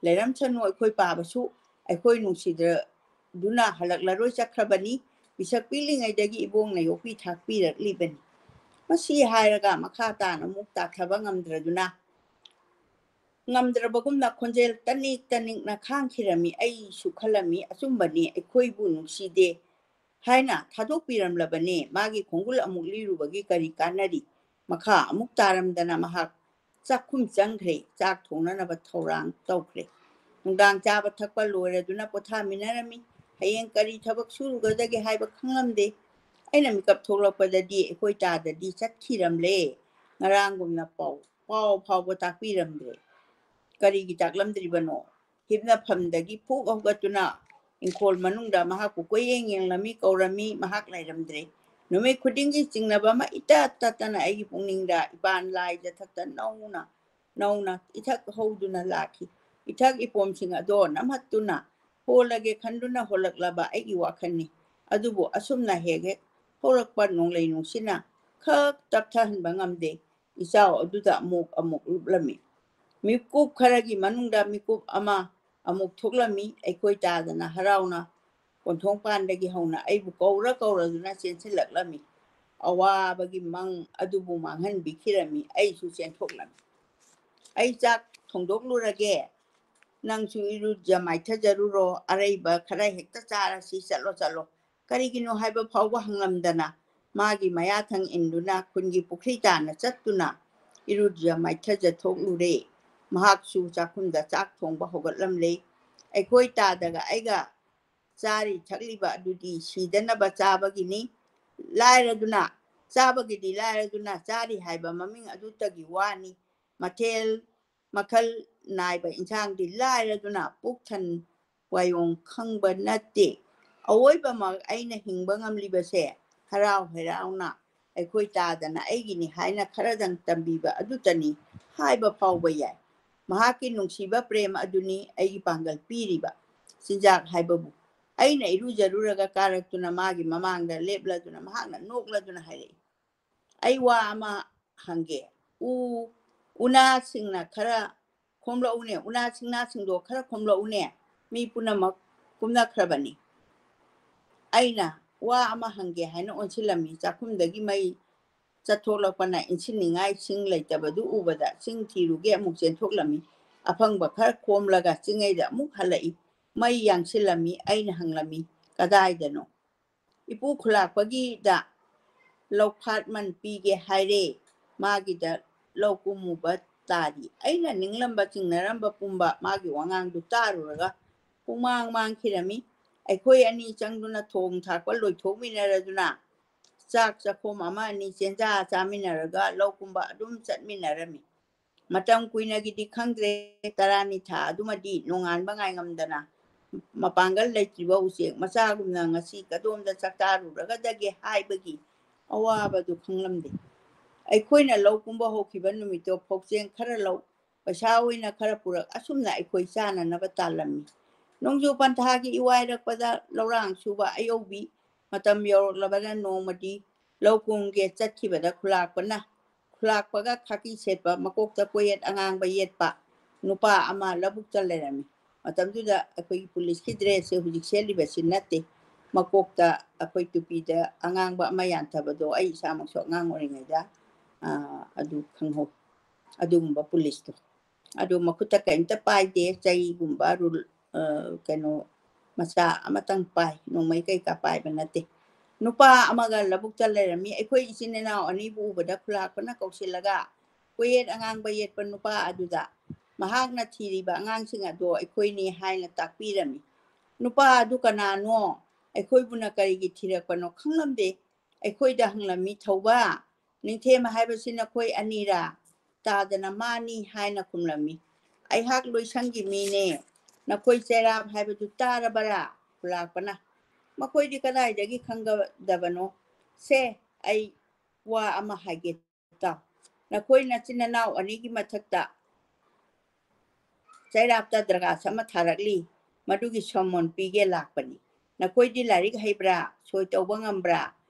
ꯂꯩꯔꯝꯁꯅꯨ ꯑꯩꯈꯣꯏ ꯄꯥꯕꯁꯨ, ꯑꯩꯈꯣꯏ ꯅꯨꯡꯁꯤꯗ꯭ꯔꯗꯨꯅ ꯍꯜꯂꯛꯂꯔꯣꯏ ꯆꯠꯈ꯭ꯔꯕꯅꯤ꯫ ꯄꯤꯁꯛ ꯄꯤꯛꯂꯤꯉꯩꯗꯒꯤ ꯏꯕꯣꯛꯅ ꯌꯣꯛꯄꯤ ꯊꯥꯛꯄꯤꯔꯛꯂꯤꯕꯅꯤ꯫ ꯃꯁꯤ ꯍꯥꯏꯔꯒ ꯃꯈꯥ ꯇꯥꯅ ꯑꯃꯨꯛ ꯇꯥꯊꯕ ꯉꯝꯗ꯭ꯔꯗꯨꯅ, ꯉꯝꯗ꯭ꯔꯕꯒꯨꯝꯅ ꯈꯣꯟꯖꯦꯜ ꯇꯅꯤꯛ ꯇꯅꯤꯛꯅ ꯈꯥꯡꯈꯤꯔꯝꯃꯤ꯫ ꯑꯩꯁꯨ ꯈꯜꯂꯝꯃꯤ, ꯑꯆꯨꯝꯕꯅꯤ, ꯑꯩꯈꯣꯏꯕꯨ ꯅꯨꯡꯁꯤꯗꯦ ꯍꯥꯏꯅ ꯊꯥꯗꯣꯛꯄꯤꯔꯝꯂꯕꯅꯤ꯫ ꯃꯥꯒꯤ ꯈꯣꯡꯒꯨꯜ ꯑꯃꯨꯛ ꯂꯤꯔꯨꯕꯒꯤ ꯀꯔꯤ ꯀꯥꯟꯅꯔꯤ? ꯃꯈꯥ ꯑꯃꯨꯛ ꯇꯥꯔꯝꯗꯅ ꯃꯍꯥꯛ ꯆꯥꯛꯈꯨꯝ ꯆꯪꯈ꯭ꯔꯦ꯫ ꯆꯥꯛ ꯊꯣꯡꯅꯅꯕ ꯊꯧꯔꯥꯡ ꯇꯧꯈ꯭ꯔꯦ꯫ ꯅꯨꯡꯗꯥꯡ ꯆꯥꯕ ꯊꯛꯄ ꯂꯣꯏꯔꯗꯨꯅ ꯄꯣꯊꯥꯃꯤꯟꯅꯔꯝꯃꯤ꯫ ꯍꯌꯦꯡ ꯀꯔꯤ ꯊꯕꯛ ꯁꯨꯔꯨꯒꯗꯒꯦ ꯍꯥꯏꯕ ꯈꯪꯂꯝꯗꯦ꯫ ꯑꯩꯅ ꯃꯤꯀꯞ ꯊꯣꯛꯂꯛꯄꯗꯗꯤ ꯑꯩꯈꯣꯏ ꯇꯥꯗꯗꯤ ꯆꯠꯈꯤꯔꯝꯂꯦ꯫ ꯉꯔꯥꯡꯒꯨꯝꯅ ꯄꯥꯎ, ꯄꯥꯎ ꯐꯥꯎꯕ ꯇꯥꯛꯄꯤꯔꯝꯗ꯭ꯔꯦ꯫ ꯀꯔꯤꯒꯤ ꯇꯥꯛꯂꯝꯗ꯭ꯔꯤꯕꯅꯣ? ꯍꯤꯞꯅꯐꯝꯗꯒꯤ ꯐꯨꯛ ꯍꯧꯒꯠꯇꯨꯅ ꯏꯪꯈꯣꯜ ꯃꯅꯨꯡꯗ ꯃꯍꯥꯛꯄꯨ ꯀꯣꯏꯌꯦꯡ ꯌꯦꯡꯂꯝꯃꯤ, ꯀꯧꯔꯝꯃꯤ, ꯃꯍꯥꯛ ꯂꯩꯔꯝꯗ꯭ꯔꯦ꯫ ꯅꯨꯃꯤꯠ ꯈꯨꯗꯤꯡꯒꯤ ꯆꯤꯡꯅꯕ ꯑꯃ ꯏꯇꯠ ꯇꯠꯇꯅ ꯑꯩꯒꯤ ꯄꯨꯛꯅꯤꯡꯗ ꯏꯄꯥꯟ ꯂꯥꯏꯗ ꯊꯛꯇ ꯅꯧꯅ ꯅꯧꯅ ꯏꯊꯛ ꯍꯧꯗꯨꯅ ꯂꯥꯛꯈꯤ꯫ ꯏꯊꯛ ꯏꯄꯣꯝꯁꯤꯡ ꯑꯗꯣ ꯅꯝꯍꯠꯇꯨꯅ ꯍꯣꯜꯂꯒꯦ ꯈꯟꯗꯨꯅ ꯍꯣꯜꯂꯛꯂꯕ ꯑꯩꯒꯤ ꯋꯥꯈꯜꯅꯤ꯫ ꯑꯗꯨꯕꯨ ꯑꯁꯨꯝꯅ ꯍꯦꯛ ꯍꯦꯛ ꯍꯧꯔꯛꯄ ꯅꯣꯡꯂꯩ ꯅꯨꯡꯁꯤꯠꯅ ꯈꯛ ꯇꯞꯊꯍꯟꯕ ꯉꯝꯗꯦ꯫ ꯏꯆꯥꯎ ꯑꯗꯨꯗ ꯑꯃꯨꯛ ꯑꯃꯨꯛ ꯂꯨꯞꯂꯝꯃꯤ꯫ ꯃꯤꯀꯨꯞ ꯈꯔꯒꯤ ꯃꯅꯨꯡꯗ ꯃꯤꯀꯨꯞ ꯑꯃ ꯑꯃꯨꯛ ꯊꯣꯛꯂꯝꯃꯤ꯫ ꯑꯩꯈꯣꯏ ꯇꯥꯗꯅ ꯍꯔꯥꯎꯅ ꯀꯣꯟꯊꯣꯡꯄꯥꯟꯗꯒꯤ ꯍꯧꯅ ꯑꯩꯕꯨ ꯀꯧꯔ ꯀꯧꯔꯗꯨꯅ ꯆꯦꯟꯁꯤꯜꯂꯛꯂꯝꯃꯤ꯫ ꯑꯋꯥꯕꯒꯤ ꯃꯪ ꯑꯗꯨꯕꯨ ꯃꯥꯡꯍꯟꯕꯤꯈꯤꯔꯝꯃꯤ꯫ ꯑꯩꯁꯨ ꯆꯦꯟꯊꯣꯛꯂꯝꯃꯤ꯫ ꯑꯩ ꯆꯥꯛ ꯊꯣꯡꯗꯣꯛꯂꯨꯔꯒꯦ, ꯅꯪꯁꯨ ꯏꯔꯨꯖ ꯃꯥꯏꯊꯖꯔꯨꯔꯣ, ꯑꯔꯩꯕ ꯈꯔ ꯍꯦꯛꯇ ꯆꯥꯔꯁꯤ, ꯆꯠꯂꯣ, ꯆꯠꯂꯣ꯫ ꯀꯔꯤꯒꯤꯅꯣ ꯍꯥꯏꯕ ꯐꯥꯎꯕ ꯍꯪꯂꯝꯗꯅ ꯃꯥꯒꯤ ꯃꯌꯥꯊꯪ ꯏꯟꯗꯨꯅ ꯈꯨꯟꯒꯤ ꯄꯨꯈ꯭ꯔꯤ ꯇꯥꯟꯅ ꯆꯠꯇꯨꯅ ꯏꯔꯨꯖ ꯃꯥꯏꯊꯖ ꯊꯣꯛꯂꯨꯔꯦ꯫ ꯃꯍꯥꯛꯁꯨ ꯆꯥꯛꯈꯨꯝꯗ ꯆꯥꯛ ꯊꯣꯡꯕ ꯍꯧꯒꯠꯂꯝꯂꯦ꯫ ꯑꯩꯈꯣꯏ ꯇꯥꯗꯒ ꯑꯩꯒ ꯆꯥꯔꯤ ꯊꯛꯂꯤꯕ ꯑꯗꯨꯗꯤ ꯁꯤꯗꯅꯕ ꯆꯥꯕꯒꯤꯅꯤ꯫ ꯂꯥꯏꯔꯗꯨꯅ, ꯆꯥꯕꯒꯤꯗꯤ ꯂꯥꯏꯔꯗꯨꯅ ꯆꯥꯔꯤ ꯍꯥꯏꯕ ꯃꯃꯤꯡ ꯑꯗꯨꯇꯒꯤ ꯋꯥꯅꯤ꯫ ꯃꯊꯦꯜ ꯃꯈꯜ ꯅꯥꯏꯕ ꯏꯟꯁꯥꯡꯗꯤ ꯂꯥꯏꯔꯗꯨꯅ ꯄꯨꯛ ꯊꯟ ꯋꯥꯌꯣꯡ ꯈꯪꯕ ꯅꯠꯇꯦ꯫ ꯑꯋꯣꯏꯕꯃꯛ ꯑꯩꯅ ꯍꯤꯡꯕ ꯉꯝꯂꯤꯕꯁꯦ ꯍꯔꯥꯎ ꯍꯔꯥꯎꯅ ꯑꯩꯈꯣꯏ ꯇꯥꯗꯅ ꯑꯩꯒꯤꯅꯤ ꯍꯥꯏꯅ ꯈꯔꯗꯪ ꯇꯝꯕꯤꯕ ꯑꯗꯨꯇꯅꯤ ꯍꯥꯏꯕ ꯐꯥꯎꯕ ꯌꯥꯏ꯫ ꯃꯍꯥꯛꯀꯤ ꯅꯨꯡꯁꯤꯕ ꯄ꯭ꯔꯦꯝ ꯑꯗꯨꯅꯤ ꯑꯩꯒꯤ ꯄꯥꯡꯒꯜ ꯄꯤꯔꯤꯕ꯫ ꯆꯤꯟꯖꯥꯛ ꯍꯥꯏꯕꯕꯨ ꯑꯩꯅ ꯏꯔꯨꯖꯔꯨꯔꯒ ꯀꯥꯔꯛꯇꯨꯅ ꯃꯥꯒꯤ ꯃꯃꯥꯡꯗ ꯂꯦꯞꯂꯗꯨꯅ ꯃꯍꯥꯛꯅ ꯅꯣꯛꯂꯗꯨꯅ ꯍꯥꯏꯔꯛꯏ, "ꯑꯩ ꯋꯥ ꯑꯃ ꯍꯪꯒꯦ꯫ ꯎ, ꯎꯅꯥꯁꯤꯡꯅ ꯈꯔ ꯈꯣꯝꯂꯛꯎꯅꯦ, ꯎꯅꯥ ꯁꯤꯡꯅꯥꯁꯤꯡꯗꯣ ꯈꯔ ꯈꯣꯝꯂꯛꯎꯅꯦ, ꯃꯤ ꯄꯨꯝꯅꯃꯛ ꯀꯨꯝꯅꯈ꯭ꯔꯕꯅꯤ꯫" ꯑꯩꯅ ꯋꯥ ꯑꯃ ꯍꯪꯒꯦ ꯍꯥꯏꯅ ꯑꯣꯟꯁꯤꯜꯂꯝꯃꯤ꯫ ꯆꯥꯛꯈꯨꯝꯗꯒꯤ ꯃꯩ ꯆꯠꯊꯣꯛꯂꯛꯄꯅ ꯏꯟꯁꯤꯟꯅꯤꯡꯉꯥꯏ ꯁꯤꯡ ꯂꯩꯇꯕꯗꯨ ꯎꯕꯗ ꯆꯤꯡ ꯊꯤꯔꯨꯒꯦ ꯑꯃꯨꯛ ꯆꯦꯟꯊꯣꯛꯂꯝꯃꯤ꯫ ꯑꯐꯪꯕ ꯈꯔ ꯈꯣꯝꯂꯒ ꯆꯤꯡꯉꯩꯗ ꯑꯃꯨꯛ ꯍꯜꯂꯛꯏ꯫ ꯃꯩ ꯌꯥꯡꯁꯤꯜꯂꯝꯃꯤ꯫ ꯑꯩꯅ ꯍꯪꯂꯝꯃꯤ, "ꯀꯗꯥꯏꯗꯅꯣ?" "ꯏꯄꯨ ꯈꯨꯂꯥꯛꯄꯒꯤꯗ ꯂꯧꯐꯥꯠꯃꯟ ꯄꯤꯒꯦ ꯍꯥꯏꯔꯦ, ꯃꯥꯒꯤꯗ ꯂꯧ ꯀꯨꯝꯃꯨꯕ ꯇꯥꯔꯤ꯫" ꯑꯩꯅ ꯅꯤꯡꯂꯝꯕ ꯆꯤꯡꯅꯔꯝꯕ ꯄꯨꯝꯕ ꯃꯥꯒꯤ ꯋꯥꯉꯥꯡꯗꯨ ꯇꯥꯔꯨꯔꯒ ꯄꯨꯡꯃꯥꯡ ꯃꯥꯡꯈꯤꯔꯝꯃꯤ꯫ ꯑꯩꯈꯣꯏ ꯑꯅꯤ ꯆꯪꯗꯨꯅ ꯊꯣꯡ ꯊꯥꯛꯄ ꯂꯣꯏꯊꯣꯛꯃꯤꯟꯅꯔꯗꯨꯅ ꯆꯥꯛ ꯆꯥꯛꯈꯣꯝ ꯑꯃ ꯑꯅꯤ ꯆꯦꯟꯖꯥ ꯆꯥꯃꯤꯟꯅꯔꯒ ꯂꯧ ꯀꯨꯝꯕ ꯑꯗꯨꯝ ꯆꯠꯃꯤꯟꯅꯔꯝꯃꯤ꯫ ꯃꯇꯝ ꯀꯨꯏꯅꯒꯤꯗꯤ ꯈꯪꯗ꯭ꯔꯦ, ꯇꯔꯥꯅꯤ ꯊꯥ ꯑꯗꯨꯃꯗꯤ ꯅꯣꯡꯉꯥꯟꯕ ꯉꯥꯏꯉꯝꯗꯅ ꯃꯄꯥꯡꯒꯜ ꯂꯩꯇ꯭ꯔꯤꯕ ꯎꯆꯦꯛ ꯃꯆꯥꯒꯨꯝꯅ ꯉꯁꯤ ꯀꯗꯣꯝꯗ ꯆꯥꯛꯇꯥꯔꯨꯔꯒꯗꯒꯦ ꯍꯥꯏꯕꯒꯤ ꯑꯋꯥꯕꯗꯨ ꯈꯪꯂꯝꯗꯦ꯫ ꯑꯩꯈꯣꯏꯅ ꯂꯧ ꯀꯨꯝꯕ ꯍꯧꯈꯤꯕ ꯅꯨꯃꯤꯠꯇꯣ ꯐꯧꯆꯦꯡ ꯈꯔ ꯂꯧ, ꯄꯩꯁꯥ ꯑꯣꯏꯅ ꯈꯔ ꯄꯨꯔꯛ, ꯑꯁꯨꯝꯅ ꯑꯩꯈꯣꯏ ꯆꯥꯅꯅꯕ ꯇꯥꯜꯂꯝꯃꯤ꯫ ꯅꯣꯡꯖꯨ ꯄꯟꯊꯥꯒꯤ ꯏꯋꯥꯏꯔꯛꯄꯗ ꯂꯧꯔꯥꯡ ꯁꯨꯕ ꯑꯌꯧꯕꯤ ꯃꯇꯝ ꯌꯧꯔꯛꯂꯕꯅ ꯅꯣꯡꯃꯗꯤ ꯂꯧ ꯀꯨꯝꯒꯦ ꯆꯠꯈꯤꯕꯗ ꯈꯨꯂꯥꯛꯄꯅ, ꯈꯨꯂꯥꯛꯄꯒ ꯈꯥꯀꯤ ꯁꯦꯠꯄ, ꯃꯀꯣꯛꯇ ꯀꯣꯌꯦꯠ ꯑꯉꯥꯡꯕ ꯌꯦꯠꯄ ꯅꯨꯄꯥ ꯑꯃ ꯂꯧꯕꯨꯛꯇ ꯂꯩꯔꯝꯃꯤ꯫ ꯃꯇꯝꯗꯨꯗ ꯑꯩꯈꯣꯏꯒꯤ ꯄꯨꯂꯤꯁꯀꯤ ꯗ꯭ꯔꯦꯁꯁꯦ ꯍꯧꯖꯤꯛ ꯁꯦꯠꯂꯤꯕꯁꯤ ꯅꯠꯇꯦ꯫ ꯃꯀꯣꯛꯇ ꯑꯩꯈꯣꯏ ꯇꯨꯄꯤꯗ ꯑꯉꯥꯡꯕ ꯑꯃ ꯌꯥꯟꯊꯕꯗꯣ ꯑꯩ ꯏꯁꯥꯃꯛꯁꯨ ꯑꯉꯥꯡ ꯑꯣꯏꯔꯤꯉꯩꯗ, ꯑ, ꯑꯗꯨ ꯈꯪꯍꯧ꯫ ꯑꯗꯨꯒꯨꯝꯕ ꯄꯨꯂꯤꯁꯇꯣ꯫ ꯑꯗꯨ ꯃꯈꯨꯠꯇ ꯀꯔꯤꯝꯇ ꯄꯥꯏꯗꯦ, ꯆꯩꯒꯨꯝꯕ, ꯔꯨꯜ-, ꯑ, ꯀꯩꯅꯣ, ꯃꯆꯥ ꯑꯃꯇꯪ ꯄꯥꯏ, ꯅꯣꯡꯃꯩ ꯀꯩꯀꯥ ꯄꯥꯏꯕ ꯅꯠꯇꯦ꯫ ꯅꯨꯄꯥ ꯑꯃꯒ ꯂꯧꯕꯨꯛꯇ ꯂꯩꯔꯝꯃꯤ꯫ ꯑꯩꯈꯣꯏ ꯏꯆꯤꯟ ꯏꯅꯥꯎ ꯑꯅꯤꯕꯨ ꯎꯕꯗ ꯈꯨꯂꯥꯛꯄꯅ ꯀꯧꯁꯤꯜꯂꯒ, ꯀꯣꯌꯦꯠ ꯑꯉꯥꯡꯕ ꯌꯦꯠꯄ ꯅꯨꯄꯥ ꯑꯗꯨꯗ ꯃꯍꯥꯛꯅ ꯊꯤꯔꯤꯕ ꯑꯉꯥꯡꯁꯤꯡ ꯑꯗꯣ ꯑꯩꯈꯣꯏꯅꯤ ꯍꯥꯏꯅ ꯇꯥꯛꯄꯤꯔꯝꯃꯤ꯫ ꯅꯨꯄꯥ ꯑꯗꯨ ꯀꯅꯥꯅꯣ? ꯑꯩꯈꯣꯏꯕꯨꯅ ꯀꯔꯤꯒꯤ ꯊꯤꯔꯛꯄꯅꯣ ꯈꯪꯂꯝꯗꯦ꯫ ꯑꯩꯈꯣꯏꯗ ꯍꯪꯂꯝꯃꯤ, "ꯊꯧꯕ, ꯅꯤꯡꯊꯦꯝ ꯍꯥꯏꯕꯁꯤ ꯅꯈꯣꯏ ꯑꯅꯤꯔꯥ?" ꯇꯥꯗꯅ "ꯃꯥꯅꯤ" ꯍꯥꯏꯅ ꯈꯨꯝꯂꯝꯃꯤ꯫ "ꯑꯩꯍꯥꯛ ꯂꯣꯏꯁꯪꯒꯤ ꯃꯤꯅꯦ꯫ ꯅꯈꯣꯏ ꯆꯩꯔꯥꯞ ꯍꯥꯏꯕꯗꯨ ꯇꯥꯔꯕꯔꯥ?" ꯈꯨꯂꯥꯛꯄꯅ, "ꯃꯈꯣꯏꯗꯤ ꯀꯗꯥꯏꯗꯒꯤ ꯈꯪꯒꯗꯕꯅꯣ? ꯁꯦ, ꯑꯩ ꯋꯥ ꯑꯃ ꯍꯥꯏꯒꯦ ꯇꯥꯎ꯫ ꯅꯈꯣꯏ ꯅꯆꯤꯟ ꯅꯅꯥꯎ ꯑꯅꯤꯒꯤ ꯃꯊꯛꯇ ꯆꯩꯔꯥꯞꯇ ꯗꯔꯈꯥꯁ ꯑꯃ ꯊꯥꯔꯛꯂꯤ꯫ ꯃꯗꯨꯒꯤ ꯁꯃꯣꯟ ꯄꯤꯒꯦ ꯂꯥꯛꯄꯅꯤ꯫ ꯅꯈꯣꯏꯗꯤ ꯂꯥꯏꯔꯤꯛ ꯍꯩꯕ꯭ꯔꯥ? ꯁꯣꯏ ꯇꯧꯕ ꯉꯝꯕ꯭ꯔꯥ?"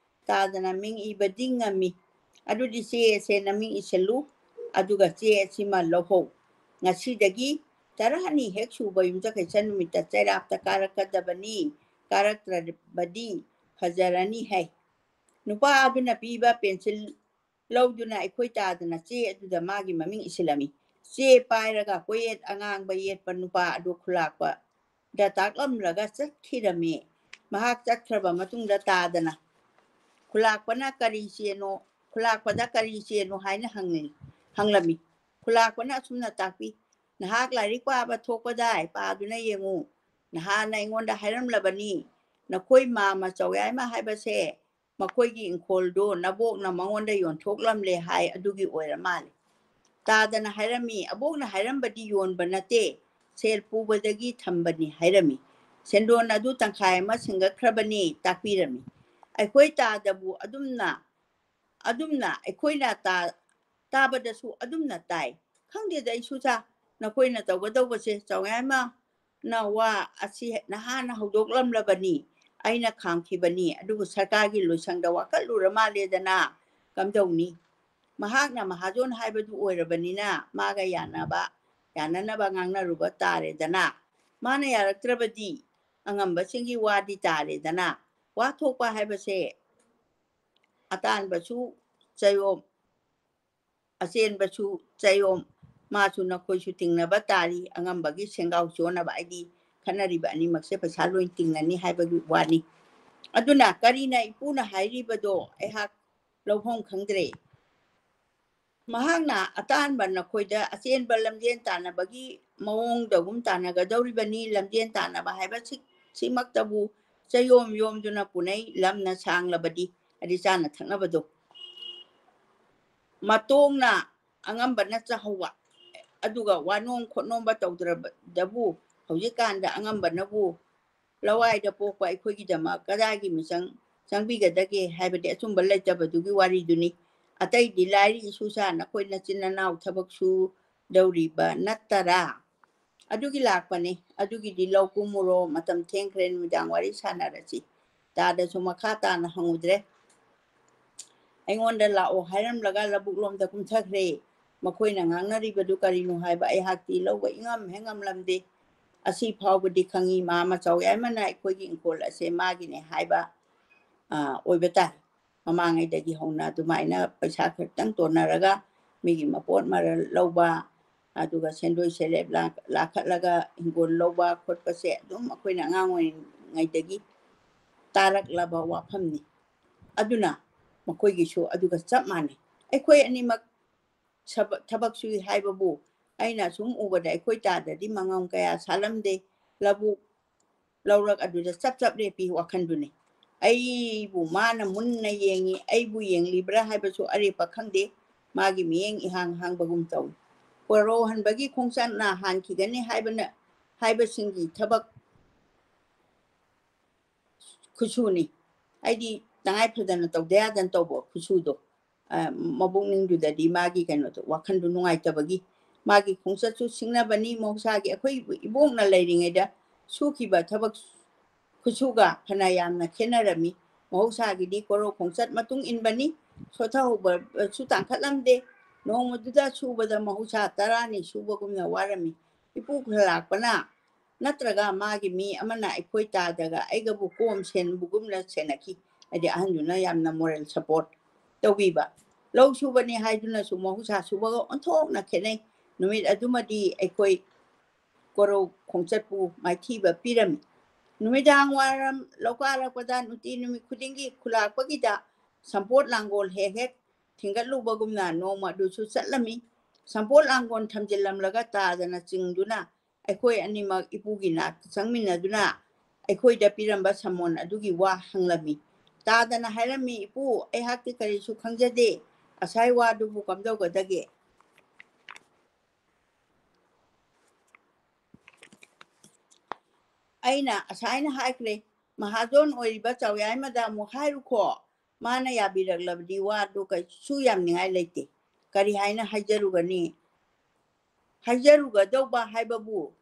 ꯇꯥꯗꯅ ꯃꯤꯡ ꯏꯕꯗꯤ ꯉꯝꯃꯤ꯫ "ꯑꯗꯨꯗꯤ ꯆꯦ ꯑꯁꯦ ꯅꯃꯤꯡ ꯏꯁꯤꯜꯂꯨ, ꯑꯗꯨꯒ ꯆꯦ ꯑꯁꯤꯃ ꯂꯧꯍꯧ꯫ ꯉꯁꯤꯗꯒꯤ ꯇꯔꯥꯅꯤ ꯍꯦꯛ ꯁꯨꯕ ꯌꯨꯝꯖꯀꯩꯁ ꯅꯨꯃꯤꯠꯇ ꯆꯩꯔꯥꯞꯇ ꯀꯥꯔꯛꯀꯗꯕꯅꯤ꯫ ꯀꯥꯔꯛꯇ꯭ꯔꯕꯗꯤ ꯐꯖꯔꯅꯤ" ꯍꯥꯏ꯫ ꯅꯨꯄꯥ ꯑꯗꯨꯅ ꯄꯤꯕ ꯄꯦꯟꯁꯤꯜ ꯂꯧꯗꯨꯅ ꯑꯩꯈꯣꯏ ꯇꯥꯗꯅ ꯆꯦ ꯑꯗꯨꯗ ꯃꯥꯒꯤ ꯃꯃꯤꯡ ꯏꯁꯤꯜꯂꯝꯃꯤ꯫ ꯆꯦ ꯄꯥꯏꯔꯒ ꯀꯣꯌꯦꯠ ꯑꯉꯥꯡꯕ ꯌꯦꯠꯄ ꯅꯨꯄꯥ ꯑꯗꯨ ꯈꯨꯂꯥꯛꯄꯗ ꯇꯥꯛꯂꯝꯂꯒ ꯆꯠꯈꯤꯔꯝꯃꯤ꯫ ꯃꯍꯥꯛ ꯆꯠꯈ꯭ꯔꯕ ꯃꯇꯨꯡꯗ ꯇꯥꯗꯅ ꯈꯨꯂꯥꯛꯄꯅ ꯀꯔꯤ ꯆꯦꯅꯣ, ꯈꯨꯂꯥꯛꯄꯗ ꯀꯔꯤ ꯆꯦꯅꯣ ꯍꯥꯏꯅ ꯍꯪꯉꯤ, ꯍꯪꯂꯝꯃꯤ꯫ ꯈꯨꯂꯥꯛꯄꯅ ꯑꯁꯨꯝꯅ ꯇꯥꯛꯄꯤ, "ꯅꯍꯥꯛ ꯂꯥꯏꯔꯤꯛ ꯄꯥꯕ ꯊꯣꯛꯄꯗꯥꯏ ꯄꯥꯗꯨꯅ ꯌꯦꯡꯉꯨ꯫ ꯅꯍꯥꯟꯅ ꯑꯩꯉꯣꯟꯗ ꯍꯥꯏꯔꯝꯂꯕꯅꯤ, ꯅꯈꯣꯏ ꯃꯥꯝꯃ ꯆꯧꯌꯥꯏꯃ ꯍꯥꯏꯕꯁꯦ ꯃꯈꯣꯏꯒꯤ ꯏꯪꯈꯣꯜꯗꯨ ꯅꯕꯣꯛꯅ ꯃꯉꯣꯟꯗ ꯌꯣꯟꯊꯣꯛꯂꯝꯂꯦ ꯍꯥꯏ, ꯑꯗꯨꯒꯤ ꯑꯣꯏꯔ ꯃꯥꯜꯂꯦ"꯫ ꯇꯥꯗꯅ ꯍꯥꯏꯔꯝꯃꯤ, "ꯑꯕꯣꯛꯅ ꯍꯥꯏꯔꯝꯕꯗꯤ ꯌꯣꯟꯕ ꯅꯠꯇꯦ, ꯁꯦꯜ ꯄꯨꯕꯗꯒꯤ ꯊꯝꯕꯅꯤ" ꯍꯥꯏꯔꯝꯃꯤ꯫ "ꯁꯦꯟꯗꯣꯟ ꯑꯗꯨ ꯇꯪꯈꯥꯏ ꯑꯃ ꯁꯤꯡꯒꯠꯈ꯭ꯔꯕꯅꯤ" ꯇꯥꯛꯄꯤꯔꯝꯃꯤ꯫ ꯑꯩꯈꯣꯏ ꯇꯥꯗꯕꯨ ꯑꯗꯨꯝꯅ, ꯑꯗꯨꯝꯅ ꯑꯩꯈꯣꯏꯅ ꯇꯥ-, ꯇꯥꯕꯗꯁꯨ ꯑꯗꯨꯝꯅ ꯇꯥꯏ꯫ ꯈꯪꯗꯦꯗ ꯑꯩꯁꯨ ꯁꯥ, ꯅꯈꯣꯏꯅ ꯇꯧꯒꯗꯧꯕꯁꯦ꯫ ꯆꯧꯌꯥꯏꯃꯅ ꯋꯥ ꯑꯁꯤ ꯅꯍꯥꯟꯅ ꯍꯧꯗꯣꯛꯂꯝꯂꯕꯅꯤ꯫ ꯑꯩꯅ ꯈꯥꯝꯈꯤꯕꯅꯤ, ꯑꯗꯨꯕꯨ ꯁꯔꯀꯥꯔꯒꯤ ꯂꯣꯏꯁꯪꯗ ꯋꯥꯀꯠꯂꯨꯔ ꯃꯥꯜꯂꯦꯗꯅ꯫ ꯀꯝꯗꯧꯅꯤ? ꯃꯍꯥꯛꯅ ꯃꯍꯥꯖꯣꯟ ꯍꯥꯏꯕꯗꯨ ꯑꯣꯏꯔꯕꯅꯤꯅ ꯃꯥꯒ ꯌꯥꯅꯕ, ꯌꯥꯅꯅꯕ ꯉꯥꯡꯅꯔꯨꯕ ꯇꯥꯔꯦꯗꯅ꯫ ꯃꯥꯅ ꯌꯥꯔꯛꯇ꯭ꯔꯕꯗꯤ ꯑꯉꯝꯕꯁꯤꯡꯒꯤ ꯋꯥꯗꯤ ꯇꯥꯔꯦꯗꯅ꯫ ꯋꯥ ꯊꯣꯛꯄ ꯍꯥꯏꯕꯁꯦ ꯑꯇꯥꯟꯕꯁꯨ ꯆꯌꯣꯝ, ꯑꯆꯦꯟꯕꯁꯨ ꯆꯌꯣꯝ, ꯃꯥꯁꯨ ꯅꯈꯣꯏꯁꯨ ꯇꯤꯡꯅꯕ ꯇꯥꯔꯤ꯫ ꯑꯉꯝꯕꯒꯤ ꯁꯦꯡꯒꯥꯎ ꯆꯣꯟꯅꯕ ꯍꯥꯏꯗꯤ ꯈꯠꯅꯔꯤꯕ ꯑꯅꯤꯃꯛꯁꯦ ꯄꯩꯁꯥ ꯂꯣꯏ ꯇꯤꯡꯅꯅꯤ ꯍꯥꯏꯕꯒꯤ ꯋꯥꯅꯤ꯫ ꯑꯗꯨꯅ ꯀꯔꯤꯅ ꯏꯄꯨꯅ ꯍꯥꯏꯔꯤꯕꯗꯣ ꯑꯩꯍꯥꯛ ꯂꯧꯐꯝ ꯈꯪꯗ꯭ꯔꯦ꯫ ꯃꯍꯥꯛꯅ ꯑꯇꯥꯟꯕ ꯅꯈꯣꯏꯗ ꯑꯆꯦꯟꯕ ꯂꯝꯖꯦꯟ ꯇꯥꯟꯅꯕꯒꯤ ꯃꯑꯣꯡꯗꯒꯨꯝ ꯇꯥꯟꯅꯒꯗꯧꯔꯤꯕꯅꯤ꯫ ꯂꯝꯖꯦꯟ ꯇꯥꯟꯅꯕ ꯍꯥꯏꯕꯁꯤ, ꯁꯤꯃꯛꯇꯕꯨ ꯆꯌꯣꯝ ꯌꯣꯝꯗꯨꯅ ꯄꯨꯅꯩ, ꯂꯝꯅ ꯁꯥꯡꯂꯕꯗꯤ꯫ ꯑꯗꯤ ꯆꯥꯅ ꯊꯛꯅꯕꯗꯣ ꯃꯇꯣꯡꯅ ꯑꯉꯝꯕꯅ ꯆꯥꯍꯧꯕ, ꯑꯗꯨꯒ ꯋꯥꯅꯣꯝ ꯈꯣꯠꯅꯣꯝꯕ ꯇꯧꯗ꯭ꯔꯕꯗꯕꯨ ꯍꯧꯖꯤꯛꯀꯥꯟꯗ ꯑꯉꯝꯕꯅꯕꯨ ꯂꯋꯥꯏꯗ ꯄꯣꯛꯄ ꯑꯩꯈꯣꯏꯒꯤꯗꯃꯛ ꯀꯗꯥꯏꯒꯤ ꯃꯤꯆꯪ ꯆꯪꯕꯤꯒꯗꯒꯦ ꯍꯥꯏꯕꯗꯤ ꯑꯆꯨꯝꯕ ꯂꯩꯇꯕꯗꯨꯒꯤ ꯋꯥꯔꯤꯗꯨꯅꯤ꯫ ꯑꯇꯩꯗꯤ ꯂꯥꯏꯔꯤ ꯏꯁꯨꯁꯥ ꯅꯈꯣꯏ ꯅꯆꯤꯟ ꯅꯅꯥꯎ ꯊꯕꯛ ꯁꯨꯗꯧꯔꯤꯕ ꯅꯠꯇꯔꯥ? ꯑꯗꯨꯒꯤ ꯂꯥꯛꯄꯅꯤ꯫ ꯑꯗꯨꯒꯤꯗꯤ ꯂꯧ ꯀꯨꯝꯃꯨꯔꯣ, ꯃꯇꯝ ꯊꯦꯡꯈ꯭ꯔꯦ, ꯅꯨꯃꯤꯗꯥꯡ ꯋꯥꯔꯤ ꯁꯥꯟꯅꯔꯁꯤ꯫ ꯇꯥꯗꯁꯨ ꯃꯈꯥ ꯇꯥꯅ ꯍꯪꯉꯨꯗ꯭ꯔꯦ꯫ ꯑꯩꯉꯣꯟꯗ ꯂꯥꯛꯑꯣ ꯍꯥꯏꯔꯝꯂꯒ ꯂꯧꯕꯨꯛ ꯂꯣꯝꯗ ꯀꯨꯝꯊꯈ꯭ꯔꯦ꯫ ꯃꯈꯣꯏꯅ ꯉꯥꯡꯅꯔꯤꯕꯗꯨ ꯀꯔꯤꯅꯣ ꯍꯥꯏꯕ ꯑꯩꯍꯥꯛꯇꯤ ꯂꯧꯕ ꯏꯉꯝ ꯍꯦꯛ ꯉꯝꯂꯝꯗꯦ꯫ ꯑꯁꯤ ꯐꯥꯎꯕꯗꯤ ꯈꯪꯏ, ꯃꯥ ꯃꯆꯥꯎ ꯌꯥꯏꯃꯅ ꯑꯩꯈꯣꯏꯒꯤ ꯏꯪꯈꯣꯜ ꯑꯁꯦ ꯃꯥꯒꯤꯅꯦ ꯍꯥꯏꯕ, ꯑ, ꯑꯣꯏꯕ ꯇꯥꯏ꯫ ꯃꯃꯥꯡꯉꯩꯗꯒꯤ ꯍꯧꯅ ꯑꯗꯨꯃꯥꯏꯅ ꯄꯩꯁꯥ ꯈꯛꯇꯪ ꯇꯣꯟꯅꯔꯒ ꯃꯤꯒꯤ ꯃꯄꯣꯠ ꯃꯔꯜ ꯂꯧꯕ, ꯑꯗꯨꯒ ꯁꯦꯟꯗꯣꯏ ꯁꯦꯂꯦꯞ ꯂꯥ-, ꯂꯥꯈꯠꯂꯒ ꯍꯤꯡꯒꯣꯜ ꯂꯧꯕ ꯈꯣꯠꯄꯁꯦ ꯑꯗꯨꯝ ꯑꯩꯈꯣꯏꯅ ꯑꯉꯥꯡ ꯑꯣꯏꯔꯤꯉꯩꯗꯒꯤ ꯇꯥꯔꯛꯂꯕ ꯋꯥꯐꯝꯅꯤ꯫ ꯑꯗꯨꯅ ꯃꯈꯣꯏꯒꯤꯁꯨ ꯑꯗꯨꯒ ꯆꯞ ꯃꯥꯟꯅꯩ꯫ ꯑꯩꯈꯣꯏ ꯑꯅꯤꯃꯛ ꯁꯕ-, ꯊꯕꯛ ꯁꯨꯏ ꯍꯥꯏꯕꯕꯨ ꯑꯩꯅ ꯁꯨꯝ ꯎꯕꯗ ꯑꯩꯈꯣꯏ ꯇꯥꯗꯗꯤ ꯃꯉꯝ ꯀꯌꯥ ꯁꯥꯠꯂꯝꯗꯦ꯫ ꯂꯧꯕꯨꯛ ꯂꯧꯔꯛ ꯑꯗꯨꯗ ꯆꯞ ꯆꯞ ꯂꯦꯞꯄꯤ ꯋꯥꯈꯜꯗꯨꯅꯤ꯫ ꯑꯩꯕꯨ ꯃꯥꯅ ꯃꯨꯟꯅ ꯌꯦꯡꯉꯤ, ꯑꯩꯕꯨ ꯌꯦꯡꯂꯤꯕ꯭ꯔꯥ ꯍꯥꯏꯕꯁꯨ ꯑꯔꯦꯞꯄ ꯈꯪꯗꯦ꯫ ꯃꯥꯒꯤ ꯃꯤꯠꯌꯦꯡ ꯏꯍꯥꯡ ꯍꯥꯡꯕꯒꯨꯝ ꯇꯧꯏ꯫ ꯀꯣꯔꯧ ꯍꯟꯕꯒꯤ ꯈꯣꯡꯆꯠꯅ ꯍꯥꯟꯈꯤꯒꯅꯤ ꯍꯥꯏꯕꯅ, ꯍꯥꯏꯕꯁꯤꯡꯒꯤ ꯊꯕꯛ ꯈꯨꯠꯁꯨꯅꯤ꯫ ꯑꯩꯗꯤ ꯇꯉꯥꯏ ꯐꯗꯅ ꯇꯧꯗ ꯌꯥꯗꯅ ꯇꯧꯕ ꯈꯨꯠꯁꯨꯗꯣ, ꯑ, ꯃꯕꯨꯛꯅꯤꯡꯗꯨꯗꯗꯤ ꯃꯥꯒꯤ ꯀꯩꯅꯣꯗꯣ, ꯋꯥꯈꯜꯗꯣ ꯅꯨꯡꯉꯥꯏꯇꯕꯒꯤ꯫ ꯃꯥꯒꯤ ꯈꯣꯡꯆꯠꯁꯨ ꯁꯤꯡꯅꯕꯅꯤ꯫ ꯃꯍꯧꯁꯥꯒꯤ ꯑꯩꯈꯣꯏ ꯏꯕꯣꯛꯅ ꯂꯩꯔꯤꯉꯩꯗ ꯁꯨꯈꯤꯕ ꯊꯕꯛ ꯈꯨꯠꯁꯨꯒ ꯐꯅ ꯌꯥꯝꯅ ꯈꯦꯠꯅꯔꯝꯃꯤ꯫ ꯃꯍꯧꯁꯥꯒꯤꯗꯤ ꯀꯣꯔꯧ ꯈꯣꯡꯆꯠ ꯃꯇꯨꯡ ꯏꯟꯕꯅꯤ꯫ ꯁꯣꯊꯍꯧꯕꯁꯨ ꯇꯥꯡꯈꯠꯂꯝꯗꯦ꯫ ꯅꯣꯡꯃꯗꯨꯗ ꯁꯨꯕꯗ ꯃꯍꯧꯁꯥ ꯇꯔꯥꯅꯤ ꯁꯨꯕꯒꯨꯝꯅ ꯋꯥꯔꯝꯃꯤ꯫ ꯏꯄꯨ ꯈꯨꯂꯥꯛꯄꯅ ꯅꯠꯇ꯭ꯔꯒ ꯃꯥꯒꯤ ꯃꯤ ꯑꯃꯅ ꯑꯩꯈꯣꯏ ꯇꯥꯗꯒ ꯑꯩꯒꯕꯨ ꯀꯣꯝ ꯁꯦꯟꯕꯒꯨꯝꯅ ꯁꯦꯟꯅꯈꯤ꯫ ꯍꯥꯏꯗꯤ ꯑꯍꯟꯗꯨꯅ ꯌꯥꯝꯅ moral support ꯇꯧꯕꯤꯕ꯫ ꯂꯧ ꯁꯨꯕꯅꯤ ꯍꯥꯏꯗꯨꯅꯁꯨ ꯃꯍꯧꯁꯥ ꯁꯨꯕꯒ ꯑꯣꯟꯊꯣꯛꯅ ꯈꯦꯠꯅꯩ꯫ ꯅꯨꯃꯤꯠ ꯑꯗꯨꯃꯗꯤ ꯑꯩꯈꯣꯏ ꯀꯣꯔꯧ ꯈꯣꯡꯆꯠꯄꯨ ꯃꯥꯏꯊꯤꯕ ꯄꯤꯔꯝꯃꯤ꯫ ꯅꯨꯃꯤꯗꯥꯡ ꯋꯥꯏꯔꯝ ꯂꯧꯀꯥꯔꯛꯄꯗ ꯅꯨꯡꯇꯤ ꯅꯨꯃꯤꯠ ꯈꯨꯗꯤꯡꯒꯤ ꯈꯨꯂꯥꯛꯄꯒꯤꯗ ꯁꯝꯄꯣꯠ ꯂꯥꯡꯒꯣꯜ ꯍꯦꯛ ꯍꯦꯛ ꯊꯤꯡꯒꯠꯂꯨꯕꯒꯨꯝꯅ ꯅꯣꯡꯃ ꯑꯗꯨꯁꯨ ꯆꯠꯂꯝꯃꯤ꯫ ꯁꯝꯄꯣꯠ ꯂꯥꯡꯒꯣꯜ ꯊꯝꯖꯤꯜꯂꯝꯂꯒ ꯇꯥꯗꯅ ꯆꯤꯡꯗꯨꯅ ꯑꯩꯈꯣꯏ ꯑꯅꯤꯃꯛ ꯏꯄꯨꯒꯤ ꯅꯥꯛꯇ ꯆꯪꯃꯤꯟꯅꯗꯨꯅ ꯑꯩꯈꯣꯏꯗ ꯄꯤꯔꯝꯕ ꯁꯃꯣꯟ ꯑꯗꯨꯒꯤ ꯋꯥ ꯍꯪꯂꯝꯃꯤ꯫ ꯇꯥꯗꯅ ꯍꯥꯏꯔꯝꯃꯤ, "ꯏꯄꯨ, ꯑꯩꯍꯥꯛꯇꯤ ꯀꯔꯤꯁꯨ ꯈꯪꯖꯗꯦ꯫ ꯑꯁꯥꯏ ꯋꯥꯗꯨꯕꯨ ꯀꯝꯗꯧꯒꯗꯒꯦ?" ꯑꯩꯅ ꯑꯁꯥꯏꯅ ꯍꯥꯏꯈ꯭ꯔꯦ, ꯃꯍꯥꯖꯣꯟ ꯑꯣꯏꯔꯤꯕ ꯆꯥꯎꯌꯥꯏꯃꯗ ꯑꯃꯨꯛ ꯍꯥꯏꯔꯨꯈꯣ꯫ ꯃꯥꯅ ꯌꯥꯕꯤꯔꯛꯂꯕꯗꯤ ꯋꯥꯗꯨ ꯀꯩꯁꯨ ꯌꯥꯝꯅꯤꯡꯉꯥꯏ ꯂꯩꯇꯦ꯫ ꯀꯔꯤ ꯍꯥꯏꯅ ꯍꯥꯏꯖꯔꯨꯒꯅꯤ? ꯍꯥꯏꯖꯔꯨꯒꯗꯧꯕ ꯍꯥꯏꯕꯕꯨ,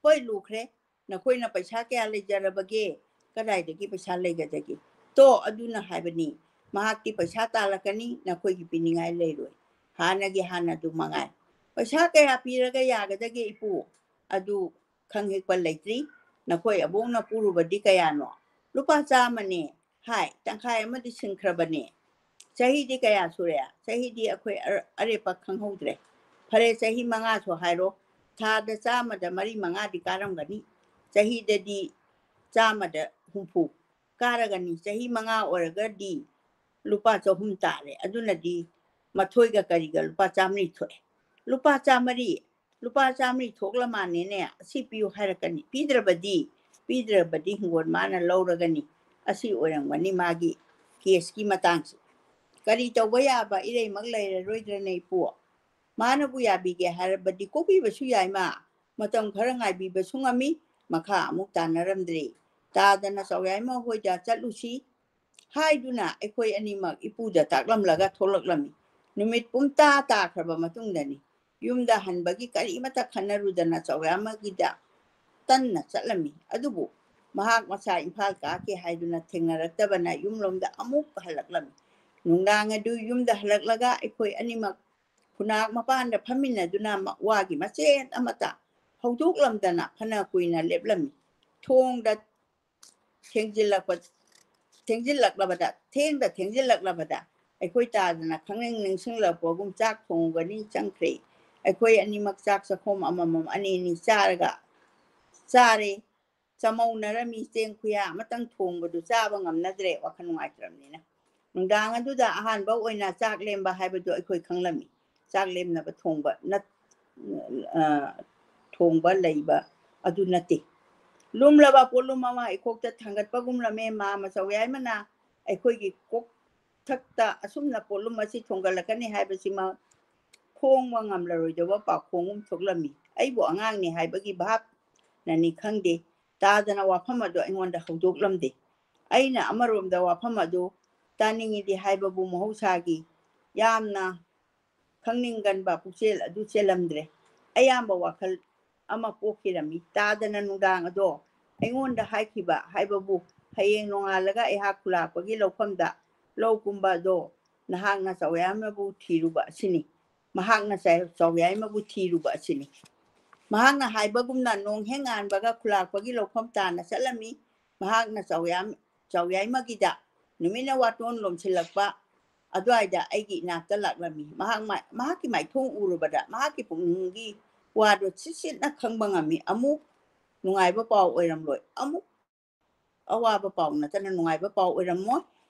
ꯍꯣꯏ, ꯂꯨꯈ꯭ꯔꯦ꯫ ꯅꯈꯣꯏꯅ ꯄꯩꯁꯥ ꯀꯌꯥ ꯂꯩꯖꯔꯕꯒꯦ? ꯀꯗꯥꯏꯗꯒꯤ ꯄꯩꯁꯥ ꯂꯩꯒꯗꯒꯦ? ꯇꯣ, ꯑꯗꯨꯅ ꯍꯥꯏꯕꯅꯤ, ꯃꯍꯥꯛꯇꯤ ꯄꯩꯁꯥ ꯇꯥꯜꯂꯛꯀꯅꯤ, ꯅꯈꯣꯏꯒꯤ ꯄꯤꯅꯤꯡꯉꯥꯏ ꯂꯩꯔꯣꯏ꯫ ꯍꯥꯟꯅꯒꯤ ꯍꯥꯟꯅꯗꯨ ꯃꯉꯥꯏ꯫ ꯄꯩꯁꯥ ꯀꯌꯥ ꯄꯤꯔꯒ ꯌꯥꯒꯗꯒꯦ, ꯏꯄꯨ? ꯑꯗꯨ ꯈꯪꯍꯦꯛꯄ ꯂꯩꯇ꯭ꯔꯤ꯫ ꯅꯈꯣꯏ ꯑꯕꯣꯛꯅ ꯄꯨꯔꯨꯕꯗꯤ ꯀꯌꯥꯅꯣ? ꯂꯨꯄꯥ ꯆꯥꯝꯃꯅꯦ꯫ ꯍꯥꯏ, ꯇꯪꯈꯥꯏ ꯑꯃꯗꯤ ꯁꯤꯟꯈ꯭ꯔꯕꯅꯦ꯫ ꯆꯍꯤꯗꯤ ꯀꯌꯥ ꯁꯨꯔꯦ? ꯆꯍꯤꯗꯤ ꯑꯩꯈꯣꯏ ꯑꯔ-, ꯑꯔꯦꯞꯄ ꯈꯪꯍꯧꯗ꯭ꯔꯦ꯫ ꯐꯔꯦ, ꯆꯍꯤ ꯃꯉꯥꯁꯨ ꯍꯥꯏꯔꯣ꯫ ꯊꯥꯗ ꯆꯥꯝꯃꯗ ꯃꯔꯤ ꯃꯉꯥꯗꯤ ꯀꯥꯔꯝꯒꯅꯤ꯫ ꯆꯍꯤꯗꯗꯤ ꯆꯥꯝꯃꯗ ꯍꯨꯝꯐꯨ ꯀꯥꯔꯒꯅꯤ꯫ ꯆꯍꯤ ꯃꯉꯥ ꯑꯣꯏꯔꯒꯗꯤ ꯂꯨꯄꯥ ꯆꯍꯨꯝ ꯇꯥꯔꯦ꯫ ꯑꯗꯨꯅꯗꯤ ꯃꯊꯣꯏꯒ ꯀꯔꯤꯒ ꯂꯨꯄꯥ ꯆꯥꯝꯃꯔꯤ ꯊꯣꯛꯑꯦ꯫ ꯂꯨꯄꯥ ꯆꯥꯝꯃꯔꯤ, ꯂꯨꯄꯥ ꯆꯥꯝꯃꯔꯤ ꯊꯣꯛꯂ ꯃꯥꯅꯦꯅꯦ, ꯑꯁꯤ ꯄꯤꯌꯨ ꯍꯥꯏꯔꯛꯀꯅꯤ꯫ ꯄꯤꯗ꯭ꯔꯕꯗꯤ, ꯄꯤꯗ꯭ꯔꯕꯗꯤ ꯍꯤꯡꯒꯣꯜ ꯃꯥꯅ ꯂꯧꯔꯒꯅꯤ꯫ ꯑꯁꯤ ꯑꯣꯏꯔꯝꯒꯅꯤ ꯃꯥꯒꯤ caseꯀꯤ ꯃꯇꯥꯡꯁꯦ꯫ ꯀꯔꯤ ꯇꯧꯕ ꯌꯥꯕ ꯏꯔꯩꯃꯛ ꯂꯩꯔꯔꯣꯏꯗ꯭ꯔꯅꯦ, ꯏꯄꯨ? ꯃꯥꯅꯕꯨ ꯌꯥꯕꯤꯒꯦ ꯍꯥꯏꯔꯕꯗꯤ ꯀꯣꯛꯄꯤꯕꯁꯨ ꯌꯥꯏ ꯃꯥ꯫ ꯃꯇꯝ ꯈꯔ ꯉꯥꯏꯕꯤꯕꯁꯨ ꯉꯝꯃꯤ꯫ ꯃꯈꯥ ꯑꯃꯨꯛ ꯇꯥꯟꯅꯔꯝꯗ꯭ꯔꯦ꯫ ꯇꯥꯗꯅ ꯆꯥꯎꯌꯥꯏꯃ ꯍꯣꯏꯗ ꯆꯠꯂꯨꯁꯤ ꯍꯥꯏꯗꯨꯅ ꯑꯩꯈꯣꯏ ꯑꯅꯤꯃꯛ ꯏꯄꯨꯗ ꯇꯥꯛꯂꯝꯂꯒ ꯊꯣꯛꯂꯛꯂꯝꯃꯤ꯫ ꯅꯨꯃꯤꯠ ꯄꯨꯝꯇꯥ ꯇꯥꯈ꯭ꯔꯕ ꯃꯇꯨꯡꯗꯅꯤ꯫ ꯌꯨꯝꯗ ꯍꯟꯕꯒꯤ ꯀꯔꯤꯃꯠꯇ ꯈꯟꯅꯔꯨꯗꯅ ꯆꯥꯎꯌꯥꯏꯃꯒꯤꯗ ꯇꯟꯅ ꯆꯠꯂꯝꯃꯤ꯫ ꯑꯗꯨꯕꯨ ꯃꯍꯥꯛ ꯃꯁꯥ ꯏꯝꯐꯥꯜ ꯀꯥꯈꯤ ꯍꯥꯏꯗꯨꯅ ꯊꯦꯡꯅꯔꯛꯇꯕꯅ ꯌꯨꯝꯂꯣꯝꯗ ꯑꯃꯨꯛ ꯍꯜꯂꯛꯂꯝꯃꯤ꯫ ꯅꯨꯡꯗꯥꯡ ꯑꯗꯨ ꯌꯨꯝꯗ ꯍꯜꯂꯛꯂꯒ ꯑꯩꯈꯣꯏ ꯑꯅꯤꯃꯛ ꯈꯨꯅꯥꯛ ꯃꯄꯥꯟꯗ ꯐꯝꯃꯤꯟꯅꯗꯨꯅ ꯃ-, ꯋꯥꯒꯤ ꯃꯆꯦꯠ ꯑꯃꯠꯇ ꯍꯧꯗꯣꯛꯂꯝꯗꯅ ꯐꯅ ꯀꯨꯏꯅ ꯂꯦꯞꯂꯝꯃꯤ꯫ ꯊꯣꯡꯗ ꯊꯦꯡꯖꯤꯜꯂꯛꯄ, ꯊꯦꯡꯖꯤꯜꯂꯛꯂꯕꯗ, ꯊꯦꯡꯗ ꯊꯦꯡꯖꯤꯜꯂꯛꯂꯕꯗ ꯑꯩꯈꯣꯏ ꯇꯥꯗꯅ ꯈꯪꯅꯤꯡ ꯅꯤꯡꯁꯤꯡꯂꯛꯄꯒꯨꯝ ꯆꯥꯛ ꯊꯣꯡꯒꯅꯤ ꯆꯪꯈ꯭ꯔꯦ꯫ ꯑꯩꯈꯣꯏ ꯑꯅꯤꯃꯛ ꯆꯥꯛ ꯆꯥꯛꯈꯣꯝ ꯑꯃꯃꯝ ꯑꯅꯤ ꯑꯅꯤ ꯆꯥꯔꯒ, ꯆꯥꯔꯦ꯫ ꯆꯃꯧꯅꯔꯝꯃꯤ ꯆꯦꯡ ꯈꯨꯌꯥ ꯑꯃꯇꯪ ꯊꯣꯡꯕꯗꯨ ꯆꯥꯕ ꯉꯝꯅꯗ꯭ꯔꯦ, ꯋꯥꯈꯜ ꯅꯨꯡꯉꯥꯏꯇ꯭ꯔꯕꯅꯤꯅ꯫ ꯅꯨꯡꯗꯥꯡ ꯑꯗꯨꯗ ꯑꯍꯥꯟꯕ ꯑꯣꯏꯅ ꯆꯥꯛ ꯂꯦꯝꯕ ꯍꯥꯏꯕꯗꯨ ꯑꯩꯈꯣꯏ ꯈꯪꯂꯝꯃꯤ꯫ ꯆꯥꯛ ꯂꯦꯝꯅꯕ ꯊꯣꯡꯕ ꯅꯠ-, ꯑ, ꯊꯣꯡꯕ ꯂꯩꯕ ꯑꯗꯨ ꯅꯠꯇꯦ꯫ ꯂꯨꯝꯂꯕ ꯄꯣꯠꯂꯨꯝ ꯑꯃ ꯏꯀꯣꯛꯇ ꯊꯥꯡꯒꯠꯄꯒꯨꯝꯂꯝꯃꯦ꯫ ꯃꯥ ꯃꯆꯧ ꯌꯥꯏꯃꯅ ꯑꯩꯈꯣꯏꯒꯤ ꯀꯣꯛꯊꯛꯇ ꯑꯁꯨꯝꯅ ꯄꯣꯠꯂꯨꯝ ꯑꯁꯤ ꯊꯣꯡꯒꯠꯂꯛꯀꯅꯤ ꯍꯥꯏꯕꯁꯤꯃ ꯈꯣꯡꯕ ꯉꯝꯂꯔꯣꯏꯗꯕ ꯄꯥꯎꯈꯣꯡ ꯑꯃ ꯊꯣꯛꯂꯝꯃꯤ꯫ ꯑꯩꯕꯨ ꯑꯉꯥꯡꯅꯤ ꯍꯥꯏꯕꯒꯤ ꯚꯥꯞꯅꯅꯤ ꯈꯪꯗꯦ, ꯇꯥꯗꯅ ꯋꯥꯐꯝ ꯑꯗꯨ ꯑꯩꯉꯣꯟꯗ ꯍꯧꯗꯣꯛꯂꯝꯗꯦ꯫ ꯑꯩꯅ ꯑꯃꯔꯣꯝꯗ ꯋꯥꯐꯝ ꯑꯗꯨ ꯇꯥꯅꯤꯡꯏꯗꯤ ꯍꯥꯏꯕꯕꯨ ꯃꯍꯧꯁꯥꯒꯤ ꯌꯥꯝꯅ ꯈꯪꯅꯤꯡꯒꯟꯕ ꯄꯨꯛꯆꯦꯜ ꯑꯗꯨ ꯆꯦꯜꯂꯝꯗ꯭ꯔꯦ꯫ ꯑꯌꯥꯝꯕ ꯋꯥꯈꯜ ꯑꯃ ꯄꯣꯛꯈꯤꯔꯝꯃꯤ꯫ ꯇꯥꯗꯅ ꯅꯨꯡꯗꯥꯡ ꯑꯗꯣ ꯑꯩꯉꯣꯟꯗ ꯍꯥꯏꯈꯤꯕ ꯍꯥꯏꯕꯕꯨ ꯍꯌꯦꯡ ꯅꯣꯡꯉꯥꯜꯂꯒ ꯑꯩꯍꯥꯛ ꯈꯨꯂꯥꯛꯄꯒꯤ ꯂꯧꯐꯝꯗ ꯂꯧ ꯀꯨꯝꯕ ꯑꯗꯣ ꯅꯍꯥꯛꯅ ꯆꯥꯎꯌꯥꯏꯃꯕꯨ ꯊꯤꯔꯨꯕ ꯑꯁꯤꯅꯤ꯫ ꯃꯍꯥꯛꯅ ꯆꯥꯎ-, ꯆꯥꯎꯌꯥꯏꯃꯕꯨ ꯊꯤꯔꯨꯕ ꯑꯁꯤꯅꯤ꯫ ꯃꯍꯥꯛꯅ ꯍꯥꯏꯕꯒꯨꯝꯅ ꯅꯣꯡ ꯍꯦꯛ ꯉꯥꯟꯕꯒ ꯈꯨꯂꯥꯛꯄꯒꯤ ꯂꯧꯐꯝ ꯇꯥꯟꯅ ꯆꯠꯂꯝꯃꯤ꯫ ꯃꯍꯥꯛꯅ ꯆꯥꯎꯌꯥꯝ-, ꯆꯥꯎꯌꯥꯏꯃꯒꯤꯗ ꯅꯨꯃꯤꯠꯅ ꯋꯥꯇꯣꯟ ꯂꯣꯝꯁꯤꯜꯂꯛꯄ ꯑꯗꯨꯋꯥꯏꯗ ꯑꯩꯒꯤ ꯏꯅꯥꯛꯇ ꯂꯥꯛꯂꯝꯃꯤ꯫ ꯃꯍꯥꯛ ꯃꯥ-, ꯃꯍꯥꯛꯀꯤ ꯃꯥꯏꯊꯣꯡ ꯎꯔꯨꯕꯗ ꯃꯍꯥꯛꯀꯤ ꯄꯨꯛꯅꯤꯡꯒꯤ ꯋꯥꯗꯨ ꯁꯤꯠ ꯁꯤꯠꯅ ꯈꯪꯕ ꯉꯝꯃꯤ꯫ ꯑꯃꯨꯛ ꯅꯨꯡꯉꯥꯏꯕ ꯄꯥꯎ ꯑꯣꯏꯔꯝꯂꯣꯏ, ꯑꯃꯨꯛ ꯑꯋꯥꯕ ꯄꯥꯎ ꯅꯠꯇꯅ ꯅꯨꯡꯉꯥꯏꯕ ꯄꯥꯎ ꯑꯣꯏꯔꯝꯃꯣꯏ꯫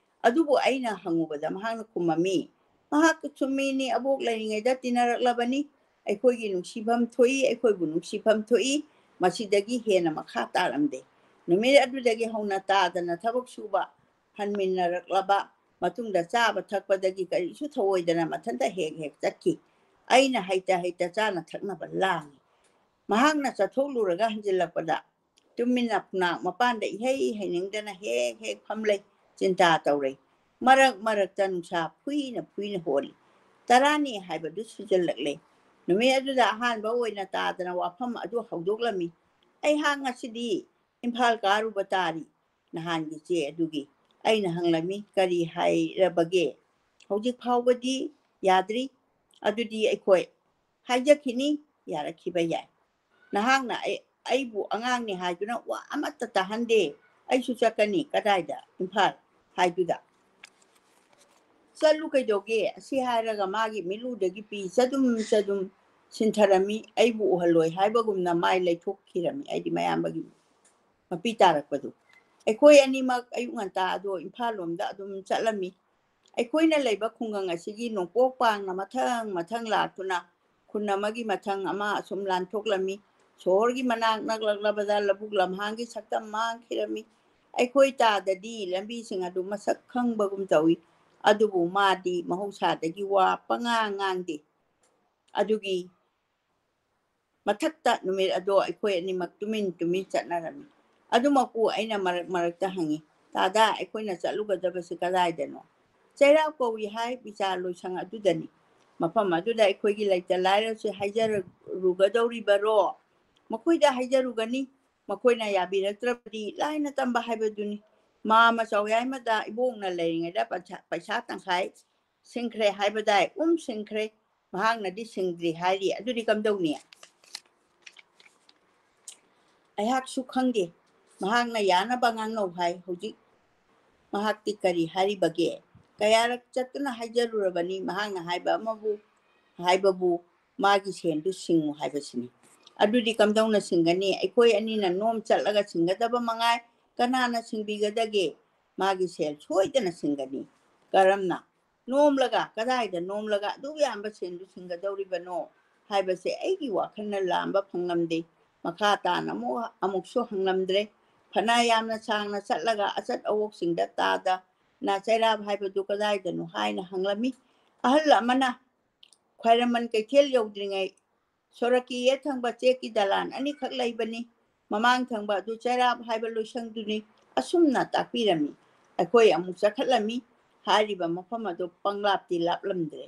ꯑꯗꯨꯕꯨ ꯑꯩꯅ ꯍꯪꯉꯨꯕꯗ ꯃꯍꯥꯛꯅ ꯈꯨꯝꯃꯝꯃꯤ, "ꯃꯍꯥꯛ ꯆꯨꯝꯃꯤꯅꯤ, ꯑꯕꯣꯛ ꯂꯩꯔꯤꯉꯩꯗ ꯇꯤꯟꯅꯔꯛꯂꯕꯅꯤ꯫ ꯑꯩꯈꯣꯏꯒꯤ ꯅꯨꯡꯁꯤꯐꯝ ꯊꯣꯛꯏ, ꯑꯩꯈꯣꯏꯕꯨ ꯅꯨꯡꯁꯤꯐꯝ ꯊꯣꯛꯏ, ꯃꯁꯤꯗꯒꯤ ꯍꯦꯟꯅ ꯃꯈꯥ ꯇꯥꯔꯝꯗꯦ"꯫ ꯅꯨꯃꯤꯠ ꯑꯗꯨꯗꯒꯤ ꯍꯧꯅ ꯇꯥꯗꯅ ꯊꯕꯛ ꯁꯨꯕ ꯍꯟꯃꯤꯟꯅꯔꯛꯂꯕ ꯃꯇꯨꯡꯗ ꯆꯥꯕ ꯊꯛꯄꯗꯒꯤ ꯀꯔꯤꯁꯨ ꯊꯧꯑꯣꯏꯗꯅ ꯃꯊꯟꯇ ꯍꯦꯛ ꯍꯦꯛ ꯆꯠꯈꯤ꯫ ꯑꯩꯅ ꯍꯩꯇ ꯍꯩꯇ ꯆꯥꯅ ꯊꯛꯅꯕ ꯂꯥꯡꯉꯤ꯫ ꯃꯍꯥꯛꯅ ꯆꯠꯊꯣꯛꯂꯨꯔꯒ ꯍꯟꯖꯤꯜꯂꯛꯄꯗ ꯇꯨꯃꯤꯟꯅ ꯈꯨꯅꯥꯛ ꯃꯄꯥꯟꯗ ꯏꯍꯩ ꯍꯩꯅꯤꯡꯗꯅ ꯍꯦꯛ ꯍꯦꯛ ꯐꯝꯂꯩ, ꯆꯤꯟꯇꯥ ꯇꯧꯔꯩ꯫ ꯃꯔꯛ ꯃꯔꯛꯇ ꯅꯨꯡꯁꯥ ꯐꯨꯏꯅ ꯐꯨꯏꯅ ꯍꯣꯜꯂꯤ꯫ ꯇꯔꯥꯅꯤ ꯍꯥꯏꯕꯗꯨ ꯁꯨꯖꯜꯂꯛꯂꯦ꯫ ꯅꯨꯃꯤꯠ ꯑꯗꯨꯗ ꯑꯍꯥꯟꯕ ꯑꯣꯏꯅ ꯇꯥꯗꯅ ꯋꯥꯐꯝ ꯑꯗꯨ ꯍꯧꯗꯣꯛꯂꯝꯃꯤ꯫ ꯑꯩꯍꯥꯛ ꯉꯁꯤꯗꯤ ꯏꯝꯐꯥꯜ ꯀꯥꯔꯨꯕ ꯇꯥꯔꯤ ꯅꯍꯥꯟꯒꯤ ꯆꯦ ꯑꯗꯨꯒꯤ꯫ ꯑꯩꯅ ꯍꯪꯂꯝꯃꯤ, "ꯀꯔꯤ ꯍꯥꯏꯔꯕꯒꯦ? ꯍꯧꯖꯤꯛ ꯐꯥꯎꯕꯗꯤ ꯌꯥꯗ꯭ꯔꯤ꯫ ꯑꯗꯨꯗꯤ ꯑꯩꯈꯣꯏ ꯍꯥꯏꯖꯈꯤꯅꯤ, ꯌꯥꯔꯛꯈꯤꯕ ꯌꯥꯏ꯫ ꯅꯍꯥꯛꯅ ꯑꯩ-, ꯑꯩꯕꯨ ꯑꯉꯥꯡꯅꯤ ꯍꯥꯏꯗꯨꯅ ꯋꯥ ꯑꯃꯠꯇ ꯇꯥꯍꯟꯗꯦ꯫ ꯑꯩꯁꯨ ꯆꯠꯀꯅꯤ꯫ ꯀꯗꯥꯏꯗ? ꯏꯝꯐꯥꯜ ꯍꯥꯏꯗꯨꯗ?" "ꯆꯠꯂꯨ ꯀꯩꯗꯧꯒꯦ?" ꯑꯁꯤ ꯍꯥꯏꯔꯒ ꯃꯥꯒꯤ ꯃꯤꯠꯂꯨꯗꯒꯤ ꯄꯤ ꯆꯗꯨꯝ ꯆꯗꯨꯝ ꯁꯤꯟꯊꯔꯝꯃꯤ꯫ ꯑꯩꯕꯨ ꯎꯍꯜꯂꯣꯏ ꯍꯥꯏꯕꯒꯨꯝꯅ ꯃꯥꯏ ꯂꯩꯊꯣꯛꯈꯤꯔꯝꯃꯤ, ꯑꯩꯗꯤ ꯃꯌꯥꯝꯕꯒꯤ ꯃꯄꯤ ꯇꯥꯔꯛꯄꯗꯨ꯫ ꯑꯩꯈꯣꯏ ꯑꯅꯤꯃꯛ ꯑꯌꯨꯛ ꯉꯟꯇꯥ ꯑꯗꯣ ꯏꯝꯐꯥꯜ ꯂꯣꯝꯗ ꯑꯗꯨꯝ ꯆꯠꯂꯝꯃꯤ꯫ ꯑꯩꯈꯣꯏꯅ ꯂꯩꯕ ꯈꯨꯡꯒꯪ ꯑꯁꯤꯒꯤ ꯅꯣꯡꯄꯣꯛ ꯄꯥꯡꯅ ꯃꯊꯪ ꯃꯊꯪ ꯂꯥꯛꯇꯨꯅ ꯈꯨꯟ ꯑꯃꯒꯤ ꯃꯊꯪ ꯑꯃ ꯑꯁꯨꯝ ꯂꯥꯟꯊꯣꯛꯂꯝꯃꯤ꯫ ꯁꯣꯍꯣꯔꯒꯤ ꯃꯅꯥꯛ ꯅꯛꯂꯛꯂꯕꯗ ꯂꯧꯕꯨꯛ ꯂꯝꯍꯥꯡꯒꯤ ꯁꯛꯇꯝ ꯃꯥꯡꯈꯤꯔꯝꯃꯤ꯫ ꯑꯩꯈꯣꯏ ꯇꯥꯗꯗꯤ ꯂꯝꯕꯤꯁꯤꯡ ꯑꯗꯨ ꯃꯁꯛ ꯈꯪꯕꯒꯨꯝ ꯇꯧꯏ꯫ ꯑꯗꯨꯕꯨ ꯃꯥꯗꯤ ꯃꯍꯧꯁꯥꯗꯒꯤ ꯋꯥ ꯄꯉꯥꯡ ꯉꯥꯡꯗꯦ꯫ ꯑꯗꯨꯒꯤ ꯃꯊꯛꯇ ꯅꯨꯃꯤꯠ ꯑꯗꯣ ꯑꯩꯈꯣꯏ ꯑꯅꯤꯃꯛ ꯇꯨꯃꯤꯟ ꯇꯨꯃꯤꯟ ꯆꯠꯅꯔꯝꯃꯤ꯫ ꯑꯗꯨꯃꯛꯄꯨ ꯑꯩꯅ ꯃꯔꯛ ꯃꯔꯛꯇ ꯍꯪꯉꯤ, "ꯇꯥꯗꯥ, ꯑꯩꯈꯣꯏꯅ ꯆꯠꯂꯨꯒꯗꯕꯁꯤ ꯀꯗꯥꯏꯗꯅꯣ?" "ꯆꯩꯔꯥꯎ ꯀꯧꯏ ꯍꯥꯏ, ꯕꯤꯆꯥ ꯂꯣꯏꯁꯪ ꯑꯗꯨꯗꯅꯤ꯫ ꯃꯐꯝ ꯑꯗꯨꯗ ꯑꯩꯈꯣꯏꯒꯤ ꯂꯩꯇ ꯂꯥꯏꯔꯁꯤ ꯍꯥꯏꯖꯔꯨꯒꯗꯧꯔꯤꯕꯔꯣ?" "ꯃꯈꯣꯏꯗ ꯍꯥꯏꯖꯔꯨꯒꯅꯤ꯫ ꯃꯈꯣꯏꯅ ꯌꯥꯕꯤꯔꯛꯇ꯭ꯔꯕꯗꯤ ꯂꯥꯏꯅ ꯇꯝꯕ ꯍꯥꯏꯕꯗꯨꯅꯤ꯫ ꯃꯥ ꯑꯃ ꯆꯥꯎꯌꯥꯏꯃꯗ ꯏꯕꯣꯛꯅ ꯂꯩꯔꯤꯉꯩꯗ ꯄꯩꯁꯥ, ꯄꯩꯁꯥ ꯇꯪꯈꯥꯏ ꯁꯤꯡꯈ꯭ꯔꯦ ꯍꯥꯏꯕꯗꯥꯏ? ꯎꯝ, ꯁꯤꯡꯈ꯭ꯔꯦ꯫ ꯃꯍꯥꯛꯅꯗꯤ ꯁꯤꯡꯗ꯭ꯔꯤ ꯍꯥꯏꯔꯤ꯫ ꯑꯗꯨꯗꯤ ꯀꯝꯗꯧꯅꯤ?" ꯑꯩꯍꯥꯛꯁꯨ ꯈꯪꯗꯦ꯫ ꯃꯍꯥꯛꯅ ꯌꯥꯅꯕ ꯉꯥꯡꯅꯧ ꯍꯥꯏ꯫ ꯍꯧꯖꯤꯛ ꯃꯍꯥꯛꯇꯤ ꯀꯔꯤ ꯍꯥꯏꯔꯤꯕꯒꯦ? ꯀꯌꯥꯔꯛ ꯆꯠꯇꯨꯅ ꯍꯥꯏꯖꯔꯨꯔꯕꯅꯤ, ꯃꯍꯥꯛꯅ ꯍꯥꯏꯕ ꯑꯃꯕꯨ, ꯍꯥꯏꯕꯕꯨ ꯃꯥꯒꯤ ꯁꯦꯟꯗꯨ ꯁꯤꯡꯉꯨ ꯍꯥꯏꯕꯁꯤꯅꯤ꯫ ꯑꯗꯨꯗꯤ ꯀꯝꯗꯧꯅ ꯁꯤꯡꯒꯅꯤ? ꯑꯩꯈꯣꯏ ꯑꯅꯤꯅ ꯅꯣꯝ ꯆꯠꯂꯒ ꯁꯤꯡꯒꯗꯕ ꯃꯉꯥꯏ, ꯀꯅꯥꯅ ꯁꯤꯡꯕꯤꯒꯗꯒꯦ? ꯃꯥꯒꯤ ꯁꯦꯜ ꯁꯣꯏꯗꯅ ꯁꯤꯡꯒꯅꯤ꯫ ꯀꯔꯝꯅ? ꯅꯣꯝꯂꯒ, ꯀꯗꯥꯏꯗ ꯅꯣꯝꯂꯒ ꯑꯗꯨꯛ ꯌꯥꯝꯕ ꯁꯦꯟꯗꯨ ꯁꯤꯡꯒꯗꯧꯔꯤꯕꯅꯣ ꯍꯥꯏꯕꯁꯦ ꯑꯩꯒꯤ ꯋꯥꯈꯜꯅ ꯂꯥꯝꯕ ꯐꯪꯂꯝꯗꯦ꯫ ꯃꯈꯥ ꯇꯥꯅ ꯑꯃꯨꯛ, ꯑꯃꯨꯛꯁꯨ ꯍꯪꯂꯝꯗ꯭ꯔꯦ꯫ ꯐꯅ ꯌꯥꯝꯅ ꯁꯥꯡꯅ ꯆꯠꯂꯒ ꯑꯆꯠ ꯑꯋꯣꯛꯁꯤꯡꯗ ꯇꯥꯗꯅ ꯆꯩꯔꯥꯞ ꯍꯥꯏꯕꯗꯨ ꯀꯗꯥꯏꯗꯅꯣ ꯍꯥꯏꯅ ꯍꯪꯂꯝꯃꯤ꯫ ꯑꯍꯜ ꯑꯃꯅ, "ꯈ꯭ꯋꯥꯏꯔꯝꯕꯟ ꯀꯩꯊꯦꯜ ꯌꯧꯗ꯭ꯔꯤꯉꯩ ꯁꯣꯔꯛꯀꯤ ꯌꯦꯠ ꯊꯪꯕ ꯆꯦꯛꯀꯤ ꯗꯂꯥꯟ ꯑꯅꯤꯈꯛ ꯂꯩꯕꯅꯤ꯫ ꯃꯃꯥꯡ ꯊꯪꯕ ꯑꯗꯨ ꯆꯩꯔꯥꯞ ꯍꯥꯏꯕ ꯂꯣꯏꯁꯪꯗꯨꯅꯤ," ꯑꯁꯨꯝꯅ ꯇꯥꯛꯄꯤꯔꯝꯃꯤ꯫ ꯑꯩꯈꯣꯏ ꯑꯃꯨꯛ ꯆꯈꯠꯂꯝꯃꯤ꯫ ꯍꯥꯏꯔꯤꯕ ꯃꯐꯝ ꯑꯗꯨ ꯄꯪꯂꯥꯞꯇꯤ ꯂꯥꯞꯂꯝꯗ꯭ꯔꯦ꯫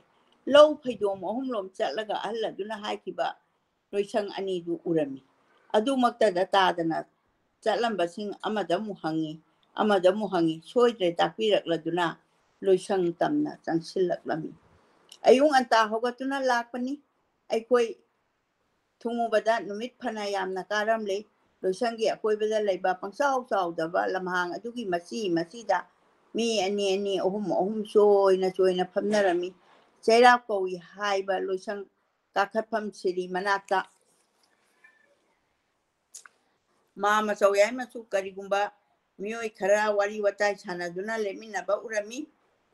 ꯂꯧ ꯐꯩꯗꯣꯝ ꯑꯍꯨꯝꯂꯣꯝ ꯆꯠꯂꯒ ꯑꯍꯜ ꯑꯗꯨꯅ ꯍꯥꯏꯈꯤꯕ ꯂꯣꯏꯁꯪ ꯑꯅꯤꯗꯨ ꯎꯔꯝꯃꯤ꯫ ꯑꯗꯨꯃꯛꯇꯗ ꯇꯥꯗꯅ ꯆꯠꯂꯝꯕꯁꯤꯡ ꯑꯃꯗ ꯑꯃꯨꯛ ꯍꯪꯉꯤ, ꯑꯃꯗ ꯑꯃꯨꯛ ꯍꯪꯉꯤ, ꯁꯣꯏꯗ꯭ꯔꯦ ꯇꯥꯛꯄꯤꯔꯛꯂꯗꯨꯅ ꯂꯣꯏꯁꯪ ꯇꯝꯅ ꯆꯪꯁꯤꯜꯂꯛꯂꯝꯃꯤ꯫ ꯑꯌꯨꯛ ꯉꯟꯇꯥ ꯍꯧꯒꯠꯇꯨꯅ ꯂꯥꯛꯄꯅꯤ꯫ ꯑꯩꯈꯣꯏ ꯊꯨꯡꯉꯨꯕꯗ ꯅꯨꯃꯤꯠ ꯐꯅ ꯌꯥꯝꯅ ꯀꯥꯔꯝꯂꯦ꯫ ꯂꯣꯏꯁꯪꯒꯤ ꯑꯀꯣꯏꯕꯗ ꯂꯩꯕ ꯄꯪꯆꯥꯎ ꯆꯥꯎꯗꯕ ꯂꯝꯍꯥꯡ ꯑꯗꯨꯒꯤ ꯃꯆꯤ ꯃꯆꯤꯗ ꯃꯤ ꯑꯅꯤ ꯑꯅꯤ, ꯑꯍꯨꯝ ꯑꯍꯨꯝ ꯆꯣꯏꯅ ꯆꯣꯏꯅ ꯐꯝꯅꯔꯝꯃꯤ꯫ ꯆꯩꯔꯥꯛ ꯀꯧꯏ ꯍꯥꯏꯕ ꯂꯣꯏꯁꯪ ꯀꯥꯈꯠꯐꯝ ꯁꯤꯔꯤ ꯃꯅꯥꯛꯇ ꯃꯥ ꯃꯆꯧ ꯌꯥꯏꯃꯁꯨ ꯀꯔꯤꯒꯨꯝꯕ ꯃꯤꯑꯣꯏ ꯈꯔ ꯋꯥꯔꯤ ꯋꯥꯇꯥꯏ ꯁꯥꯟꯅꯗꯨꯅ ꯂꯦꯞꯃꯤꯟꯅꯕ ꯎꯔꯝꯃꯤ꯫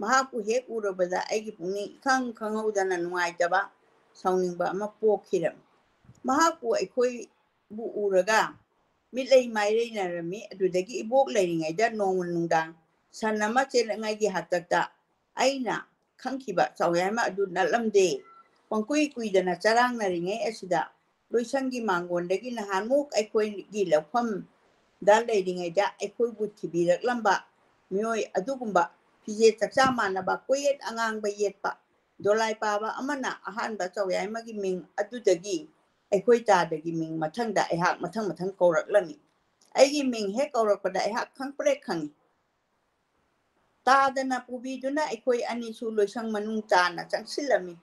ꯃꯍꯥꯛꯄꯨ ꯍꯦꯛ ꯎꯔꯨꯕꯗ ꯑꯩꯒꯤ ꯄꯨꯛꯅꯤꯡ ꯏꯈꯪ ꯈꯪꯍꯧꯗꯅ ꯅꯨꯡꯉꯥꯏꯇꯕ, ꯁꯥꯎꯅꯤꯡꯕ ꯑꯃ ꯄꯣꯛꯈꯤꯔꯝꯃꯤ꯫ ꯃꯍꯥꯛꯄꯨ ꯑꯩꯈꯣꯏꯕꯨ ꯎꯔꯒ ꯃꯤꯠꯂꯩ ꯃꯥꯏꯔꯩꯅꯔꯝꯃꯤ꯫ ꯑꯗꯨꯗꯒꯤ ꯏꯕꯣꯛ ꯂꯩꯔꯤꯉꯩꯗ ꯅꯣꯡꯃ ꯅꯨꯡꯗꯥꯡ ꯁꯟ ꯑꯃ ꯆꯦꯜꯂꯛꯉꯩꯒꯤ ꯍꯥꯛꯇꯛꯇ ꯑꯩꯅ ꯈꯪꯈꯤꯕ ꯆꯥꯎꯌꯥꯏꯃ ꯑꯗꯨ ꯅꯠꯂꯝꯗꯦ꯫ ꯄꯪꯀꯨꯏ ꯀꯨꯏꯗꯅ ꯆꯔꯥꯡꯅꯔꯤꯉꯩ ꯑꯁꯤꯗ ꯂꯣꯏꯁꯪꯒꯤ ꯃꯥꯡꯒꯣꯟꯗꯒꯤ ꯅꯍꯥꯟꯃꯨꯛ ꯑꯩꯈꯣꯏꯒꯤ ꯂꯧꯐꯝꯗ ꯂꯩꯔꯤꯉꯩꯗ ꯑꯩꯈꯣꯏꯕꯨ ꯊꯤꯕꯤꯔꯛꯂꯝꯕ ꯃꯤꯑꯣꯏ ꯑꯗꯨꯒꯨꯝꯕ ꯐꯤꯖꯦꯠ ꯆꯛꯆꯥ ꯃꯥꯟꯅꯕ, ꯀꯣꯌꯦꯠ ꯑꯉꯥꯡꯕ ꯌꯦꯠꯄ ꯗꯣꯂꯥꯏ ꯄꯥꯕ ꯑꯃꯅ ꯑꯍꯥꯟꯕ ꯆꯥꯎꯌꯥꯏꯃꯒꯤ ꯃꯤꯡ ꯑꯗꯨꯗꯒꯤ ꯑꯩꯈꯣꯏ ꯇꯥꯗꯒꯤ ꯃꯤꯡ ꯃꯊꯪꯗ ꯑꯩꯍꯥꯛ ꯃꯊꯪ ꯃꯊꯪ ꯀꯧꯔꯛꯂꯝꯃꯤ꯫ ꯑꯩꯒꯤ ꯃꯤꯡ ꯍꯦꯛ ꯀꯧꯔꯛꯄꯗ ꯑꯩꯍꯥꯛ ꯈꯪꯄ꯭ꯔꯦꯛ ꯈꯪꯏ꯫ ꯇꯥꯗꯅ ꯄꯨꯕꯤꯗꯨꯅ ꯑꯩꯈꯣꯏ ꯑꯅꯤꯁꯨ ꯂꯣꯏꯁꯪ ꯃꯅꯨꯡ ꯇꯥꯅ ꯆꯪꯁꯤꯜꯂꯝꯃꯤ꯫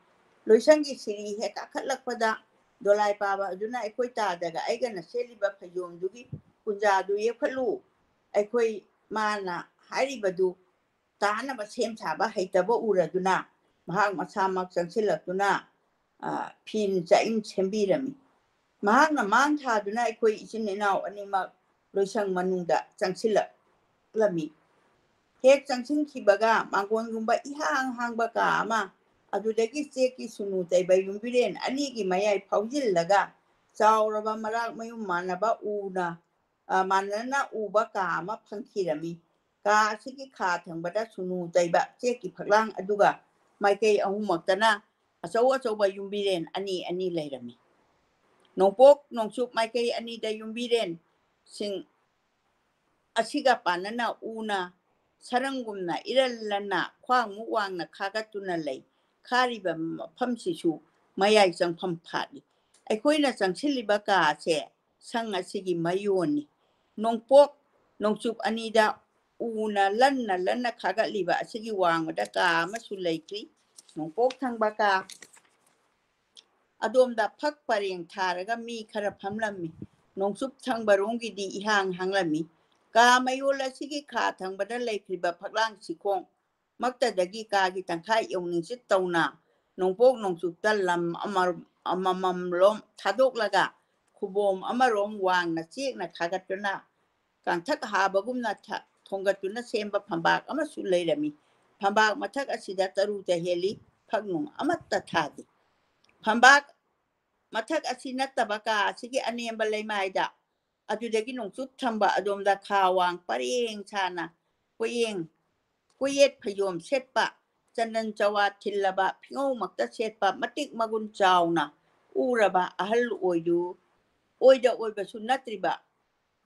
ꯂꯣꯏꯁꯪꯒꯤ ꯁꯤꯔꯤ ꯍꯦꯛ ꯀꯥꯈꯠꯂꯛꯄꯗ ꯗꯣꯂꯥꯏ ꯄꯥꯕ ꯑꯗꯨꯅ ꯑꯩꯈꯣꯏ ꯇꯥꯗꯒ ꯑꯩꯒꯅ ꯁꯦꯠꯂꯤꯕ ꯐꯩꯖꯣꯝꯗꯨꯒꯤ ꯀꯨꯟꯖꯥꯗꯨ ꯌꯦꯞꯈꯠꯂꯨ꯫ ꯑꯩꯈꯣꯏ ꯃꯥꯅ ꯍꯥꯏꯔꯤꯕꯗꯨ ꯇꯥꯅꯕ ꯁꯦꯝ ꯁꯥꯕ ꯍꯩꯇꯕ ꯎꯔꯗꯨꯅ ꯃꯍꯥꯛ ꯃꯁꯥꯃꯛ ꯆꯪꯁꯤꯜꯂꯛꯇꯨꯅ, ꯑ, ꯐꯤꯟ ꯆꯥꯛꯏꯟ ꯁꯦꯝꯕꯤꯔꯝꯃꯤ꯫ ꯃꯍꯥꯛꯅ ꯃꯥꯡ ꯊꯥꯗꯨꯅ ꯑꯩꯈꯣꯏ ꯏꯆꯤꯟ ꯏꯅꯥꯎ ꯑꯅꯤꯃꯛ ꯂꯣꯏꯁꯪ ꯃꯅꯨꯡꯗ ꯆꯪꯁꯤꯜꯂꯛꯂꯝꯃꯤ꯫ ꯍꯦꯛ ꯆꯪꯁꯤꯟꯈꯤꯕꯒ ꯃꯥꯡꯒꯣꯟꯒꯨꯝꯕ ꯏꯍꯥꯡ ꯍꯥꯡꯕ ꯀꯥ ꯑꯃ, ꯑꯗꯨꯗꯒꯤ ꯆꯦꯛꯀꯤ ꯁꯨꯅꯨ ꯇꯩꯕ ꯌꯨꯝꯕꯤꯔꯦꯟ ꯑꯅꯤꯒꯤ ꯃꯌꯥꯏ ꯐꯥꯎꯖꯤꯜꯂꯒ ꯆꯥꯎꯔꯕ ꯃꯔꯥꯛ ꯃꯌꯨꯝ ꯃꯥꯟꯅꯕ ꯎꯅ, ꯑ, ꯃꯥꯟꯅꯅ ꯎꯕ ꯀꯥ ꯑꯃ ꯐꯪꯈꯤꯔꯝꯃꯤ꯫ ꯀꯥ ꯑꯁꯤꯒꯤ ꯈꯥ ꯊꯪꯕꯗ ꯁꯨꯅꯨ ꯇꯩꯕ ꯆꯦꯛꯀꯤ ꯐꯛꯂꯥꯡ ꯑꯗꯨꯒ ꯃꯥꯏꯀꯩ ꯑꯍꯨꯝꯃꯛꯇꯅ ꯑꯆꯧ ꯑꯆꯧꯕ ꯌꯨꯝꯕꯤꯔꯦꯟ ꯑꯅꯤ ꯑꯅꯤ ꯂꯩꯔꯝꯃꯤ꯫ ꯅꯣꯡꯄꯣꯛ ꯅꯣꯡꯆꯨꯞ ꯃꯥꯏꯀꯩ ꯑꯅꯤꯗ ꯌꯨꯝꯕꯤꯔꯦꯟꯁꯤꯡ ꯑꯁꯤꯒ ꯄꯥꯟꯅꯅ ꯎꯅ ꯁꯔꯪꯒꯨꯝꯅ ꯏꯔꯜ ꯂꯟꯅ ꯈ꯭ꯋꯥꯡꯃꯨꯛ ꯋꯥꯡꯅ ꯈꯥꯒꯠꯇꯨꯅ ꯂꯩ꯫ ꯈꯥꯔꯤꯕ ꯃꯐꯝꯁꯤꯁꯨ ꯃꯌꯥꯏ ꯆꯪꯐꯝ ꯐꯥꯠꯂꯤ꯫ ꯑꯩꯈꯣꯏꯅ ꯆꯪꯁꯤꯜꯂꯤꯕ ꯀꯥ ꯑꯁꯦ ꯁꯪ ꯑꯁꯤꯒꯤ ꯃꯌꯣꯟꯅꯤ꯫ ꯅꯣꯡꯄꯣꯛ ꯅꯣꯡꯆꯨꯞ ꯑꯅꯤꯗ ꯎꯅ ꯂꯟꯅ ꯂꯟꯅ ꯈꯥꯒꯠꯂꯤꯕ ꯑꯁꯤꯒꯤ ꯋꯥꯡꯃꯗ ꯀꯥ ꯑꯃꯁꯨ ꯂꯩꯈꯤ꯫ ꯅꯣꯡꯄꯣꯛ ꯊꯪꯕ ꯀꯥ ꯑꯗꯣꯝꯗ ꯐꯛ ꯄꯔꯦꯡ ꯊꯥꯔꯒ ꯃꯤ ꯈꯔ ꯐꯝꯂꯝꯃꯤ꯫ ꯅꯣꯡꯆꯨꯞ ꯊꯪꯕꯔꯣꯝꯒꯤꯗꯤ ꯏꯍꯥꯡ ꯍꯥꯡꯂꯝꯃꯤ꯫ ꯀꯥ ꯃꯌꯣꯜ ꯑꯁꯤꯒꯤ ꯈꯥ ꯊꯪꯕꯗ ꯂꯩꯈ꯭ꯔꯤꯕ ꯐꯛꯂꯥꯡ ꯆꯤꯈꯣꯡ ꯃꯛꯇꯗꯒꯤ ꯀꯥꯒꯤ ꯇꯪꯈꯥꯏ ꯌꯧꯅꯤꯡꯆꯤꯠ ꯇꯧꯅ ꯅꯣꯡꯄꯣꯛ ꯅꯣꯡꯆꯨꯞꯇ ꯂꯝ ꯑꯃ-, ꯑꯃꯃꯝꯂꯣꯝ ꯊꯥꯗꯣꯛꯂꯒ ꯈꯨꯕꯣꯝ ꯑꯃꯔꯣꯝ ꯋꯥꯡꯅ ꯆꯦꯛꯅ ꯈꯥꯒꯠꯇꯨꯅ ꯀꯥꯡꯊꯛ ꯍꯥꯕꯒꯨꯝꯅ ꯊ-, ꯊꯣꯡꯒꯠꯇꯨꯅ ꯁꯦꯝꯕ ꯐꯝꯕꯥꯛ ꯑꯃꯁꯨ ꯂꯩꯔꯝꯃꯤ꯫ ꯐꯝꯕꯥꯛ ꯃꯊꯛ ꯑꯁꯤꯗ ꯇꯔꯨ ꯇꯍꯦꯜꯂꯤ, ꯐꯛꯅꯨꯡ ꯑꯃꯠꯇ ꯊꯥꯗꯦ꯫ ꯐꯝꯕꯥꯛ ꯃꯊꯛ ꯑꯁꯤ ꯅꯠꯇꯕ ꯀꯥ ꯑꯁꯤꯒꯤ ꯑꯅꯦꯝꯕ ꯂꯩꯃꯥꯏꯗ ꯑꯗꯨꯗꯒꯤ ꯅꯣꯡꯆꯨꯞ ꯊꯪꯕ ꯑꯗꯣꯝꯗ ꯈꯥ ꯋꯥꯡ ꯄꯔꯦꯡ ꯁꯥꯅ ꯀꯣꯌꯦꯡ, ꯀꯣꯌꯦꯠ ꯐꯩꯖꯣꯝ ꯁꯦꯠꯄ, ꯆꯟꯗꯟ ꯆꯋꯥ ꯊꯤꯜꯂꯕ, ꯐꯤꯉꯧꯃꯛꯇ ꯁꯦꯠꯄ, ꯃꯇꯤꯛ ꯃꯒꯨꯟ ꯆꯥꯎꯅ ꯎꯔꯕ ꯑꯍꯜ ꯑꯣꯏꯗꯨ, ꯑꯣꯏꯗ ꯑꯣꯏꯕꯁꯨ ꯅꯠꯇ꯭ꯔꯤꯕ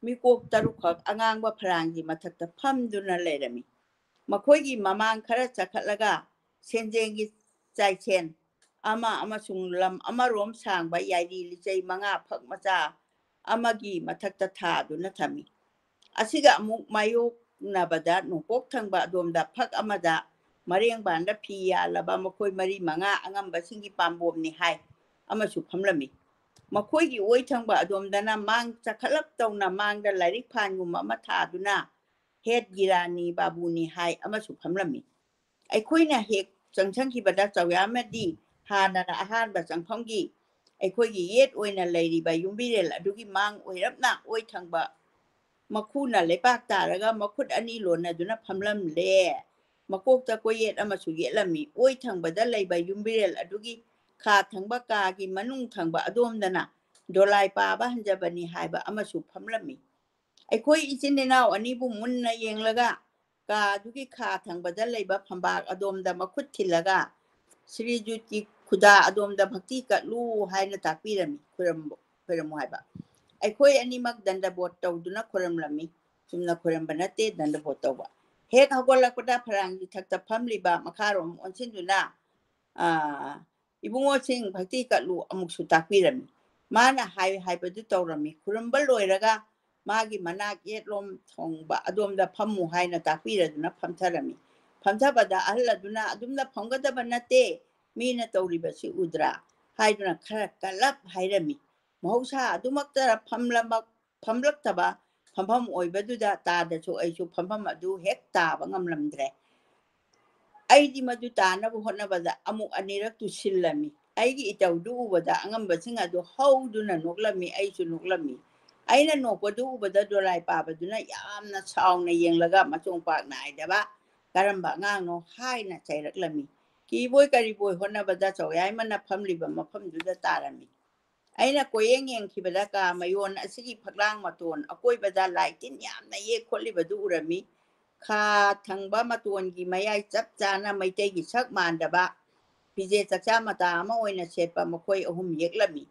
ꯃꯤꯀꯣꯛ ꯇꯔꯨꯛꯈꯛ ꯑꯉꯥꯡꯕ ꯐꯔꯥꯡꯒꯤ ꯃꯊꯛꯇ ꯐꯝꯗꯨꯅ ꯂꯩꯔꯝꯃꯤ꯫ ꯃꯈꯣꯏꯒꯤ ꯃꯃꯥꯡ ꯈꯔ ꯆꯈꯠꯂꯒ ꯁꯦꯟꯖꯦꯡꯒꯤ ꯆꯥꯏꯁꯦꯟ ꯑꯃ ꯑꯃꯁꯨꯡ ꯂꯝ ꯑꯃꯔꯣꯝ ꯁꯥꯡꯕ ꯌꯥꯏꯔꯤ ꯂꯤꯆꯩ ꯃꯉꯥ ꯐꯛ ꯃꯆꯥ ꯑꯃꯒꯤ ꯃꯊꯛꯇ ꯊꯥꯗꯨꯅ ꯊꯝꯃꯤ꯫ ꯑꯁꯤꯒ ꯑꯃꯨꯛ ꯃꯥꯌꯣꯛꯅꯕꯗ ꯅꯣꯡꯄꯣꯛ ꯊꯪꯕ ꯑꯗꯣꯝꯗ ꯐꯛ ꯑꯃꯗ ꯃꯔꯦꯡꯕꯥꯟꯗ ꯐꯤ ꯌꯥꯜꯂꯕ ꯃꯈꯣꯏ ꯃꯔꯤ ꯃꯉꯥ ꯑꯉꯝꯕꯁꯤꯡꯒꯤ ꯄꯥꯝꯕꯣꯝꯅꯤ ꯍꯥꯏ ꯑꯃꯁꯨ ꯐꯝꯂꯝꯃꯤ꯫ ꯃꯈꯣꯏꯒꯤ ꯑꯣꯏ ꯊꯪꯕ ꯑꯗꯣꯝꯗꯅ ꯃꯥꯡ ꯆꯈꯠꯂꯞ ꯇꯧꯅ ꯃꯥꯡꯗ ꯂꯥꯏꯔꯤꯛ ꯐꯥꯟꯒꯨꯝꯕ ꯑꯃ ꯊꯥꯗꯨꯅ ꯍꯦꯠ ꯒꯤꯔꯥꯅꯤ ꯕꯥꯕꯨꯅꯤ ꯍꯥꯏ ꯑꯃꯁꯨ ꯐꯝꯂꯝꯃꯤ꯫ ꯑꯩꯈꯣꯏꯅ ꯍꯦꯛ ꯆꯪꯁꯤꯟꯈꯤꯕꯗ ꯆꯧꯌꯥꯃꯗꯤ ꯍꯥꯟꯅꯅ ꯑꯍꯥꯟꯕ ꯆꯪꯐꯝꯒꯤ ꯑꯩꯈꯣꯏꯒꯤ ꯌꯦꯠ ꯑꯣꯏꯅ ꯂꯩꯔꯤꯕ ꯌꯨꯝꯕꯤꯔꯦꯜ ꯑꯗꯨꯒꯤ ꯃꯥꯡ ꯑꯣꯏꯔꯞꯅ ꯑꯣꯏ ꯊꯪꯕ ꯃꯈꯨꯅ ꯂꯩꯄꯥꯛ ꯇꯥꯔꯒ ꯃꯈꯨꯠ ꯑꯅꯤ ꯂꯣꯟꯅꯗꯨꯅ ꯐꯝꯂꯝꯂꯦ꯫ ꯃꯀꯣꯛꯇ ꯀꯣꯌꯦꯠ ꯑꯃꯁꯨ ꯌꯦꯠꯂꯝꯃꯤ꯫ ꯑꯣꯏ ꯊꯪꯕꯗ ꯂꯩꯕ ꯌꯨꯝꯕꯤꯔꯦꯜ ꯑꯗꯨꯒꯤ ꯈꯥ ꯊꯪꯕ ꯀꯥꯒꯤ ꯃꯅꯨꯡ ꯊꯪꯕ ꯑꯗꯣꯝꯗꯅ ꯗꯣꯂꯥꯏ ꯄꯥꯕ ꯍꯟꯖꯕꯅꯤ ꯍꯥꯏꯕ ꯑꯃꯁꯨ ꯐꯝꯂꯝꯃꯤ꯫ ꯑꯩꯈꯣꯏ ꯏꯆꯤꯟ ꯏꯅꯥꯎ ꯑꯅꯤꯕꯨ ꯃꯨꯟꯅ ꯌꯦꯡꯂꯒ ꯀꯥ ꯑꯗꯨꯒꯤ ꯈꯥ ꯊꯪꯕꯗ ꯂꯩꯕ ꯐꯝꯕꯥꯛ ꯑꯗꯣꯝꯗ ꯃꯈꯨꯠ ꯊꯤꯜꯂꯒ ꯁ꯭ꯔꯤꯖꯨꯠꯀꯤ ꯈꯨꯗꯥ ꯑꯗꯣꯝꯗ ꯚꯛꯇꯤ ꯀꯠꯂꯨ ꯍꯥꯏꯅ ꯇꯥꯛꯄꯤꯔꯝꯃꯤ꯫ ꯈꯨꯔꯝꯕ-, ꯈꯨꯔꯝꯃꯨ ꯍꯥꯏꯕ꯫ ꯑꯩꯈꯣꯏ ꯑꯅꯤꯃꯛ ꯗꯟꯗꯕꯣꯠ ꯇꯧꯗꯨꯅ ꯈꯨꯔꯝꯂꯝꯃꯤ꯫ ꯆꯨꯝꯅ ꯈꯨꯔꯝꯕ ꯅꯠꯇꯦ, ꯗꯟꯗꯕꯣꯠ ꯇꯧꯕ꯫ ꯍꯦꯛ ꯍꯧꯒꯠꯂꯛꯄꯗ ꯐꯔꯥꯡꯒꯤ ꯊꯛꯇ ꯐꯝꯂꯤꯕ ꯃꯈꯥꯔꯣꯝ ꯑꯣꯟꯁꯤꯟꯗꯨꯅ, ꯑꯥ, "ꯏꯕꯨꯡꯉꯣꯁꯤꯡ, ꯚꯛꯇꯤ ꯀꯠꯂꯨ" ꯑꯃꯨꯛꯁꯨ ꯇꯥꯛꯄꯤꯔꯝꯃꯤ꯫ ꯃꯥꯅ ꯍꯥꯏ ꯍꯥꯏꯕꯗꯨ ꯇꯧꯔꯝꯃꯤ꯫ ꯈꯨꯔꯨꯝꯕ ꯂꯣꯏꯔꯒ ꯃꯥꯒꯤ ꯃꯅꯥꯛ ꯌꯦꯠꯂꯣꯝ ꯊꯣꯡꯕ ꯑꯗꯣꯝꯗ ꯐꯝꯃꯨ ꯍꯥꯏꯅ ꯇꯥꯛꯄꯤꯔꯗꯨꯅ ꯐꯝꯊꯔꯝꯃꯤ꯫ ꯐꯝꯊꯕꯗ ꯑꯍꯜ ꯑꯗꯨꯅ "ꯑꯗꯨꯝꯅ ꯐꯝꯒꯗꯕ ꯅꯠꯇꯦ, ꯃꯤꯅ ꯇꯧꯔꯤꯕꯁꯤ ꯎꯗ꯭ꯔꯥ?" ꯍꯥꯏꯗꯨꯅ ꯈꯔ ꯀꯜꯂꯞ ꯍꯥꯏꯔꯝꯃꯤ꯫ ꯃꯍꯧꯁꯥ ꯑꯗꯨꯃꯛꯇ ꯐꯝꯂꯃꯛ-, ꯐꯝꯂꯛꯇꯕ ꯐꯝꯐꯝ ꯑꯣꯏꯕꯗꯨꯗ ꯇꯥꯗꯁꯨ ꯑꯩꯁꯨ ꯐꯝꯐꯝ ꯑꯗꯨ ꯍꯦꯛ ꯇꯥꯕ ꯉꯝꯂꯝꯗ꯭ꯔꯦ꯫ ꯑꯩꯗꯤ ꯃꯗꯨ ꯇꯥꯅꯕ ꯍꯣꯠꯅꯕꯗ ꯑꯃꯨꯛ ꯑꯅꯤꯔꯛ ꯇꯨꯁꯤꯜꯂꯝꯃꯤ꯫ ꯑꯩꯒꯤ ꯏꯇꯧꯗꯨ ꯎꯕꯗ ꯑꯉꯝꯕꯁꯤꯡ ꯑꯗꯨ ꯍꯧꯗꯨꯅ ꯅꯣꯛꯂꯝꯃꯤ, ꯑꯩꯁꯨ ꯅꯣꯛꯂꯝꯃꯤ꯫ ꯑꯩꯅ ꯅꯣꯛꯄꯗꯨ ꯎꯕꯗ ꯗꯣꯂꯥꯏ ꯄꯥꯕꯗꯨꯅ ꯌꯥꯝꯅ ꯁꯥꯎꯅ ꯌꯦꯡꯂꯒ ꯃꯆꯣꯡ ꯄꯥꯛ ꯅꯥꯏꯗꯕ "ꯀꯔꯝꯕ ꯑꯉꯥꯡꯅꯣ?" ꯍꯥꯏꯅ ꯆꯩꯔꯛꯂꯝꯃꯤ꯫ ꯀꯤꯕꯣꯏ ꯀꯔꯤꯕꯣꯏ ꯍꯣꯠꯅꯕꯗ ꯆꯧꯌꯥꯏꯃꯅ ꯐꯝꯂꯤꯕ ꯃꯐꯝꯗꯨꯗ ꯇꯥꯔꯝꯃꯤ꯫ ꯑꯩꯅ ꯀꯣꯏꯌꯦꯡ ꯌꯦꯡꯈꯤꯕꯗ ꯀꯥ ꯃꯌꯣꯟ ꯑꯁꯤꯒꯤ ꯐꯛꯂꯥꯡ ꯃꯇꯣꯟ ꯑꯀꯣꯏꯕꯗ ꯂꯥꯏ ꯇꯤꯟ ꯌꯥꯝꯅ ꯌꯦꯛ ꯈꯣꯠꯂꯤꯕꯗꯨ ꯎꯔꯝꯃꯤ꯫ ꯈꯥ ꯊꯪꯕ ꯃꯇꯣꯟꯒꯤ ꯃꯌꯥꯏ ꯆꯞ ꯆꯥꯅ ꯃꯩꯇꯩꯒꯤ ꯁꯛ ꯃꯥꯟꯗꯕ ꯐꯤꯖꯦꯠ ꯆꯛꯆꯥ ꯃꯇꯥ ꯑꯃ ꯑꯣꯏꯅ ꯁꯦꯠꯄ ꯃꯈꯣꯏ ꯑꯍꯨꯝ ꯌꯦꯛꯂꯝꯃꯤ꯫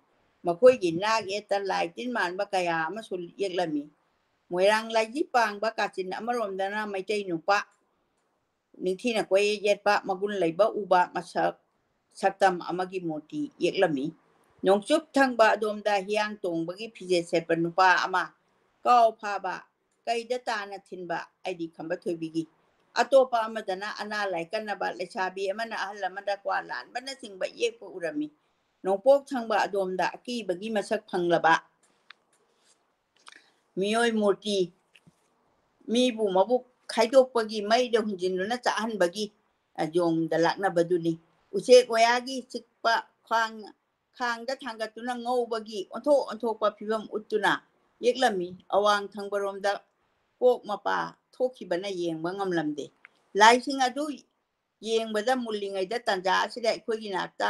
ꯃꯈꯣꯏꯒꯤ ꯅꯥꯛ ꯌꯦꯠꯇ ꯂꯥꯏ ꯇꯤꯟ ꯃꯥꯟꯕ ꯀꯌꯥ ꯑꯃꯁꯨ ꯌꯦꯛꯂꯝꯃꯤ꯫ ꯃꯣꯏꯔꯥꯡ ꯂꯥꯏꯖꯤ ꯄꯥꯡꯕ ꯀꯥꯆꯤꯟ ꯑꯃꯔꯣꯝꯗꯅ ꯃꯩꯇꯩ ꯅꯨꯄꯥ ꯅꯤꯡꯊꯤꯅ ꯀꯣꯏꯌꯦꯠ ꯌꯦꯠꯄ ꯃꯒꯨꯟ ꯂꯩꯕ ꯎꯕ ꯃꯁꯛ ꯁꯛꯇꯝ ꯑꯃꯒꯤ ꯃꯨꯔꯇꯤ ꯌꯦꯛꯂꯝꯃꯤ꯫ ꯅꯣꯡꯆꯨꯞ ꯊꯪꯕ ꯑꯗꯣꯝꯗ ꯍꯤꯌꯥꯡ ꯇꯣꯡꯕꯒꯤ ꯐꯤꯖꯦꯠ ꯁꯦꯠꯄ ꯅꯨꯄꯥ ꯑꯃ, ꯀꯥꯎ ꯐꯥꯕ, ꯀꯩꯗ ꯇꯥꯅ ꯊꯤꯟꯕ ꯍꯥꯏꯗꯤ ꯈꯝꯕ ꯊꯣꯏꯕꯤꯒꯤ, ꯑꯇꯣꯞꯄ ꯑꯃꯗꯅ ꯑꯅꯥ ꯂꯥꯏꯀꯠꯅꯕ, ꯂꯩꯁꯥꯕꯤ ꯑꯃꯅ ꯑꯍꯜ ꯑꯃꯗ ꯀ꯭ꯋꯥ ꯂꯥꯟꯕꯅꯆꯤꯡꯕ ꯌꯦꯛꯄ ꯎꯔꯝꯃꯤ꯫ ꯅꯣꯡꯄꯣꯛ ꯊꯪꯕ ꯑꯗꯣꯝꯗ ꯑꯀꯤꯕꯒꯤ ꯃꯁꯛ ꯐꯪꯂꯕ ꯃꯤꯑꯣꯏ ꯃꯨꯔꯇꯤ, ꯃꯤꯕꯨ ꯃꯕꯨꯛ ꯈꯥꯏꯗꯣꯛꯄꯒꯤ ꯃꯩꯗ ꯍꯨꯟꯖꯤꯟꯗꯨꯅ ꯆꯥꯛꯍꯟꯕꯒꯤ ꯌꯣꯡꯗ ꯂꯥꯛꯅꯕꯗꯨꯅꯤ꯫ ꯎꯆꯦꯛ ꯋꯥꯌꯥꯒꯤ ꯆꯤꯛꯄ ꯈ꯭ꯋꯥꯡ ꯈꯥꯡꯗ ꯊꯥꯡꯒꯠꯇꯨꯅ ꯉꯧꯕꯒꯤ ꯑꯣꯟꯊꯣꯛ ꯑꯣꯟꯊꯣꯛꯄ ꯐꯤꯕꯝ ꯎꯠꯇꯨꯅ ꯌꯦꯛꯂꯝꯃꯤ꯫ ꯑꯋꯥꯡ ꯊꯪꯕꯔꯣꯝꯗ ꯀꯣꯛ ꯃꯄꯥ ꯊꯣꯛꯈꯤꯕꯅ ꯌꯦꯡꯕ ꯉꯝꯂꯝꯗꯦ꯫ ꯂꯥꯏꯁꯤꯡ ꯑꯗꯨ ꯌꯦꯡꯕꯗ ꯃꯨꯜꯂꯤꯉꯩꯗ ꯇꯥꯟꯖꯥ ꯑꯁꯤꯗ ꯑꯩꯈꯣꯏꯒꯤ ꯅꯥꯛꯇ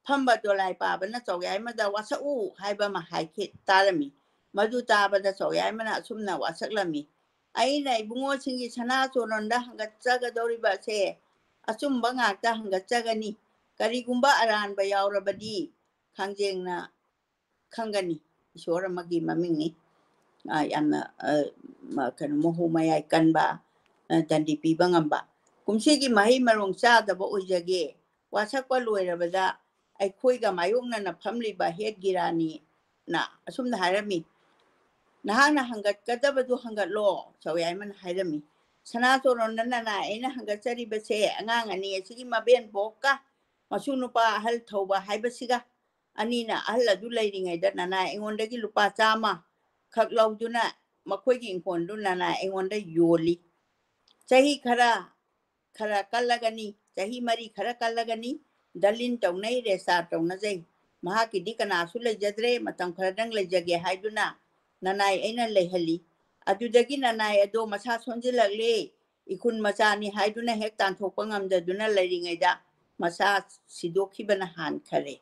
ꯐꯝꯕ ꯗꯣꯂꯥꯏ ꯄꯥꯕꯅ ꯆꯧꯌꯥꯏꯃꯗ "ꯋꯥꯁꯛꯎ" ꯍꯥꯏꯕ ꯑꯃ ꯍꯥꯏꯈꯤ ꯇꯥꯔꯝꯃꯤ꯫ ꯃꯗꯨ ꯇꯥꯕꯗ ꯆꯧꯌꯥꯏꯃꯅ ꯑꯁꯨꯝꯅ ꯋꯥꯁꯛꯂꯝꯃꯤ: "ꯑꯩꯅ ꯏꯕꯨꯡꯉꯣꯁꯤꯡꯒꯤ ꯁꯅꯥ ꯆꯣꯔꯣꯟꯗ ꯍꯪꯒꯠꯆꯒꯗꯧꯔꯤꯕ ꯑꯁꯦ ꯑꯆꯨꯝꯕ ꯉꯥꯛꯇ ꯍꯪꯒꯠꯆꯒꯅꯤ꯫ ꯀꯔꯤꯒꯨꯝꯕ ꯑꯔꯥꯟꯕ ꯌꯥꯎꯔꯕꯗꯤ ꯈꯥꯡꯖꯦꯡꯅ ꯈꯪꯒꯅꯤ"꯫ ꯏꯁꯣꯔ ꯑꯃꯒꯤ ꯃꯃꯤꯡꯅꯤ꯫ ꯑ, ꯌꯥꯝꯅ, ꯑ, ꯃ-, ꯀꯩꯅꯣ, ꯃꯍꯨ ꯃꯌꯥꯏ ꯀꯟꯕ, ꯑ, ꯗꯟꯗꯤ ꯄꯤꯕ ꯉꯝꯕ꯫ "ꯀꯨꯝꯁꯤꯒꯤ ꯃꯍꯩ ꯃꯔꯣꯡ ꯆꯥꯗꯕ ꯑꯣꯏꯖꯒꯦ꯫ ꯋꯥꯁꯛꯄ ꯂꯣꯏꯔꯕꯗ ꯑꯩꯈꯣꯏꯒ ꯃꯥꯌꯣꯛꯅꯅ ꯐꯝꯂꯤꯕ ꯍꯦꯠ ꯒꯤꯔꯥꯅꯤꯅ ꯑꯁꯨꯝꯅ ꯍꯥꯏꯔꯝꯃꯤ: ꯅꯍꯥꯛꯅ ꯍꯪꯒꯠꯀꯗꯕꯗꯨ ꯍꯪꯒꯠꯂꯣ, ꯆꯧꯌꯥꯏꯃꯅ ꯍꯥꯏꯔꯝꯃꯤ꯫ ꯁꯅꯥ ꯆꯣꯔꯣꯟꯗ ꯅꯅꯥꯏ ꯑꯩꯅ ꯍꯪꯒꯠꯆꯔꯤꯕꯁꯦ ꯑꯉꯥꯡ ꯑꯅꯤ ꯑꯁꯤꯒꯤ ꯃꯕꯦꯟ ꯕꯣꯛꯀ ꯃꯁꯨ ꯅꯨꯄꯥ ꯑꯍꯜ ꯊꯧꯕ ꯍꯥꯏꯕꯁꯤꯒ꯫ ꯑꯅꯤꯅ ꯑꯍꯜ ꯑꯗꯨ ꯂꯩꯔꯤꯉꯩꯗ ꯅꯅꯥꯏ ꯑꯩꯉꯣꯟꯗꯒꯤ ꯂꯨꯄꯥ ꯆꯥꯝꯃ ꯈꯛ ꯂꯧꯗꯨꯅ ꯃꯈꯣꯏꯒꯤ ꯏꯪꯈꯣꯜꯗꯨ ꯅꯅꯥꯏ ꯑꯩꯉꯣꯟꯗ ꯌꯣꯜꯂꯤ꯫ ꯆꯍꯤ ꯈꯔ ꯈꯔ ꯀꯜꯂꯒꯅꯤ, ꯆꯍꯤ ꯃꯔꯤ ꯈꯔ ꯀꯜꯂꯒꯅꯤ, ꯗꯂꯤꯟ ꯇꯧꯅꯩ, ꯔꯦꯁꯇꯥꯔ ꯇꯧꯅꯖꯩ꯫ ꯃꯍꯥꯛꯀꯤꯗꯤ ꯀꯅꯥꯁꯨ ꯂꯩꯖꯗ꯭ꯔꯦ, ꯃꯇꯝ ꯈꯔꯗꯪ ꯂꯩꯖꯒꯦ ꯍꯥꯏꯗꯨꯅ ꯅꯅꯥꯏ ꯑꯩꯅ ꯂꯩꯍꯜꯂꯤ꯫ ꯑꯗꯨꯗꯒꯤ ꯅꯅꯥꯏ ꯑꯗꯣ ꯃꯁꯥ ꯁꯣꯟꯖꯤꯜꯂꯛꯂꯦ, ꯏꯈꯨꯟ ꯃꯆꯥꯅꯤ ꯍꯥꯏꯗꯨꯅ ꯍꯦꯛ ꯇꯥꯟꯊꯣꯛꯄ ꯉꯝꯗꯗꯨꯅ ꯂꯩꯔꯤꯉꯩꯗ ꯃꯁꯥ ꯁꯤꯗꯣꯛꯈꯤꯕꯅ ꯍꯥꯟꯈꯔꯦ꯫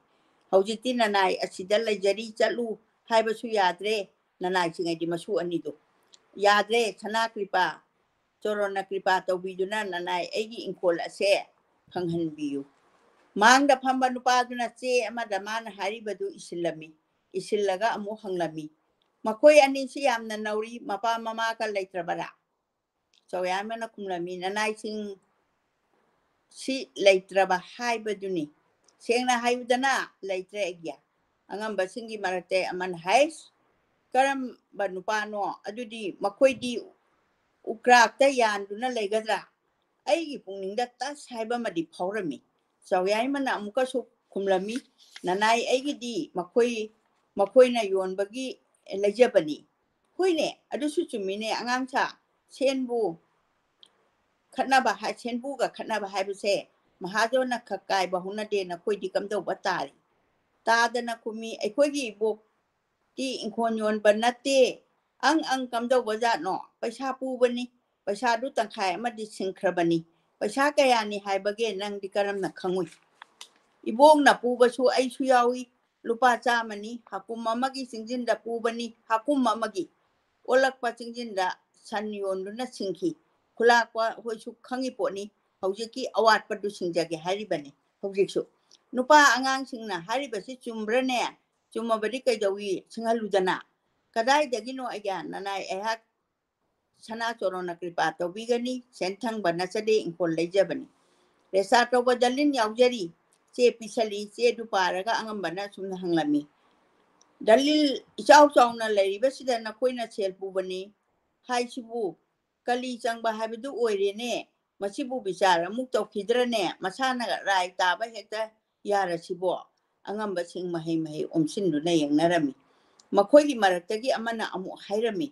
ꯍꯧꯖꯤꯛꯇꯤ ꯅꯅꯥꯏ ꯑꯁꯤꯗ ꯂꯩꯖꯔꯤ, ꯆꯠꯂꯨ ꯍꯥꯏꯕꯁꯨ ꯌꯥꯗ꯭ꯔꯦ꯫ ꯅꯅꯥꯏꯁꯤꯡ ꯍꯥꯏꯗꯤ ꯃꯁꯨ ꯑꯅꯤꯗꯨ ꯌꯥꯗ꯭ꯔꯦ꯫ ꯁꯅꯥ ꯀ꯭ꯔꯤꯄꯥ, ꯆꯣꯔꯣꯟꯅ ꯀ꯭ꯔꯤꯄꯥ ꯇꯧꯕꯤꯗꯨꯅ ꯅꯅꯥꯏ ꯑꯩꯒꯤ ꯏꯪꯈꯣꯜ ꯑꯁꯦ ꯐꯪꯍꯟꯕꯤꯌꯨ꯫ ꯃꯥꯡꯗ ꯐꯝꯕ ꯅꯨꯄꯥꯗꯨꯅ ꯆꯦ ꯑꯃꯗ ꯃꯥꯅ ꯍꯥꯏꯔꯤꯕꯗꯨ ꯏꯁꯤꯜꯂꯝꯃꯤ꯫ ꯏꯁꯤꯜꯂꯒ ꯑꯃꯨꯛ ꯍꯪꯂꯝꯃꯤ, "ꯃꯈꯣꯏ ꯑꯅꯤꯁꯤ ꯌꯥꯝꯅ ꯅꯧꯔꯤ, ꯃꯄꯥ ꯃꯃꯥꯒ ꯂꯩꯇ꯭ꯔꯕꯔꯥ?" ꯆꯧꯌꯥꯏꯃꯅ ꯈꯨꯝꯂꯝꯃꯤ, "ꯅꯅꯥꯏꯁꯤꯡ ꯁꯤ ꯂꯩꯇ꯭ꯔꯕ ꯍꯥꯏꯕꯗꯨꯅꯤ꯫ ꯁꯦꯡꯅ ꯍꯥꯏꯌꯨꯗꯅ, ꯂꯩꯇ꯭ꯔꯦ ꯑꯩꯒꯤ꯫" ꯑꯉꯝꯕꯁꯤꯡꯒꯤ ꯃꯔꯛꯇ ꯑꯃꯅ ꯍꯥꯏ, "ꯀꯔꯝꯕ ꯅꯨꯄꯥꯅꯣ? ꯑꯗꯨꯗꯤ ꯃꯈꯣꯏꯗꯤ ꯎꯀ꯭ꯔꯥꯛꯇ ꯌꯥꯟꯗꯨꯅ ꯂꯩꯒꯗ꯭ꯔꯥ?" ꯑꯩꯒꯤ ꯄꯨꯛꯅꯤꯡꯗ ꯇꯁ ꯍꯥꯏꯕ ꯑꯃꯗꯤ ꯐꯥꯎꯔꯝꯃꯤ꯫ ꯆꯧꯌꯥꯏꯃꯅ ꯑꯃꯨꯛꯀꯁꯨ ꯈꯨꯝꯂꯝꯃꯤ, "ꯅꯅꯥꯏ ꯑꯩꯒꯤꯗꯤ ꯃꯈꯣꯏ, ꯃꯈꯣꯏꯅ ꯌꯣꯟꯕꯒꯤ ꯂꯩꯖꯕꯅꯤ꯫" ꯍꯣꯏꯅꯦ, ꯑꯗꯨꯁꯨ ꯆꯨꯝꯃꯤꯅꯦ ꯑꯉꯥꯡꯁꯥ꯫ ꯁꯦꯟꯕꯨ ꯈꯠꯅꯕ ꯍꯥꯏ-, ꯁꯦꯟꯕꯨꯒ ꯈꯠꯅꯕ ꯍꯥꯏꯕꯁꯦ ꯃꯍꯥꯖꯣꯟꯅ ꯈꯛ ꯀꯥꯏꯕ ꯍꯧꯅꯗꯦ, ꯅꯈꯣꯏꯗꯤ ꯀꯝꯗꯧꯕ ꯇꯥꯔꯤ? ꯇꯥꯗꯅ ꯈꯨꯝꯃꯤ, "ꯑꯩꯈꯣꯏꯒꯤ ꯏꯕꯣꯛꯇꯤ ꯏꯪꯈꯣꯜ ꯌꯣꯟꯕ ꯅꯠꯇꯦ꯫ ꯑꯪ ꯑꯪ ꯀꯝꯗꯧꯕ ꯖꯥꯠꯅꯣ? ꯄꯩꯁꯥ ꯄꯨꯕꯅꯤ, ꯄꯩꯁꯥꯗꯨ ꯇꯪꯈꯥꯏ ꯑꯃꯗꯤ ꯁꯤꯡꯈ꯭ꯔꯕꯅꯤ꯫ ꯄꯩꯁꯥ ꯀꯌꯥꯅꯤ ꯍꯥꯏꯕꯒꯦ, ꯅꯪꯗꯤ ꯀꯔꯝꯅ ꯈꯪꯉꯨꯏ?" "ꯏꯕꯣꯛꯅ ꯄꯨꯕꯁꯨ ꯑꯩꯁꯨ ꯌꯥꯎꯏ, ꯂꯨꯄꯥ ꯆꯥꯝꯃꯅꯤ, ꯍꯀꯨꯝ ꯑꯃꯒꯤ ꯆꯤꯡꯖꯤꯟꯗ ꯄꯨꯕꯅꯤ, ꯍꯀꯨꯝ ꯑꯃꯒꯤ꯫ ꯑꯣꯜꯂꯛꯄ ꯆꯤꯡꯖꯤꯟꯗ ꯁꯟ ꯌꯣꯟꯗꯨꯅ ꯁꯤꯡꯈꯤ꯫ ꯈꯨꯂꯥꯛꯄ ꯍꯣꯏꯁꯨ ꯈꯪꯉꯤ ꯄꯣꯠꯅꯤ, ꯍꯧꯖꯤꯛꯀꯤ ꯑꯋꯥꯠꯄꯗꯨ ꯁꯤꯡꯖꯒꯦ ꯍꯥꯏꯔꯤꯕꯅꯤ ꯍꯧꯖꯤꯛꯁꯨ꯫ ꯅꯨꯄꯥ ꯑꯉꯥꯡꯁꯤꯡꯅ ꯍꯥꯏꯔꯤꯕꯁꯤ ꯆꯨꯝꯕ꯭ꯔꯅꯦ? ꯆꯨꯝꯃꯕꯗꯤ ꯀꯩꯗꯧꯏ ꯁꯤꯡꯍꯜꯂꯨꯗꯅ? ꯀꯗꯥꯏꯗꯒꯤꯅꯣ ꯑꯩꯒ ꯅꯅꯥꯏ ꯑꯩꯍꯥꯛ ꯁꯅꯥ ꯆꯣꯔꯣꯟꯅ ꯀ꯭ꯔꯤꯄꯥ ꯇꯧꯕꯤꯒꯅꯤ, ꯁꯦꯟꯊꯪꯕ ꯅꯆꯗꯦ ꯏꯪꯈꯣꯜ ꯂꯩꯖꯕꯅꯤ꯫ ꯔꯦꯁꯇꯥꯔ ꯇꯧꯕ ꯗꯂꯤꯟ ꯌꯥꯎꯖꯔꯤ, ꯆꯦ ꯄꯤꯁꯜꯂꯤ, ꯆꯦꯗꯨ ꯄꯥꯔꯒ ꯑꯉꯝꯕꯅ ꯑꯁꯨꯝꯅ ꯍꯪꯂꯝꯃꯤ, ꯗꯂꯤꯜ ꯏꯆꯥꯎ ꯆꯥꯎꯅ ꯂꯩꯔꯤꯕꯁꯤꯗ ꯅꯈꯣꯏꯅ ꯁꯦꯜ ꯄꯨꯕꯅꯤ ꯍꯥꯏꯁꯤꯕꯨ ꯀꯂꯤ ꯆꯪꯕ ꯍꯥꯏꯕꯗꯨ ꯑꯣꯏꯔꯦꯅꯦ꯫ ꯃꯁꯤꯕꯨ ꯕꯤꯆꯥꯔ ꯑꯃꯨꯛ ꯇꯧꯈꯤꯗ꯭ꯔꯅꯦ? ꯃꯁꯥꯅ ꯔꯥꯏ ꯇꯥꯕ ꯍꯦꯛꯇ ꯌꯥꯔꯁꯤꯕꯣ?" ꯑꯉꯝꯕꯁꯤꯡ ꯃꯍꯩ ꯃꯍꯩ ꯑꯣꯝꯁꯤꯟꯗꯨꯅ ꯌꯦꯡꯅꯔꯝꯃꯤ꯫ ꯃꯈꯣꯏꯒꯤ ꯃꯔꯛꯇꯒꯤ ꯑꯃꯅ ꯑꯃꯨꯛ ꯍꯥꯏꯔꯝꯃꯤ,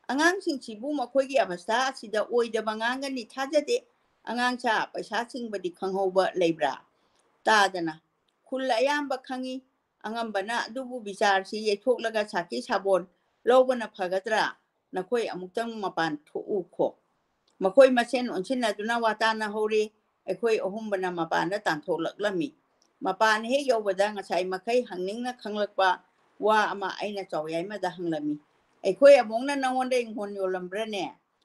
"ꯑꯉꯥꯡꯁꯤꯡꯁꯤꯕꯨ ꯃꯈꯣꯏꯒꯤ ꯑꯕꯁꯊꯥ ꯑꯁꯤꯗ ꯑꯣꯏꯗꯕ ꯉꯥꯡꯒꯅꯤ ꯊꯥꯖꯗꯦ꯫ ꯑꯉꯥꯡꯁꯥ, ꯄꯩꯁꯥ ꯆꯤꯡꯕꯗꯤ ꯈꯪꯍꯧꯕ ꯂꯩꯕ꯭ꯔꯥ?" ꯇꯥꯗꯅ, "ꯈꯨꯜ ꯑꯌꯥꯝꯕ ꯈꯪꯏ꯫ ꯑꯉꯝꯕꯅ ꯑꯗꯨꯕꯨ ꯕꯤꯆꯥꯔꯁꯤ ꯌꯩꯊꯣꯛꯂꯒ ꯁꯥꯈꯤ ꯁꯥꯕꯣꯟ ꯂꯧꯕꯅ ꯐꯒꯗ꯭ꯔꯥ? ꯅꯈꯣꯏ ꯑꯃꯨꯛꯇꯪ ꯃꯄꯥꯟ ꯊꯣꯛꯎꯈꯣ꯫" ꯃꯈꯣꯏ ꯃꯁꯦꯟ ꯑꯣꯟꯁꯤꯟꯅꯗꯨꯅ ꯋꯥ ꯇꯥꯅꯍꯧꯔꯦ꯫ ꯑꯩꯈꯣꯏ ꯑꯍꯨꯝꯕꯅ ꯃꯄꯥꯟꯗ ꯇꯥꯟꯊꯣꯛꯂꯛꯂꯝꯃꯤ꯫ ꯃꯄꯥꯟ ꯍꯦꯛ ꯌꯧꯕꯗ ꯉꯁꯥꯏ ꯃꯈꯩ ꯍꯪꯅꯤꯡꯅ ꯈꯪꯂꯛꯄ ꯋꯥ ꯑꯃ ꯑꯩꯅ ꯆꯥꯎꯌꯥꯏꯃꯗ ꯍꯪꯂꯝꯃꯤ꯫ "ꯑꯩꯈꯣꯏ ꯑꯕꯣꯛꯅ ꯅꯉꯣꯟꯗ ꯏꯪꯈꯣꯜ ꯌꯣꯜꯂꯝꯕ꯭ꯔꯅꯦ?"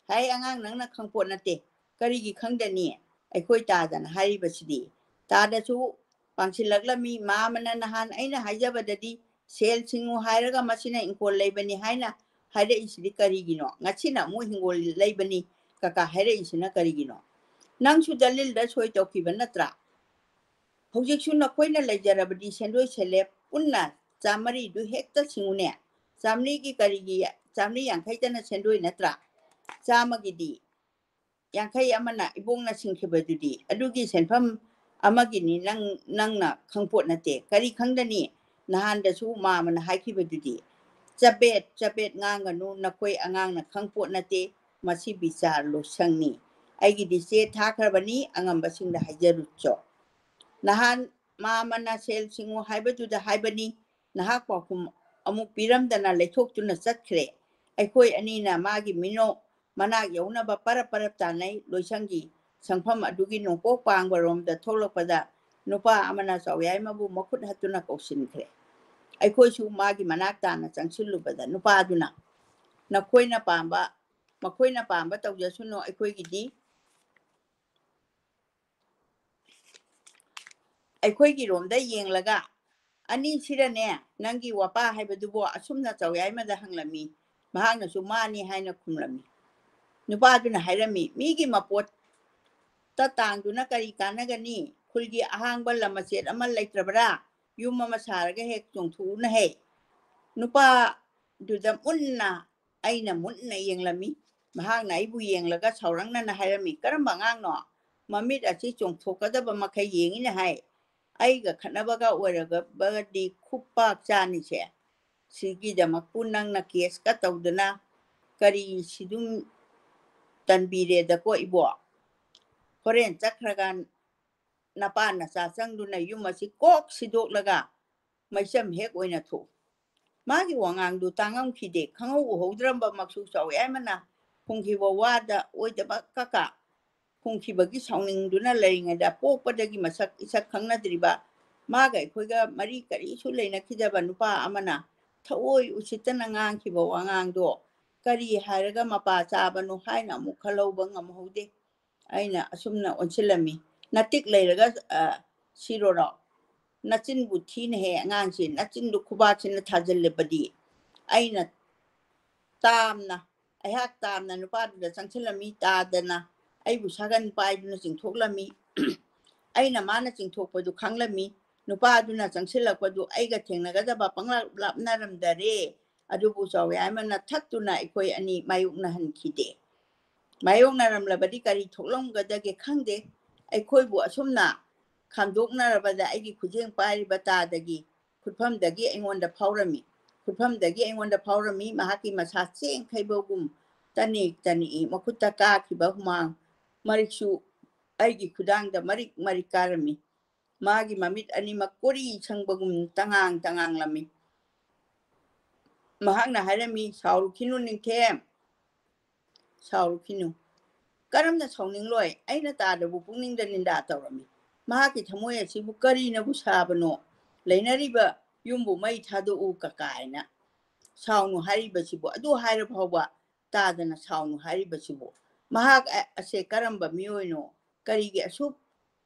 "ꯍꯥꯏ ꯑꯉꯥꯡ, ꯅꯪꯅ ꯈꯪꯄꯣꯠ ꯅꯠꯇꯦ꯫ ꯀꯔꯤꯒꯤ ꯈꯪꯗꯅꯤ? ꯑꯩꯈꯣꯏ ꯇꯥꯗꯅ ꯍꯥꯏꯔꯤꯕꯁꯤꯗꯤ꯫" ꯇꯥꯗꯁꯨ ꯄꯥꯡꯁꯤꯜꯂꯛꯂꯝꯃꯤ꯫ ꯃꯥ ꯑꯃꯅ ꯅꯍꯥꯟ ꯑꯩꯅ ꯍꯥꯏꯖꯕꯗꯗꯤ ꯁꯦꯜ ꯁꯤꯡꯉꯨ ꯍꯥꯏꯔꯒ ꯃꯁꯤꯅ ꯏꯪꯈꯣꯜ ꯂꯩꯕꯅꯤ ꯍꯥꯏꯅ ꯍꯥꯏꯔꯛꯏꯁꯤꯗꯤ ꯀꯔꯤꯒꯤꯅꯣ? ꯉꯁꯤꯅ ꯑꯃꯨꯛ ꯍꯤꯡꯒꯣꯜ ꯂꯩꯕꯅꯤ ꯀꯀꯥ ꯍꯥꯏꯔꯛꯏꯁꯤꯅ ꯀꯔꯤꯒꯤꯅꯣ? ꯅꯪꯁꯨ ꯗꯂꯤꯜꯗ ꯁꯣꯏ ꯇꯧꯈꯤꯕ ꯅꯠꯇ꯭ꯔꯥ? ꯍꯧꯖꯤꯛꯁꯨ ꯅꯈꯣꯏꯅ ꯂꯩꯖꯔꯕꯗꯤ ꯁꯦꯟꯗꯣꯏ ꯁꯦꯂꯦꯞ ꯄꯨꯟꯅ ꯆꯥꯃꯔꯤꯗꯨ ꯍꯦꯛꯇ ꯁꯤꯡꯉꯨꯅꯦ꯫ ꯆꯥꯃꯔꯤꯒꯤ ꯀꯔꯤꯒꯤ, ꯆꯥꯃꯔꯤ ꯌꯥꯡꯈꯩꯇꯅ ꯁꯦꯟꯗꯣꯏ ꯅꯠꯇ꯭ꯔꯥ? ꯆꯥꯝꯃꯒꯤꯗꯤ ꯌꯥꯡꯈꯩ ꯑꯃꯅ ꯏꯕꯣꯛꯅ ꯁꯤꯡꯈꯤꯕꯗꯨꯗꯤ ꯑꯗꯨꯒꯤ ꯁꯦꯟꯐꯝ ꯑꯃꯒꯤꯅꯤ, ꯅꯪ, ꯅꯪꯅ ꯈꯪꯄꯣꯠ ꯅꯠꯇꯦ꯫ ꯀꯔꯤ ꯈꯪꯗꯅꯤ? ꯅꯍꯥꯟꯗꯁꯨ ꯃꯥꯃꯅ ꯍꯥꯏꯈꯤꯕꯗꯨꯗꯤ꯫ ꯆꯕꯦꯠ ꯆꯕꯦꯠ ꯉꯥꯡꯒꯅꯨ, ꯅꯈꯣꯏ ꯑꯉꯥꯡꯅ ꯈꯪꯄꯣꯠ ꯅꯠꯇꯦ꯫ ꯃꯁꯤ ꯕꯤꯆꯥꯔ ꯂꯣꯏꯁꯪꯅꯤ꯫ ꯑꯩꯒꯤꯗꯤ ꯆꯦ ꯊꯥꯈ꯭ꯔꯕꯅꯤ, ꯑꯉꯝꯕꯁꯤꯡꯗ ꯍꯥꯏꯖꯔꯨꯆꯣ꯫ ꯅꯍꯥꯟ ꯃꯥꯃꯅ ꯁꯦꯜ ꯁꯤꯡꯉꯨ ꯍꯥꯏꯕꯗꯨꯗ ꯍꯥꯏꯕꯅꯤ, ꯅꯍꯥꯛ ꯄꯥꯎꯈꯨꯝ ꯑꯃꯨꯛ ꯄꯤꯔꯝꯗꯅ ꯂꯩꯊꯣꯛꯇꯨꯅ ꯆꯠꯈ꯭ꯔꯦ꯫ ꯑꯩꯈꯣꯏ ꯑꯅꯤꯅ ꯃꯥꯒꯤ ꯃꯤꯅꯣꯛ ꯃꯅꯥꯛ ꯌꯧꯅꯕ ꯄꯔꯞ ꯄꯔꯞ ꯇꯥꯟꯅꯩ꯫ ꯂꯣꯏꯁꯪꯒꯤ ꯁꯪꯐꯝ ꯑꯗꯨꯒꯤ ꯅꯣꯡꯄꯣꯛ ꯄꯥꯡꯕꯔꯣꯝꯗ ꯊꯣꯛꯂꯛꯄꯗ ꯅꯨꯄꯥ ꯑꯃꯅ ꯆꯥꯎꯌꯥꯏꯃꯕꯨ ꯃꯈꯨꯠ ꯍꯠꯇꯨꯅ ꯀꯧꯁꯤꯟꯈ꯭ꯔꯦ꯫ ꯑꯩꯈꯣꯏꯁꯨ ꯃꯥꯒꯤ ꯃꯅꯥꯛ ꯇꯥꯅ ꯆꯪꯁꯤꯜꯂꯨꯕꯗ ꯅꯨꯄꯥꯗꯨꯅ, "ꯅꯈꯣꯏꯅ ꯄꯥꯝꯕ, ꯃꯈꯣꯏꯅ ꯄꯥꯝꯕ ꯇꯧꯖꯁꯅꯨ, ꯑꯩꯈꯣꯏꯒꯤꯗꯤ ꯑꯩꯈꯣꯏꯒꯤꯔꯣꯝꯗ ꯌꯦꯡꯂꯒ, ꯑꯅꯤꯁꯤꯔꯅꯦ ꯅꯪꯒꯤ ꯋꯥꯄꯥ ꯍꯥꯏꯕꯗꯨꯕꯨ?" ꯑꯁꯨꯝꯅ ꯆꯥꯎꯌꯥꯏꯃꯗ ꯍꯪꯂꯝꯃꯤ꯫ ꯃꯍꯥꯛꯅꯁꯨ ꯃꯥꯅꯤ ꯍꯥꯏꯅ ꯈꯨꯝꯂꯝꯃꯤ꯫ ꯅꯨꯄꯥꯗꯨꯅ ꯍꯥꯏꯔꯝꯃꯤ, "ꯃꯤꯒꯤ ꯃꯄꯣꯠꯇ ꯇꯥꯡꯗꯨꯅ ꯀꯔꯤ ꯀꯥꯟꯅꯒꯅꯤ? ꯈꯨꯜꯒꯤ ꯑꯍꯥꯡꯕ ꯂꯝ ꯃꯆꯦꯠ ꯑꯃ ꯂꯩꯇ꯭ꯔꯕ꯭ꯔꯥ? ꯌꯨꯝ ꯑꯃ ꯁꯥꯔꯒ ꯍꯦꯛ ꯆꯣꯡꯊꯣꯛꯎꯅ ꯍꯦꯛ꯫ ꯅꯨꯄꯥꯗꯨꯗ ꯃꯨꯟꯅ, ꯑꯩꯅ ꯃꯨꯟꯅ ꯌꯦꯡꯂꯝꯃꯤ꯫ ꯃꯍꯥꯛꯅ ꯑꯩꯕꯨ ꯌꯦꯡꯂꯒ ꯁꯥꯎꯔꯛꯅꯅ ꯍꯥꯏꯔꯝꯃꯤ, "ꯀꯔꯝꯕ ꯑꯉꯥꯡꯅꯣ? ꯃꯃꯤꯠ ꯑꯁꯤ ꯆꯣꯡꯊꯣꯛꯀꯗꯕ ꯃꯈꯩ ꯌꯦꯡꯉꯤꯅꯦ ꯍꯥꯏ꯫ ꯑꯩꯒ ꯈꯠꯅꯕꯒ ꯑꯣꯏꯔꯕꯗꯤ ꯈꯨꯄꯥꯛ ꯆꯥꯅꯤꯁꯦ꯫ ꯁꯤꯒꯤꯗꯃꯛꯄꯨ ꯅꯪꯅ ꯀꯦꯁꯀ ꯇꯧꯗꯅ ꯀꯔꯤ ꯁꯤꯗꯨꯝ ꯇꯟꯕꯤꯔꯦꯗꯀꯣ ꯏꯕꯣ? ꯍꯣꯔꯦꯟ ꯆꯠꯈ꯭ꯔꯒ ꯅꯄꯥ ꯅꯆꯥ ꯆꯪꯗꯨꯅ ꯌꯨꯝ ꯑꯁꯤ ꯀꯣꯛ ꯁꯤꯗꯣꯛꯂꯒ ꯃꯩꯆꯝ ꯍꯦꯛ ꯑꯣꯏꯅ ꯊꯣꯛꯎ꯫" ꯃꯥꯒꯤ ꯋꯥꯉꯥꯡꯗꯨ ꯇꯥꯉꯝꯈꯤꯗꯦ꯫ ꯈꯪꯍꯧ ꯎꯍꯧꯗ꯭ꯔꯕꯃꯛꯁꯨ ꯆꯥꯎꯌꯥꯏꯃꯅ ꯈꯨꯝꯈꯤꯕ ꯋꯥꯗ ꯑꯣꯏꯗꯕ ꯀꯀꯥ ꯈꯨꯝꯈꯤꯕꯒꯤ ꯁꯥꯎꯅꯤꯡꯗꯨꯅ ꯂꯩꯔꯤꯉꯩꯗ, ꯄꯣꯛꯄꯗꯒꯤ ꯃꯁꯛ ꯏꯁꯛ ꯈꯪꯅꯗ꯭ꯔꯤꯕ, ꯃꯥꯒ ꯑꯩꯈꯣꯏꯒ ꯃꯔꯤ ꯀꯔꯤꯁꯨ ꯂꯩꯅꯈꯤꯗꯕ ꯅꯨꯄꯥ ꯑꯃꯅ ꯊꯑꯣꯏ ꯎꯁꯤꯠꯇꯅ ꯉꯥꯡꯈꯤꯕ ꯋꯥꯉꯥꯡꯗꯣ ꯀꯔꯤ ꯍꯥꯏꯔꯒ ꯃꯄꯥ ꯆꯥꯕꯅꯣ ꯍꯥꯏꯅ ꯑꯃꯨꯛ ꯈꯜꯍꯧꯕ ꯉꯝꯍꯧꯗꯦ꯫ ꯑꯩꯅ ꯑꯁꯨꯝꯅ ꯑꯣꯟꯁꯤꯜꯂꯝꯃꯤ꯫ "ꯅꯇꯤꯛ ꯂꯩꯔꯒ, ꯑ, ꯁꯤꯔꯣꯔꯣ? ꯅꯆꯤꯟꯕꯨ ꯊꯤꯅ ꯍꯦ ꯑꯉꯥꯡꯁꯤ, ꯅꯆꯤꯟꯗꯨ ꯈꯨꯕꯥꯛꯁꯤꯅ ꯊꯥꯖꯤꯜꯂꯕꯗꯤ?" ꯑꯩꯅ ꯇꯥꯝꯅ, ꯑꯩꯍꯥꯛ ꯇꯥꯝꯅ ꯅꯨꯄꯥꯗꯨꯗ ꯆꯪꯁꯤꯜꯂꯝꯃꯤ꯫ ꯇꯥꯗꯅ ꯑꯩꯕꯨ ꯁꯥꯒꯟ ꯄꯥꯏꯗꯨꯅ ꯆꯤꯡꯊꯣꯛꯂꯝꯃꯤ꯫ ꯑꯩꯅ ꯃꯥꯅ ꯆꯤꯡꯊꯣꯛꯄꯗꯨ ꯈꯪꯂꯝꯃꯤ꯫ ꯅꯨꯄꯥꯗꯨꯅ ꯆꯪꯁꯤꯜꯂꯛꯄꯗꯨ ꯑꯩꯒ ꯊꯦꯡꯅꯒꯗꯕ ꯄꯪꯂꯥꯞ ꯂꯥꯞꯅꯔꯝꯗꯔꯦ꯫ ꯑꯗꯨꯕꯨ ꯆꯥꯎꯌꯥꯏꯃꯅ ꯊꯠꯇꯨꯅ ꯑꯩꯈꯣꯏ ꯑꯅꯤ ꯃꯥꯌꯣꯛꯅꯍꯟꯈꯤꯗꯦ꯫ ꯃꯥꯌꯣꯛꯅꯔꯝꯂꯕꯗꯤ ꯀꯔꯤ ꯊꯣꯛꯂꯝꯒꯗꯒꯦ ꯈꯪꯗꯦ꯫ ꯑꯩꯈꯣꯏꯕꯨ ꯑꯁꯨꯝꯅ ꯈꯥꯝꯗꯣꯛꯅꯔꯕꯗ ꯑꯩꯒꯤ ꯈꯨꯖꯦꯡ ꯄꯥꯏꯔꯤꯕ ꯇꯥꯗꯒꯤ ꯈꯨꯠꯐꯝꯗꯒꯤ ꯑꯩꯉꯣꯟꯗ ꯐꯥꯎꯔꯝꯃꯤ꯫ ꯈꯨꯠꯐꯝꯗꯒꯤ ꯑꯩꯉꯣꯟꯗ ꯐꯥꯎꯔꯝꯃꯤ꯫ ꯃꯍꯥꯛꯀꯤ ꯃꯁꯥ ꯆꯦꯡꯈꯩꯕꯒꯨꯝ ꯇꯅꯤꯛ ꯇꯅꯤꯛꯏ꯫ ꯃꯈꯨꯠꯇ ꯀꯥꯈꯤꯕ ꯍꯨꯃꯥꯡ ꯃꯔꯤꯛꯁꯨ ꯑꯩꯒꯤ ꯈꯨꯗꯥꯡꯗ ꯃꯔꯤꯛ ꯃꯔꯤꯛ ꯀꯥꯔꯝꯃꯤ꯫ ꯃꯥꯒꯤ ꯃꯃꯤꯠ ꯑꯅꯤꯃꯛ ꯀꯣꯔꯤ ꯁꯪꯕꯒꯨꯝ ꯇꯉꯥꯡ ꯇꯉꯥꯡꯂꯝꯃꯤ꯫ ꯃꯍꯥꯛꯅ ꯍꯥꯏꯔꯝꯃꯤ, "ꯁꯥꯎꯔꯨꯈꯤꯅꯨ ꯅꯤꯡꯊꯦꯝ, ꯁꯥꯎꯔꯨꯈꯤꯅꯨ꯫" ꯀꯔꯝꯅ ꯁꯥꯎꯅꯤꯡꯂꯣꯏ? ꯑꯩꯅ ꯇꯥꯗꯕꯨ ꯄꯨꯛꯅꯤꯡꯗ ꯅꯤꯟꯗꯥ ꯇꯧꯔꯝꯃꯤ꯫ ꯃꯍꯥꯛꯀꯤ ꯊꯃꯣꯏ ꯑꯁꯤꯕꯨ ꯀꯔꯤꯅꯕꯨ ꯁꯥꯕꯅꯣ? ꯂꯩꯅꯔꯤꯕ ꯌꯨꯝꯕꯨ ꯃꯩ ꯊꯥꯗꯣꯛꯎ ꯀꯀꯥ ꯍꯥꯏꯅ ꯁꯥꯎꯅꯨ ꯍꯥꯏꯔꯤꯕꯁꯤꯕꯨ, ꯑꯗꯨ ꯍꯥꯏꯔ ꯐꯥꯎꯕ ꯇꯥꯗꯅ ꯁꯥꯎꯅꯨ ꯍꯥꯏꯔꯤꯕꯁꯤꯕꯨ? ꯃꯍꯥꯛ ꯑ-, ꯑꯁꯦ ꯀꯔꯝꯕ ꯃꯤꯑꯣꯏꯅꯣ? ꯀꯔꯤꯒꯤ ꯑꯁꯨꯛ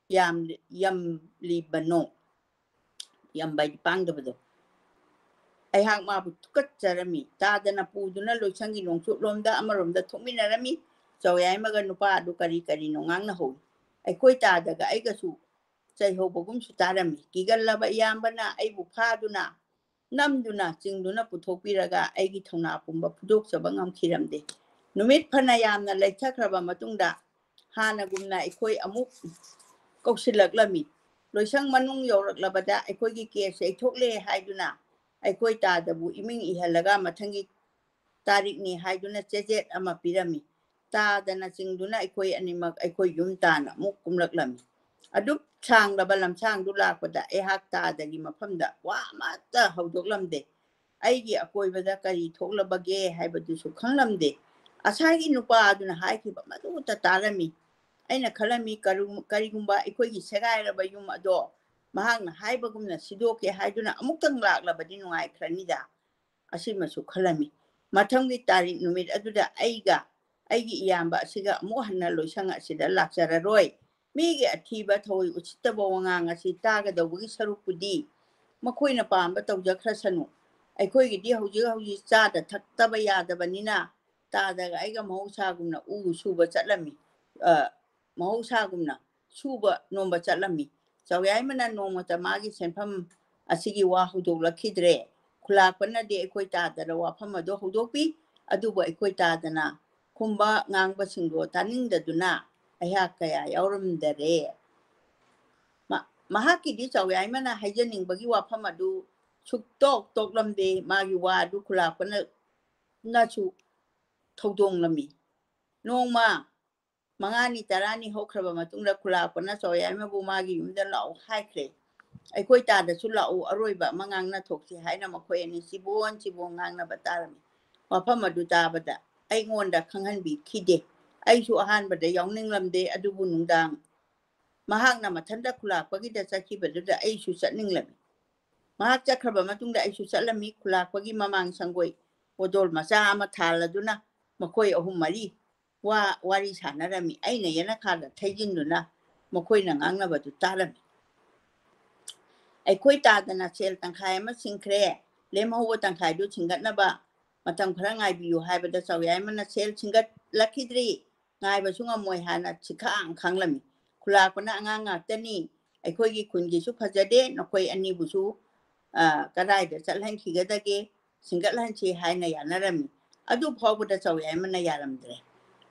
ꯌꯥꯝ-, ꯌꯥꯝꯂꯤꯕꯅꯣ? ꯌꯥꯝꯕ ꯍꯥꯏꯗꯤ ꯄꯥꯡꯗꯕꯗꯣ꯫ ꯑꯩꯍꯥꯛ ꯃꯥꯕꯨ ꯊꯨꯀꯠꯆꯔꯝꯃꯤ꯫ ꯇꯥꯗꯅ ꯄꯨꯗꯨꯅ ꯂꯣꯏꯁꯪꯒꯤ ꯅꯣꯡꯆꯨꯞꯂꯣꯝꯗ ꯑꯃꯔꯣꯝꯗ ꯊꯣꯛꯃꯤꯟꯅꯔꯝꯃꯤ꯫ ꯆꯥꯎꯌꯥꯏꯃꯒ ꯅꯨꯄꯥ ꯑꯗꯨ ꯀꯔꯤ ꯀꯔꯤꯅꯣ ꯉꯥꯡꯅꯍꯧꯏ꯫ ꯑꯩꯈꯣꯏ ꯇꯥꯗꯒ ꯑꯩꯒꯁꯨ ꯆꯩꯍꯧꯕꯒꯨꯝꯁꯨ ꯇꯥꯔꯝꯃꯤ꯫ ꯀꯤꯒꯜꯂꯕ ꯏꯌꯥꯝꯕꯅ ꯑꯩꯕꯨ ꯐꯥꯗꯨꯅ ꯅꯝꯗꯨꯅ ꯆꯤꯡꯗꯨꯅ ꯄꯨꯊꯣꯛꯄꯤꯔꯒ ꯑꯩꯒꯤ ꯊꯧꯅꯥ ꯄꯨꯝꯕ ꯐꯨꯗꯣꯛꯆꯕ ꯉꯝꯈꯤꯔꯝꯗꯦ꯫ ꯅꯨꯃꯤꯠ ꯐꯅ ꯌꯥꯝꯅ ꯂꯩꯊꯈ꯭ꯔꯕ ꯃꯇꯨꯡꯗ ꯍꯥꯟꯅꯒꯨꯝꯅ ꯑꯩꯈꯣꯏ ꯑꯃꯨꯛ ꯀꯧꯁꯤꯜꯂꯛꯂꯝꯃꯤ꯫ ꯂꯣꯏꯁꯪ ꯃꯅꯨꯡ ꯌꯧꯔꯛꯂꯕꯗ ꯑꯩꯈꯣꯏꯒꯤ ꯀꯦꯁ ꯌꯩꯊꯣꯛꯂꯦ ꯍꯥꯏꯗꯨꯅ ꯑꯩꯈꯣꯏ ꯇꯥꯗꯕꯨ ꯏꯃꯤꯡ ꯏꯍꯜꯂꯒ ꯃꯊꯪꯒꯤ ꯇꯥꯔꯤꯛꯅꯤ ꯍꯥꯏꯗꯨꯅ ꯆꯦꯖꯦꯠ ꯑꯃ ꯄꯤꯔꯝꯃꯤ꯫ ꯇꯥꯗꯅ ꯆꯤꯡꯗꯨꯅ ꯑꯩꯈꯣꯏ ꯑꯅꯤꯃꯛ ꯑꯩꯈꯣꯏ ꯌꯨꯝ ꯇꯥꯟꯅ ꯑꯃꯨꯛ ꯀꯨꯝꯂꯛꯂꯝꯃꯤ꯫ ꯑꯗꯨꯛ ꯁꯥꯡꯂꯕ ꯂꯝꯁꯥꯡꯗꯨ ꯂꯥꯛꯄꯗ ꯑꯩꯍꯥꯛ ꯇꯥꯗꯒꯤ ꯃꯐꯝꯗ ꯋꯥ ꯑꯃꯠꯇ ꯍꯧꯗꯣꯛꯂꯝꯗꯦ꯫ ꯑꯩꯒꯤ ꯑꯀꯣꯏꯕꯗ ꯀꯔꯤ ꯊꯣꯛꯂꯕꯒꯦ ꯍꯥꯏꯕꯗꯨꯁꯨ ꯈꯪꯂꯝꯗꯦ꯫ ꯉꯁꯥꯏꯒꯤ ꯅꯨꯄꯥ ꯑꯗꯨꯅ ꯍꯥꯏꯈꯤꯕ ꯃꯗꯨꯇ ꯇꯥꯔꯝꯃꯤ꯫ ꯑꯩꯅ ꯈꯜꯂꯝꯃꯤ, "ꯀꯔꯨ-, ꯀꯔꯤꯒꯨꯝꯕ ꯑꯩꯈꯣꯏꯒꯤ ꯁꯦꯒꯥꯏꯔꯕ ꯌꯨꯝ ꯑꯗꯣ ꯃꯍꯥꯛꯅ ꯍꯥꯏꯕꯒꯨꯝꯅ ꯁꯤꯗꯣꯛꯀꯦ ꯍꯥꯏꯗꯨꯅ ꯑꯃꯨꯛꯇꯪ ꯂꯥꯛꯂꯕꯗꯤ ꯅꯨꯡꯉꯥꯏꯈ꯭ꯔꯅꯤꯗ"꯫ ꯑꯁꯤꯃꯁꯨ ꯈꯜꯂꯝꯃꯤ꯫ ꯃꯊꯪꯒꯤ ꯇꯥꯔꯤꯛ ꯅꯨꯃꯤꯠ ꯑꯗꯨꯗ ꯑꯩꯒ ꯑꯩꯒꯤ ꯏꯌꯥꯝꯕ ꯑꯁꯤꯒ ꯑꯃꯨꯛ ꯍꯟꯅ ꯂꯣꯏꯁꯪ ꯑꯁꯤꯗ ꯂꯥꯛꯆꯔꯔꯣꯏ꯫ ꯃꯤꯒꯤ ꯑꯊꯤꯕ ꯊꯑꯣꯏ ꯎꯁꯤꯠꯇꯕ ꯋꯥꯉꯥꯡ ꯑꯁꯤ ꯇꯥꯒꯗꯧꯕꯒꯤ ꯁꯔꯨꯛꯄꯨꯗꯤ ꯃꯈꯣꯏꯅ ꯄꯥꯝꯕ ꯇꯧꯖꯈ꯭ꯔꯁꯅꯨ꯫ ꯑꯩꯈꯣꯏꯒꯤꯗꯤ ꯍꯧꯖꯤꯛ ꯍꯧꯖꯤꯛ ꯆꯥꯗ ꯊꯛꯇꯕ ꯌꯥꯗꯕꯅꯤꯅ ꯇꯥꯗꯒ ꯑꯩꯒ ꯃꯍꯧꯁꯥꯒꯨꯝꯅ ꯎ ꯁꯨꯕ ꯆꯠꯂꯝꯃꯤ꯫ ꯑ, ꯃꯍꯧꯁꯥꯒꯨꯝꯅ ꯁꯨꯕ ꯅꯣꯝꯕ ꯆꯠꯂꯝꯃꯤ꯫ ꯆꯥꯎꯌꯥꯏꯃꯅ ꯅꯣꯡꯃꯇ ꯃꯥꯒꯤ ꯁꯦꯟꯐꯝ ꯑꯁꯤꯒꯤ ꯋꯥ ꯍꯧꯗꯣꯛꯂꯛꯈꯤꯗ꯭ꯔꯦ꯫ ꯈꯨꯂꯥꯛꯄꯅꯗꯤ ꯑꯩꯈꯣꯏ ꯇꯥꯗꯅ ꯋꯥꯐꯝ ꯑꯗꯨ ꯍꯧꯗꯣꯛꯄꯤ, ꯑꯗꯨꯕꯨ ꯑꯩꯈꯣꯏ ꯇꯥꯗꯅ ꯈꯨꯝꯕ ꯉꯥꯡꯕꯁꯤꯡꯗꯣ ꯇꯥꯅꯤꯡꯗꯗꯨꯅ ꯑꯩꯍꯥꯛ ꯀꯌꯥ ꯌꯥꯎꯔꯝꯗꯔꯦ꯫ ꯃ-, ꯃꯍꯥꯛꯀꯤꯗꯤ ꯆꯥꯎꯌꯥꯏꯃꯅ ꯍꯥꯏꯖꯅꯤꯡꯕꯒꯤ ꯋꯥꯐꯝ ꯑꯗꯨ ꯁꯨꯛꯇꯣꯛ ꯇꯣꯛꯂꯝꯗꯦ꯫ ꯃꯥꯒꯤ ꯋꯥ ꯑꯗꯨ ꯈꯨꯂꯥꯛꯄꯅ, ꯅꯁꯨ ꯊꯧꯗꯣꯡꯂꯝꯃꯤ꯫ ꯅꯣꯡꯃ ꯃꯉꯥꯅꯤ ꯇꯔꯥꯅꯤ ꯍꯧꯈ꯭ꯔꯕ ꯃꯇꯨꯡꯗ ꯈꯨꯂꯥꯛꯄꯅ ꯆꯥꯎꯌꯥꯏꯃꯕꯨ ꯃꯥꯒꯤ ꯌꯨꯝꯗ ꯂꯥꯛꯎ ꯍꯥꯏꯈ꯭ꯔꯦ꯫ ꯑꯩꯈꯣꯏ ꯇꯥꯗꯁꯨ ꯂꯥꯛꯎ, ꯑꯔꯣꯏꯕ ꯑꯃ ꯉꯥꯡꯅ ꯊꯣꯛꯁꯤ ꯍꯥꯏꯅ ꯃꯈꯣꯏ ꯑꯅꯤ ꯆꯤꯕꯣꯟ ꯆꯤꯕꯣꯟ ꯉꯥꯡꯅꯕ ꯇꯥꯔꯝꯃꯤ꯫ ꯋꯥꯐꯝ ꯑꯗꯨ ꯇꯥꯕꯗ ꯑꯩꯉꯣꯟꯗ ꯈꯪꯍꯟꯕꯤꯈꯤꯗꯦ꯫ ꯑꯩꯁꯨ ꯑꯍꯥꯟꯕꯗ ꯌꯥꯎꯅꯤꯡꯂꯝꯗꯦ, ꯑꯗꯨꯕꯨ ꯅꯨꯡꯗꯥꯡ ꯃꯍꯥꯛꯅ ꯃꯊꯟꯇ ꯈꯨꯂꯥꯛꯄꯒꯤꯗ ꯆꯠꯈꯤꯕꯗꯨꯗ ꯑꯩꯁꯨ ꯆꯠꯅꯤꯡꯂꯝꯃꯤ꯫ ꯃꯍꯥꯛ ꯆꯠꯈ꯭ꯔꯕ ꯃꯇꯨꯡꯗ ꯑꯩꯁꯨ ꯆꯠꯂꯝꯃꯤ꯫ ꯈꯨꯂꯥꯛꯄꯒꯤ ꯃꯃꯥꯡ ꯁꯪꯒꯣꯏ ꯕꯣꯗꯣꯜ ꯃꯆꯥ ꯑꯃ ꯊꯥꯜꯂꯗꯨꯅ ꯃꯈꯣꯏ ꯑꯍꯨꯝ ꯃꯔꯤ ꯋꯥ ꯋꯥꯔꯤ ꯁꯥꯟꯅꯔꯝꯃꯤ꯫ ꯑꯩꯅ ꯌꯦꯅꯈꯥꯗ ꯊꯩꯖꯤꯟꯗꯨꯅ ꯃꯈꯣꯏꯅ ꯉꯥꯡꯅꯕꯗꯨ ꯇꯥꯔꯝꯃꯤ꯫ ꯑꯩꯈꯣꯏ ꯇꯥꯗꯅ ꯁꯦꯜ ꯇꯪꯈꯥꯏ ꯑꯃ ꯁꯤꯡꯈ꯭ꯔꯦ, ꯂꯦꯝꯍꯧꯕ ꯇꯪꯈꯥꯏꯗꯨ ꯁꯤꯡꯒꯠꯅꯕ ꯃꯇꯝ ꯈꯔ ꯉꯥꯏꯕꯤꯌꯨ ꯍꯥꯏꯕꯗ ꯆꯥꯎꯌꯥꯏꯃꯅ ꯁꯦꯜ ꯁꯤꯡꯒꯠꯂꯛꯈꯤꯗ꯭ꯔꯤ, ꯉꯥꯏꯕꯁꯨ ꯉꯝꯃꯣꯏ ꯍꯥꯏꯅ ꯁꯤꯈꯥꯡ ꯈꯥꯡꯂꯝꯃꯤ꯫ ꯈꯨꯂꯥꯛꯄꯅ ꯑꯉꯥꯡ ꯉꯥꯛꯇꯅꯤ, ꯑꯩꯈꯣꯏꯒꯤ ꯈꯨꯟꯒꯤꯁꯨ ꯐꯖꯗꯦ, ꯅꯈꯣꯏ ꯑꯅꯤꯕꯨꯁꯨ ꯀꯗꯥꯏꯗ ꯆꯠꯍꯟꯈꯤꯒꯗꯒꯦ, ꯁꯤꯡꯒꯠꯍꯟꯁꯤ ꯍꯥꯏꯅ ꯌꯥꯅꯔꯝꯃꯤ꯫ ꯑꯗꯨ ꯐꯥꯎꯕꯗ ꯆꯥꯎꯌꯥꯏꯃꯅ ꯌꯥꯔꯝꯗ꯭ꯔꯦ꯫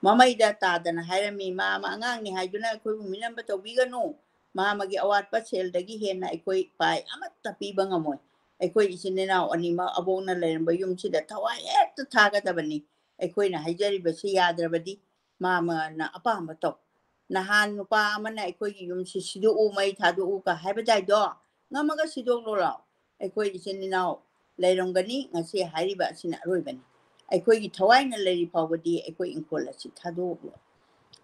ꯃꯃꯩꯗ ꯇꯥꯗꯅ ꯍꯥꯏꯔꯝꯃꯤ, "ꯃꯥ ꯑꯃ ꯑꯉꯥꯡꯅꯤ ꯍꯥꯏꯗꯨꯅ ꯑꯩꯈꯣꯏꯕꯨ ꯃꯤꯅꯝꯕ ꯇꯧꯕꯤꯒꯅꯨ꯫ ꯃꯥ ꯑꯃꯒꯤ ꯑꯋꯥꯠꯄ ꯁꯦꯜꯗꯒꯤ ꯍꯦꯟꯅ ꯑꯩꯈꯣꯏ ꯄꯥꯏ ꯑꯃꯠꯇ ꯄꯤꯕ ꯉꯝꯃꯣꯏ꯫ ꯑꯩꯈꯣꯏ ꯏꯆꯤꯟ ꯏꯅꯥꯎ ꯑꯅꯤꯃꯛ ꯑꯕꯣꯛꯅ ꯂꯩꯔꯝꯕ ꯌꯨꯝꯁꯤꯗ ꯊꯋꯥꯏ ꯍꯦꯛꯇ ꯊꯥꯒꯗꯕꯅꯤ꯫ ꯑꯩꯈꯣꯏꯅ ꯍꯥꯏꯖꯔꯤꯕꯁꯤ ꯌꯥꯗ꯭ꯔꯕꯗꯤ ꯃꯥ ꯑꯃꯅ ꯑꯄꯥꯝꯕ ꯇꯧ꯫ ꯅꯍꯥꯟ ꯅꯨꯄꯥ ꯑꯃꯅ ꯑꯩꯈꯣꯏꯒꯤ ꯌꯨꯝꯁꯤ ꯁꯤꯗꯣꯛꯎ, ꯃꯩ ꯊꯥꯗꯣꯛꯎꯒ ꯍꯥꯏꯕꯗꯥꯏꯗꯣ, ꯉꯝꯃꯒ ꯁꯤꯗꯣꯛꯂꯣ ꯂꯥꯎ꯫ ꯑꯩꯈꯣꯏ ꯏꯆꯤꯟ ꯏꯅꯥꯎ ꯂꯩꯔꯝꯒꯅꯤ꯫ ꯉꯁꯤ ꯍꯥꯏꯔꯤꯕ ꯑꯁꯤꯅ ꯑꯔꯣꯏꯕꯅꯤ꯫ ꯑꯩꯈꯣꯏꯒꯤ ꯊꯋꯥꯏꯅ ꯂꯩꯔꯤ ꯐꯥꯎꯕꯗꯤ ꯑꯩꯈꯣꯏ ꯏꯪꯈꯣꯜ ꯑꯁꯤ ꯊꯥꯗꯣꯛꯂꯣꯏ꯫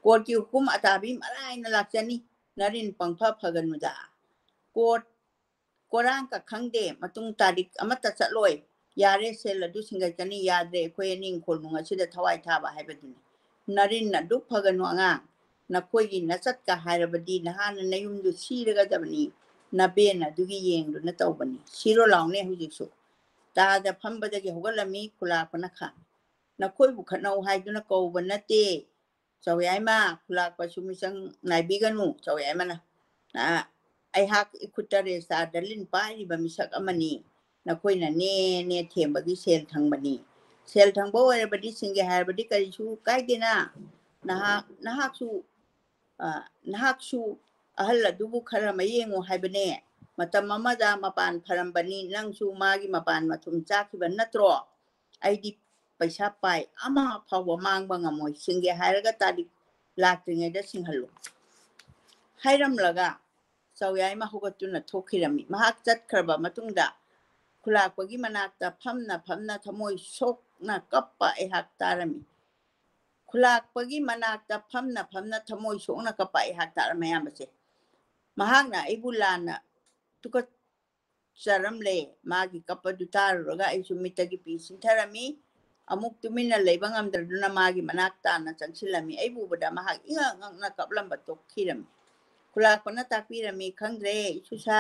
ꯀꯣꯔꯠꯀꯤ ꯍꯨꯀꯨꯝ ꯑꯇꯥꯕꯤ ꯃꯔꯥꯏꯅ ꯂꯥꯛꯆꯅꯤ꯫ ꯅꯔꯤꯟ ꯄꯪꯐ ꯐꯒꯅꯨꯗ꯫ ꯀꯣꯔꯠ ꯀꯣꯔꯥꯡꯀ ꯈꯪꯗꯦ, ꯃꯇꯨꯡ ꯇꯥꯔꯤꯛ ꯑꯃꯠꯇ ꯆꯠꯂꯣꯏ꯫ ꯌꯥꯔꯦ, ꯁꯦꯜ ꯑꯗꯨ ꯁꯤꯡꯒꯠꯀꯅꯤ, ꯌꯥꯗ꯭ꯔꯦ, ꯑꯩꯈꯣꯏ ꯑꯅꯤ ꯏꯪꯈꯣꯜ ꯅꯨꯡ ꯑꯁꯤꯗ ꯊꯋꯥꯏ ꯊꯥꯕ ꯍꯥꯏꯕꯗꯨꯅꯤ꯫ ꯅꯔꯤꯟ ꯑꯗꯨꯛ ꯐꯒꯅꯨ ꯑꯉꯥꯡ, ꯅꯈꯣꯏꯒꯤ ꯅꯆꯠꯀ ꯍꯥꯏꯔꯕꯗꯤ ꯅꯍꯥꯟꯅ ꯅꯌꯨꯝꯗꯨ ꯁꯤꯔꯒꯗꯕꯅꯤ, ꯅꯕꯦꯟ ꯑꯗꯨꯒꯤ ꯌꯦꯡꯗꯨꯅ ꯇꯧꯕꯅꯤ꯫ ꯁꯤꯔꯣ ꯂꯥꯎꯅꯦ ꯍꯧꯖꯤꯛꯁꯨ꯫ ꯇꯥꯗ ꯐꯝꯕꯗꯒꯤ ꯍꯧꯒꯠꯂꯝꯃꯤ ꯈꯨꯂꯥꯛꯄꯅ ꯈꯥꯝꯃꯤ꯫ ꯅꯈꯣꯏꯕꯨ ꯈꯠꯅꯧ ꯍꯥꯏꯗꯨꯅ ꯀꯧꯕ ꯅꯠꯇꯦ꯫ ꯆꯥꯎꯌꯥꯏꯃ, ꯈꯨꯂꯥꯛꯄꯁꯨ ꯃꯤꯆꯪ ꯅꯥꯏꯕꯤꯒꯅꯨ꯫ ꯆꯥꯎꯌꯥꯏꯃꯅ, "ꯑ, ꯑꯩꯍꯥꯛ ꯏꯈꯨꯠꯇ ꯔꯦꯖꯤꯁꯇꯥꯔꯗ ꯂꯤꯟ ꯄꯥꯏꯔꯤꯕ ꯃꯤꯁꯛ ꯑꯃꯅꯤ꯫ ꯅꯈꯣꯏꯅ ꯅꯦ ꯅꯦ ꯊꯦꯝꯕꯒꯤ ꯁꯦꯜ ꯊꯪꯕꯅꯤ꯫ ꯁꯦꯜ ꯊꯪꯕ ꯑꯣꯏꯔꯕꯗꯤ ꯁꯤꯡꯒꯦ ꯍꯥꯏꯔꯕꯗꯤ ꯀꯔꯤꯁꯨ ꯀꯥꯏꯗꯦꯅ꯫ ꯅꯍꯥꯛ, ꯅꯍꯥꯛꯁꯨ, ꯑ, ꯅꯍꯥꯛꯁꯨ ꯑꯍꯜ ꯑꯗꯨꯕꯨ ꯈꯔ ꯃꯌꯦꯡꯉꯨ ꯍꯥꯏꯕꯅꯦ꯫ ꯃꯇꯝ ꯑꯃꯗ ꯃꯄꯥꯟ ꯐꯔꯝꯕꯅꯤ, ꯅꯪꯁꯨ ꯃꯥꯒꯤ ꯃꯄꯥꯟ ꯃꯊꯨꯝ ꯆꯥꯈꯤꯕ ꯅꯠꯇ꯭ꯔꯣ? ꯑꯩꯗꯤ ꯄꯩꯁꯥ ꯄꯥꯏ ꯑꯃ ꯐꯥꯎꯕ ꯃꯥꯡꯕ ꯉꯝꯃꯣꯏ꯫ ꯁꯤꯡꯒꯦ ꯍꯥꯏꯔꯒ ꯇꯥꯔꯤꯛ ꯂꯥꯛꯇ꯭ꯔꯤꯉꯩꯗ ꯁꯤꯡꯍꯜꯂꯨ" ꯍꯥꯏꯔꯝꯂꯒ ꯆꯥꯎꯌꯥꯏꯃ ꯍꯧꯒꯠꯇꯨꯅ ꯊꯣꯛꯈꯤꯔꯝꯃꯤ꯫ ꯃꯍꯥꯛ ꯆꯠꯈ꯭ꯔꯕ ꯃꯇꯨꯡꯗ ꯈꯨꯂꯥꯛꯄꯒꯤ ꯃꯅꯥꯛꯇ ꯐꯝꯅ ꯐꯝꯅ ꯊꯃꯣꯏ ꯁꯣꯛꯅ ꯀꯞꯄ ꯑꯩꯍꯥꯛ ꯇꯥꯔꯝꯃꯤ꯫ ꯈꯨꯂꯥꯛꯄꯒꯤ ꯃꯅꯥꯛꯇ ꯐꯝꯅ ꯐꯝꯅ ꯊꯃꯣꯏ ꯁꯣꯛꯅ ꯀꯞꯄ ꯑꯩꯍꯥꯛ ꯇꯥꯔꯝꯃꯤ꯫ ꯑꯌꯥꯝꯕꯁꯦ ꯃꯍꯥꯛꯅ ꯑꯩꯕꯨ ꯂꯥꯟꯅ ꯇꯨꯀꯠ ꯆꯔꯝꯂꯦ꯫ ꯃꯥꯒꯤ ꯀꯞꯄꯗꯨ ꯇꯥꯔꯨꯔꯒ ꯑꯩꯁꯨ ꯃꯤꯠꯇꯒꯤ ꯄꯤ ꯁꯤꯟꯊꯔꯝꯃꯤ꯫ ꯑꯃꯨꯛ ꯇꯨꯃꯤꯟꯅ ꯂꯩꯕ ꯉꯝꯗꯗꯨꯅ ꯃꯥꯒꯤ ꯃꯅꯥꯛ ꯇꯥꯅ ꯆꯪꯁꯤꯜꯂꯝꯃꯤ꯫ ꯑꯩꯕꯨ ꯎꯕꯗ ꯃꯍꯥꯛ ꯏꯉꯛ ꯉꯛꯅ ꯀꯞꯂꯝꯕ ꯇꯣꯛꯈꯤꯔꯝꯃꯤ꯫ ꯈꯨꯂꯥꯛꯄꯅ ꯇꯥꯛꯄꯤꯔꯝꯃꯤ, "ꯈꯪꯗ꯭ꯔꯦ, ꯏꯁꯨꯁꯥ,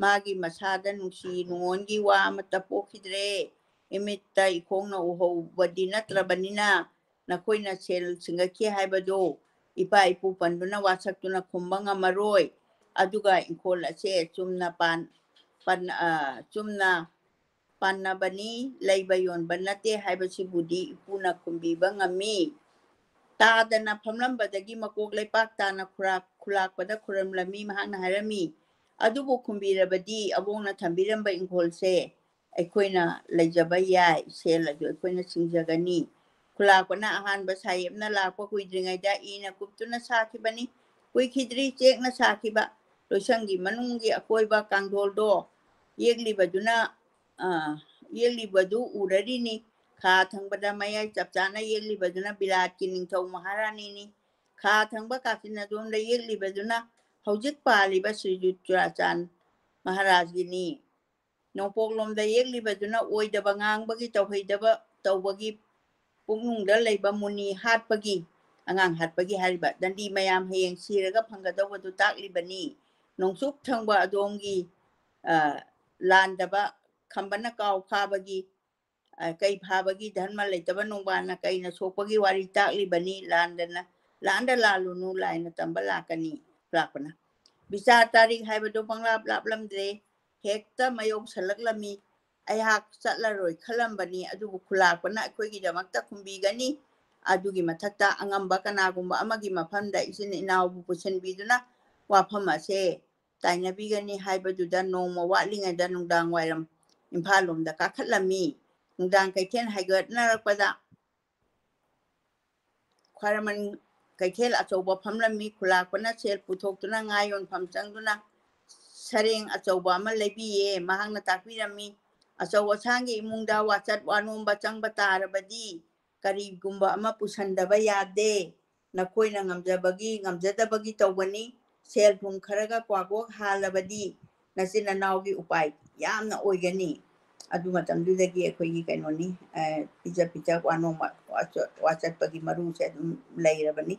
ꯃꯥꯒꯤ ꯃꯁꯥꯗ ꯅꯨꯡꯁꯤ ꯅꯨꯡꯉꯣꯟꯒꯤ ꯋꯥ ꯑꯃꯠꯇ ꯄꯣꯛꯈꯤꯗ꯭ꯔꯦ꯫ ꯏꯃꯤꯠꯇ ꯏꯈꯣꯡꯅ ꯎꯍꯧꯕꯗꯤ ꯅꯠꯇ꯭ꯔꯕꯅꯤꯅ ꯅꯈꯣꯏꯅ ꯁꯦꯜ ꯁꯤꯡꯒꯠꯈꯤ ꯍꯥꯏꯕꯗꯨ ꯏꯄꯥ ꯏꯄꯨ ꯄꯟꯗꯨꯅ ꯋꯥꯁꯛꯇꯨꯅ ꯈꯨꯝꯕ ꯉꯝꯃꯔꯣꯏ꯫ ꯑꯗꯨꯒ ꯏꯪꯈꯣꯜ ꯑꯁꯦ ꯆꯨꯝꯅ ꯄꯥꯟ-, ꯄꯟ-, ꯑ, ꯆꯨꯝꯅ ꯄꯥꯟꯅꯕꯅꯤ, ꯂꯩꯕ ꯌꯣꯟꯕ ꯅꯠꯇꯦ ꯍꯥꯏꯕꯁꯤꯕꯨꯗꯤ ꯏꯄꯨꯅ ꯈꯨꯝꯕꯤꯕ ꯉꯝꯃꯤ꯫ ꯇꯥꯗꯅ ꯐꯝꯂꯝꯕꯗꯒꯤ ꯃꯀꯣꯛ ꯂꯩꯄꯥꯛ ꯇꯥꯅ ꯈꯨꯔꯥꯛ-, ꯈꯨꯂꯥꯛꯄꯗ ꯈꯨꯔꯨꯝꯂꯝꯃꯤ꯫ ꯃꯍꯥꯛꯅ ꯍꯥꯏꯔꯝꯃꯤ, "ꯑꯗꯨꯕꯨ ꯈꯨꯝꯕꯤꯔꯕꯗꯤ ꯑꯕꯣꯛꯅ ꯊꯝꯕꯤꯔꯝꯕ ꯏꯪꯈꯣꯜꯁꯦ ꯑꯩꯈꯣꯏꯅ ꯂꯩꯖꯕ ꯌꯥꯏ, ꯁꯦꯜ ꯑꯗꯨ ꯑꯩꯈꯣꯏꯅ ꯁꯤꯡꯖꯒꯅꯤ"꯫ ꯈꯨꯂꯥꯛꯄꯅ ꯑꯍꯥꯟꯕ ꯁꯥꯍꯦꯕꯅ ꯂꯥꯛꯄ ꯀꯨꯏꯗ꯭ꯔꯤꯉꯩꯗ ꯏꯅ ꯀꯨꯞꯇꯨꯅ ꯁꯥꯈꯤꯕꯅꯤ꯫ ꯀꯨꯏꯈꯤꯗ꯭ꯔꯤ ꯆꯦꯛꯅ ꯁꯥꯈꯤꯕ ꯂꯣꯏꯁꯪꯒꯤ ꯃꯅꯨꯡꯒꯤ ꯑꯀꯣꯏꯕ ꯀꯥꯡꯊꯣꯜꯗꯣ ꯌꯦꯛꯂꯤꯕꯗꯨꯅ, ꯑ, ꯌꯦꯛꯂꯤꯕꯗꯨ ꯎꯔꯔꯤꯅꯤ꯫ ꯈꯥ ꯊꯪꯕꯗ ꯃꯌꯥꯏ ꯆꯞ ꯆꯥꯅ ꯌꯦꯛꯂꯤꯕꯗꯨꯅ ꯕꯤꯂꯥꯠꯀꯤ ꯅꯤꯡꯊꯧ ꯃꯍꯥꯔꯥꯅꯤꯅꯤ꯫ ꯈꯥ ꯊꯪꯕ ꯀꯥꯆꯤꯟ ꯑꯗꯣꯝꯗ ꯌꯦꯛꯂꯤꯕꯗꯨꯅ ꯍꯧꯖꯤꯛ ꯄꯥꯜꯂꯤꯕ ꯁ꯭ꯔꯤꯖꯨ ꯆꯨꯔꯥꯆꯥꯟ ꯃꯍꯥꯔꯥꯖꯒꯤꯅꯤ꯫ ꯅꯣꯡꯄꯣꯛꯂꯣꯝꯗ ꯌꯦꯛꯂꯤꯕꯗꯨꯅ ꯑꯣꯏꯗꯕ ꯉꯥꯡꯕꯒꯤ, ꯇꯧꯍꯩꯗꯕ ꯇꯧꯕꯒꯤ, ꯄꯨꯛꯅꯨꯡꯗ ꯂꯩꯕ ꯃꯨꯅꯤ ꯍꯥꯠꯄꯒꯤ, ꯑꯉꯥꯡ ꯍꯥꯠꯄꯒꯤ ꯍꯥꯏꯔꯤꯕ ꯗꯟꯗꯤ ꯃꯌꯥꯝ ꯍꯌꯦꯡ ꯁꯤꯔꯒ ꯐꯪꯒꯗꯧꯕꯗꯨ ꯇꯥꯛꯂꯤꯕꯅꯤ꯫ ꯅꯣꯡꯆꯨꯞ ꯊꯪꯕ ꯑꯗꯣꯝꯒꯤ, ꯑ, ꯂꯥꯟꯗꯕ ꯈꯝꯕꯅ ꯀꯥꯎ ꯐꯥꯕꯒꯤ, ꯑ, ꯀꯩ ꯐꯥꯕꯒꯤ ꯙꯔꯃ ꯂꯩꯇꯕ ꯅꯣꯡꯕꯥꯟꯅ ꯀꯩꯅ ꯁꯣꯛꯄꯒꯤ ꯋꯥꯔꯤ ꯇꯥꯛꯂꯤꯕꯅꯤ꯫ ꯂꯥꯟꯗꯅ, ꯂꯥꯟꯗ ꯂꯥꯜꯂꯨꯅꯨ, ꯂꯥꯏꯅ ꯇꯝꯕ ꯂꯥꯛꯀꯅꯤ꯫ ꯂꯥꯛꯄꯅ ꯕꯤꯆꯥꯔ ꯇꯥꯔꯤꯛ ꯍꯥꯏꯕꯗꯨ ꯄꯪꯂꯥꯞ ꯂꯥꯞꯂꯝꯗ꯭ꯔꯦ, ꯍꯦꯛꯇ ꯃꯌꯧꯁꯜꯂꯛꯂꯝꯃꯤ꯫ ꯑꯩꯍꯥꯛ ꯆꯠꯂꯔꯣꯏ ꯈꯜꯂꯝꯕꯅꯤ, ꯑꯗꯨꯕꯨ ꯈꯨꯂꯥꯛꯄꯅ ꯑꯩꯈꯣꯏꯒꯤꯗꯃꯛꯇ ꯈꯨꯝꯕꯤꯒꯅꯤ꯫ ꯑꯗꯨꯒꯤ ꯃꯊꯛꯇ ꯑꯉꯝꯕ ꯀꯅꯥꯒꯨꯝꯕ ꯑꯃꯒꯤ ꯃꯐꯝꯗ ꯏꯆꯤꯟ ꯏꯅꯥꯎꯕꯨ ꯄꯨꯁꯤꯟꯕꯤꯗꯨꯅ ꯋꯥꯐꯝ ꯑꯁꯦ ꯇꯥꯏꯅꯕꯤꯒꯅꯤ ꯍꯥꯏꯕꯗꯨꯗ ꯅꯣꯡꯃ ꯋꯥꯠꯂꯤꯉꯩꯗ ꯅꯨꯡꯗꯥꯡ ꯋꯥꯏꯔꯝ ꯏꯝꯐꯥꯜ ꯂꯣꯝꯗ ꯀꯥꯈꯠꯂꯝꯃꯤ꯫ ꯅꯨꯡꯗꯥꯡ ꯀꯩꯊꯦꯜ ꯍꯥꯏꯒꯠꯅꯔꯛꯄꯗ ꯈ꯭ꯋꯥꯏꯔꯝꯕꯟ ꯀꯩꯊꯦꯜ ꯑꯆꯧꯕ ꯐꯝꯂꯝꯃꯤ꯫ ꯈꯨꯂꯥꯛꯄꯅ ꯁꯦꯜ ꯄꯨꯊꯣꯛꯇꯨꯅ ꯉꯥ ꯌꯣꯟꯐꯝ ꯆꯪꯗꯨꯅ ꯁꯔꯦꯡ ꯑꯆꯧꯕ ꯑꯃ ꯂꯩꯕꯤꯌꯦ꯫ ꯃꯍꯥꯛꯅ ꯇꯥꯛꯄꯤꯔꯝꯃꯤ, "ꯑꯆꯧ ꯑꯁꯥꯡꯒꯤ ꯏꯃꯨꯡꯗ ꯋꯥꯆꯠ ꯋꯥꯅꯣꯝꯕ ꯆꯪꯕ ꯇꯥꯔꯕꯗꯤ ꯀꯔꯤꯒꯨꯝꯕ ꯑꯃ ꯄꯨꯁꯟꯗꯕ ꯌꯥꯗꯦ꯫ ꯅꯈꯣꯏꯅ ꯉꯝꯖꯕꯒꯤ, ꯉꯝꯖꯗꯕꯒꯤ ꯇꯧꯒꯅꯤ꯫ ꯁꯦꯜ ꯊꯨꯝ ꯈꯔꯒ ꯀ꯭ꯋꯥꯒꯣꯛ ꯍꯥꯜꯂꯕꯗꯤ ꯅꯆꯤꯟ ꯅꯅꯥꯎꯒꯤ ꯎꯄꯥꯏ ꯌꯥꯝꯅ ꯑꯣꯏꯒꯅꯤ"꯫ ꯑꯗꯨ ꯃꯇꯝꯗꯨꯗꯒꯤ ꯑꯩꯈꯣꯏꯒꯤ ꯀꯩꯅꯣꯅꯤ, ꯑ, ꯄꯤꯖ ꯄꯤꯊꯛ ꯋꯥꯅꯣꯝꯕ ꯋꯥꯆ-, ꯋꯥꯆꯠꯄꯒꯤ ꯃꯔꯨꯁꯦ ꯑꯗꯨꯝ ꯂꯩꯔꯕꯅꯤ꯫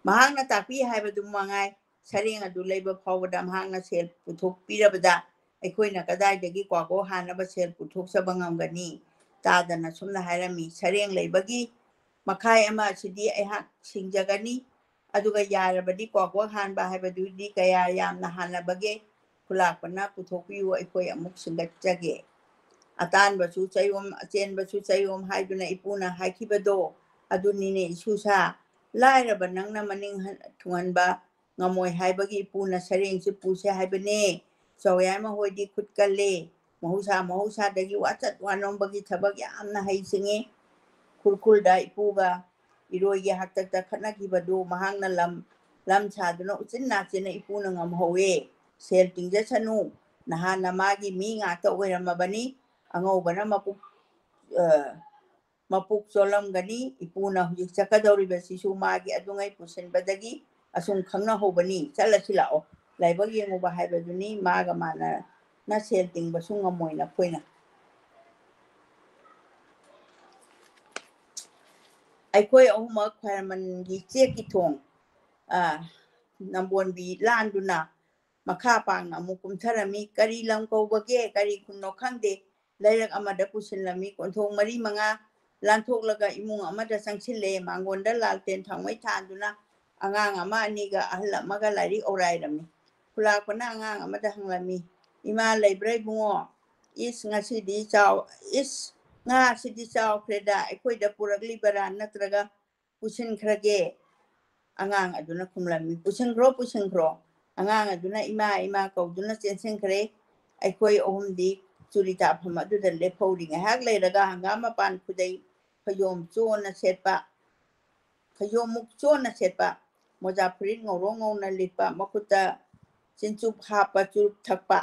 ꯃꯍꯥꯛꯅ ꯇꯥꯛꯄꯤ ꯍꯥꯏꯕꯗꯨ ꯃꯉꯥꯏ, ꯁꯔꯦꯡ ꯑꯗꯨ ꯂꯩꯕ ꯐꯥꯎꯕꯗ ꯃꯍꯥꯛꯅ ꯁꯦꯜ ꯄꯨꯊꯣꯛꯄꯤꯔꯕꯗ ꯑꯩꯈꯣꯏꯅ ꯀꯗꯥꯏꯗꯒꯤ ꯀ꯭ꯋꯥꯒꯣꯛ ꯍꯥꯟꯅꯕ ꯁꯦꯜ ꯄꯨꯊꯣꯛꯆꯕ ꯉꯝꯒꯅꯤ? ꯇꯥꯗꯅ ꯁꯨꯝꯅ ꯍꯥꯏꯔꯝꯃꯤ, "ꯁꯔꯦꯡ ꯂꯩꯕꯒꯤ ꯃꯈꯥꯏ ꯑꯃ ꯑꯁꯤꯗꯤ ꯑꯩꯍꯥꯛ ꯁꯤꯡꯖꯒꯅꯤ, ꯑꯗꯨꯒ ꯌꯥꯔꯕꯗꯤ ꯀ꯭ꯋꯥꯒꯣꯛ ꯍꯥꯟꯕ ꯍꯥꯏꯕꯗꯨꯗꯤ ꯀꯌꯥ ꯌꯥꯝꯅ ꯍꯥꯟꯅꯕꯒꯦ?" ꯈꯨꯂꯥꯛꯄꯅ ꯄꯨꯊꯣꯛꯄꯤꯌꯨ, ꯑꯩꯈꯣꯏ ꯑꯃꯨꯛ ꯁꯤꯡꯒꯠꯆꯒꯦ꯫ ꯑꯇꯥꯟꯕꯁꯨ ꯆꯌꯣꯝ, ꯑꯆꯦꯟꯕꯁꯨ ꯆꯌꯣꯝ ꯍꯥꯏꯗꯨꯅ ꯏꯄꯨꯅ ꯍꯥꯏꯈꯤꯕꯗꯣ ꯑꯗꯨꯅꯤꯅꯦ ꯏꯁꯨꯁꯥ꯫ ꯂꯥꯏꯔꯕ ꯅꯪꯅ ꯃꯅꯤꯡ ꯍꯟ-, ꯊꯨꯡꯍꯟꯕ ꯉꯝꯃꯣꯏ ꯍꯥꯏꯕꯒꯤ ꯏꯄꯨꯅ ꯁꯔꯦꯡꯁꯤ ꯄꯨꯁꯦ ꯍꯥꯏꯕꯅꯦ꯫ ꯆꯧꯌꯥꯏꯃ ꯍꯣꯏꯗꯤ ꯈꯨꯠ ꯀꯜꯂꯦ꯫ ꯃꯍꯧꯁꯥ, ꯃꯍꯧꯁꯥꯗꯒꯤ ꯋꯥꯆꯠ ꯋꯥꯅꯣꯝꯕꯒꯤ ꯊꯕꯛ ꯌꯥꯝꯅ ꯍꯩꯁꯤꯡꯉꯤ꯫ ꯈꯨꯔꯈꯨꯜꯗ ꯏꯄꯨꯒ ꯏꯔꯣꯏꯒꯤ ꯍꯥꯛꯇꯛꯇ ꯈꯠꯅꯈꯤꯕꯗꯨ ꯃꯍꯥꯛꯅ ꯂꯝ, ꯂꯝ ꯁꯥꯗꯨꯅ ꯎꯆꯤꯟ ꯅꯥꯆꯤꯟꯅ ꯏꯄꯨꯅ ꯉꯝꯍꯧꯋꯦ꯫ ꯁꯦꯜ ꯇꯤꯡꯖꯁꯅꯨ꯫ ꯅꯍꯥꯟꯅ ꯃꯥꯒꯤ ꯃꯤ ꯉꯥꯛꯇ ꯑꯣꯏꯔꯝꯃꯕꯅꯤ꯫ ꯑꯉꯧꯕꯅ ꯃꯄꯨꯛ, ꯑ, ꯃꯄꯨꯛ ꯆꯣꯜꯂꯝꯒꯅꯤ꯫ ꯏꯄꯨꯅ ꯍꯧꯖꯤꯛ ꯆꯠꯀꯗꯧꯔꯤꯕꯁꯤꯁꯨ ꯃꯥꯒꯤ ꯑꯗꯨꯉꯩ ꯄꯨꯁꯤꯟꯕꯗꯒꯤ ꯑꯁꯨꯝ ꯈꯪꯅꯍꯧꯕꯅꯤ꯫ ꯆꯠꯂꯁꯤ ꯂꯥꯛꯑꯣ꯫ ꯂꯥꯏꯕꯛ ꯌꯦꯡꯉꯨꯕ ꯍꯥꯏꯕꯗꯨꯅꯤ꯫ ꯃꯥꯒ ꯃꯥꯟꯅꯅ ꯁꯦꯜ ꯇꯤꯡꯕꯁꯨ ꯉꯝꯃꯣꯏ ꯅꯈꯣꯏꯅ꯫ ꯑꯩꯈꯣꯏ ꯑꯍꯨꯝꯃꯛ ꯈ꯭ꯋꯥꯏꯔꯝꯕꯟꯒꯤ ꯆꯦꯛꯀꯤ ꯊꯣꯡ, ꯑ, ꯅꯝꯕꯣꯟꯕꯤ ꯂꯥꯟꯗꯨꯅ ꯃꯈꯥ ꯄꯥꯡꯅ ꯑꯃꯨꯛ ꯀꯨꯝꯊꯔꯝꯃꯤ꯫ ꯀꯔꯤ ꯂꯝ ꯀꯧꯕꯒꯦ, ꯀꯔꯤ ꯈꯨꯟꯅꯣ ꯈꯪꯗꯦ꯫ ꯂꯩꯔꯛ ꯑꯃꯗ ꯄꯨꯁꯤꯜꯂꯝꯃꯤ꯫ ꯀꯣꯟꯊꯣꯡ ꯃꯔꯤ ꯃꯉꯥ ꯂꯥꯟꯊꯣꯛꯂꯒ ꯏꯃꯨꯡ ꯑꯃꯗ ꯆꯪꯁꯤꯜꯂꯦ꯫ ꯃꯥꯡꯒꯣꯟꯗ ꯂꯥꯜꯇꯦꯟ ꯊꯥꯎꯃꯩ ꯊꯥꯟꯗꯨꯅ ꯑꯉꯥꯡ ꯑꯃ ꯑꯅꯤꯒ ꯑꯍꯜ ꯑꯃꯒ ꯂꯥꯏꯔꯤꯛ ꯑꯣꯔꯥꯏꯔꯝꯃꯤ꯫ ꯈꯨꯂꯥꯛꯄꯅ ꯑꯉꯥꯡ ꯑꯃꯗ ꯍꯪꯂꯝꯃꯤ, "ꯏꯃꯥ ꯂꯩꯕ꯭ꯔꯥ ꯏꯕꯨꯡꯉꯣ? ꯏꯁ, ꯉꯁꯤꯗꯤ ꯆꯥꯎ-, ꯏꯁ, ꯉꯥꯁꯤꯗꯤ ꯆꯥꯎꯈ꯭ꯔꯦꯗ, ꯑꯩꯈꯣꯏꯗ ꯄꯨꯔꯛꯂꯤꯕꯔꯥ ꯅꯠꯇ꯭ꯔꯒ ꯄꯨꯁꯤꯟꯈ꯭ꯔꯒꯦ?" ꯑꯉꯥꯡ ꯑꯗꯨꯅ ꯈꯨꯝꯂꯝꯃꯤ, "ꯄꯨꯁꯤꯟꯈ꯭ꯔꯣ, ꯄꯨꯁꯤꯟꯈ꯭ꯔꯣ꯫" ꯑꯉꯥꯡ ꯑꯗꯨꯅ ꯏꯃꯥ, ꯏꯃꯥ ꯀꯧꯗꯨꯅ ꯆꯦꯟꯁꯤꯟꯈ꯭ꯔꯦ꯫ ꯑꯩꯈꯣꯏ ꯑꯍꯨꯝꯗꯤ ꯆꯨꯔꯤ ꯇꯥꯐꯝ ꯑꯗꯨꯗ ꯂꯦꯞꯍꯧꯔꯤ꯫ ꯉꯥꯏꯍꯥꯛ ꯂꯩꯔꯒ ꯍꯪꯒꯥꯝ ꯃꯄꯥꯟ ꯈꯨꯗꯩ ꯐꯩꯖꯣꯝ ꯆꯣꯟꯅ ꯁꯦꯠꯄ, ꯐꯩꯖꯣꯝꯃꯨꯛ ꯆꯣꯟꯅ ꯁꯦꯠꯄ, ꯃꯣꯖꯥ ꯐꯨꯔꯤꯠ ꯉꯧꯔꯣꯛ ꯉꯧꯅ ꯂꯤꯠꯄ, ꯃꯈꯨꯠꯇ ꯆꯤꯟꯆꯨꯞ ꯍꯥꯞꯄ, ꯆꯨꯔꯨꯞ ꯊꯛꯄ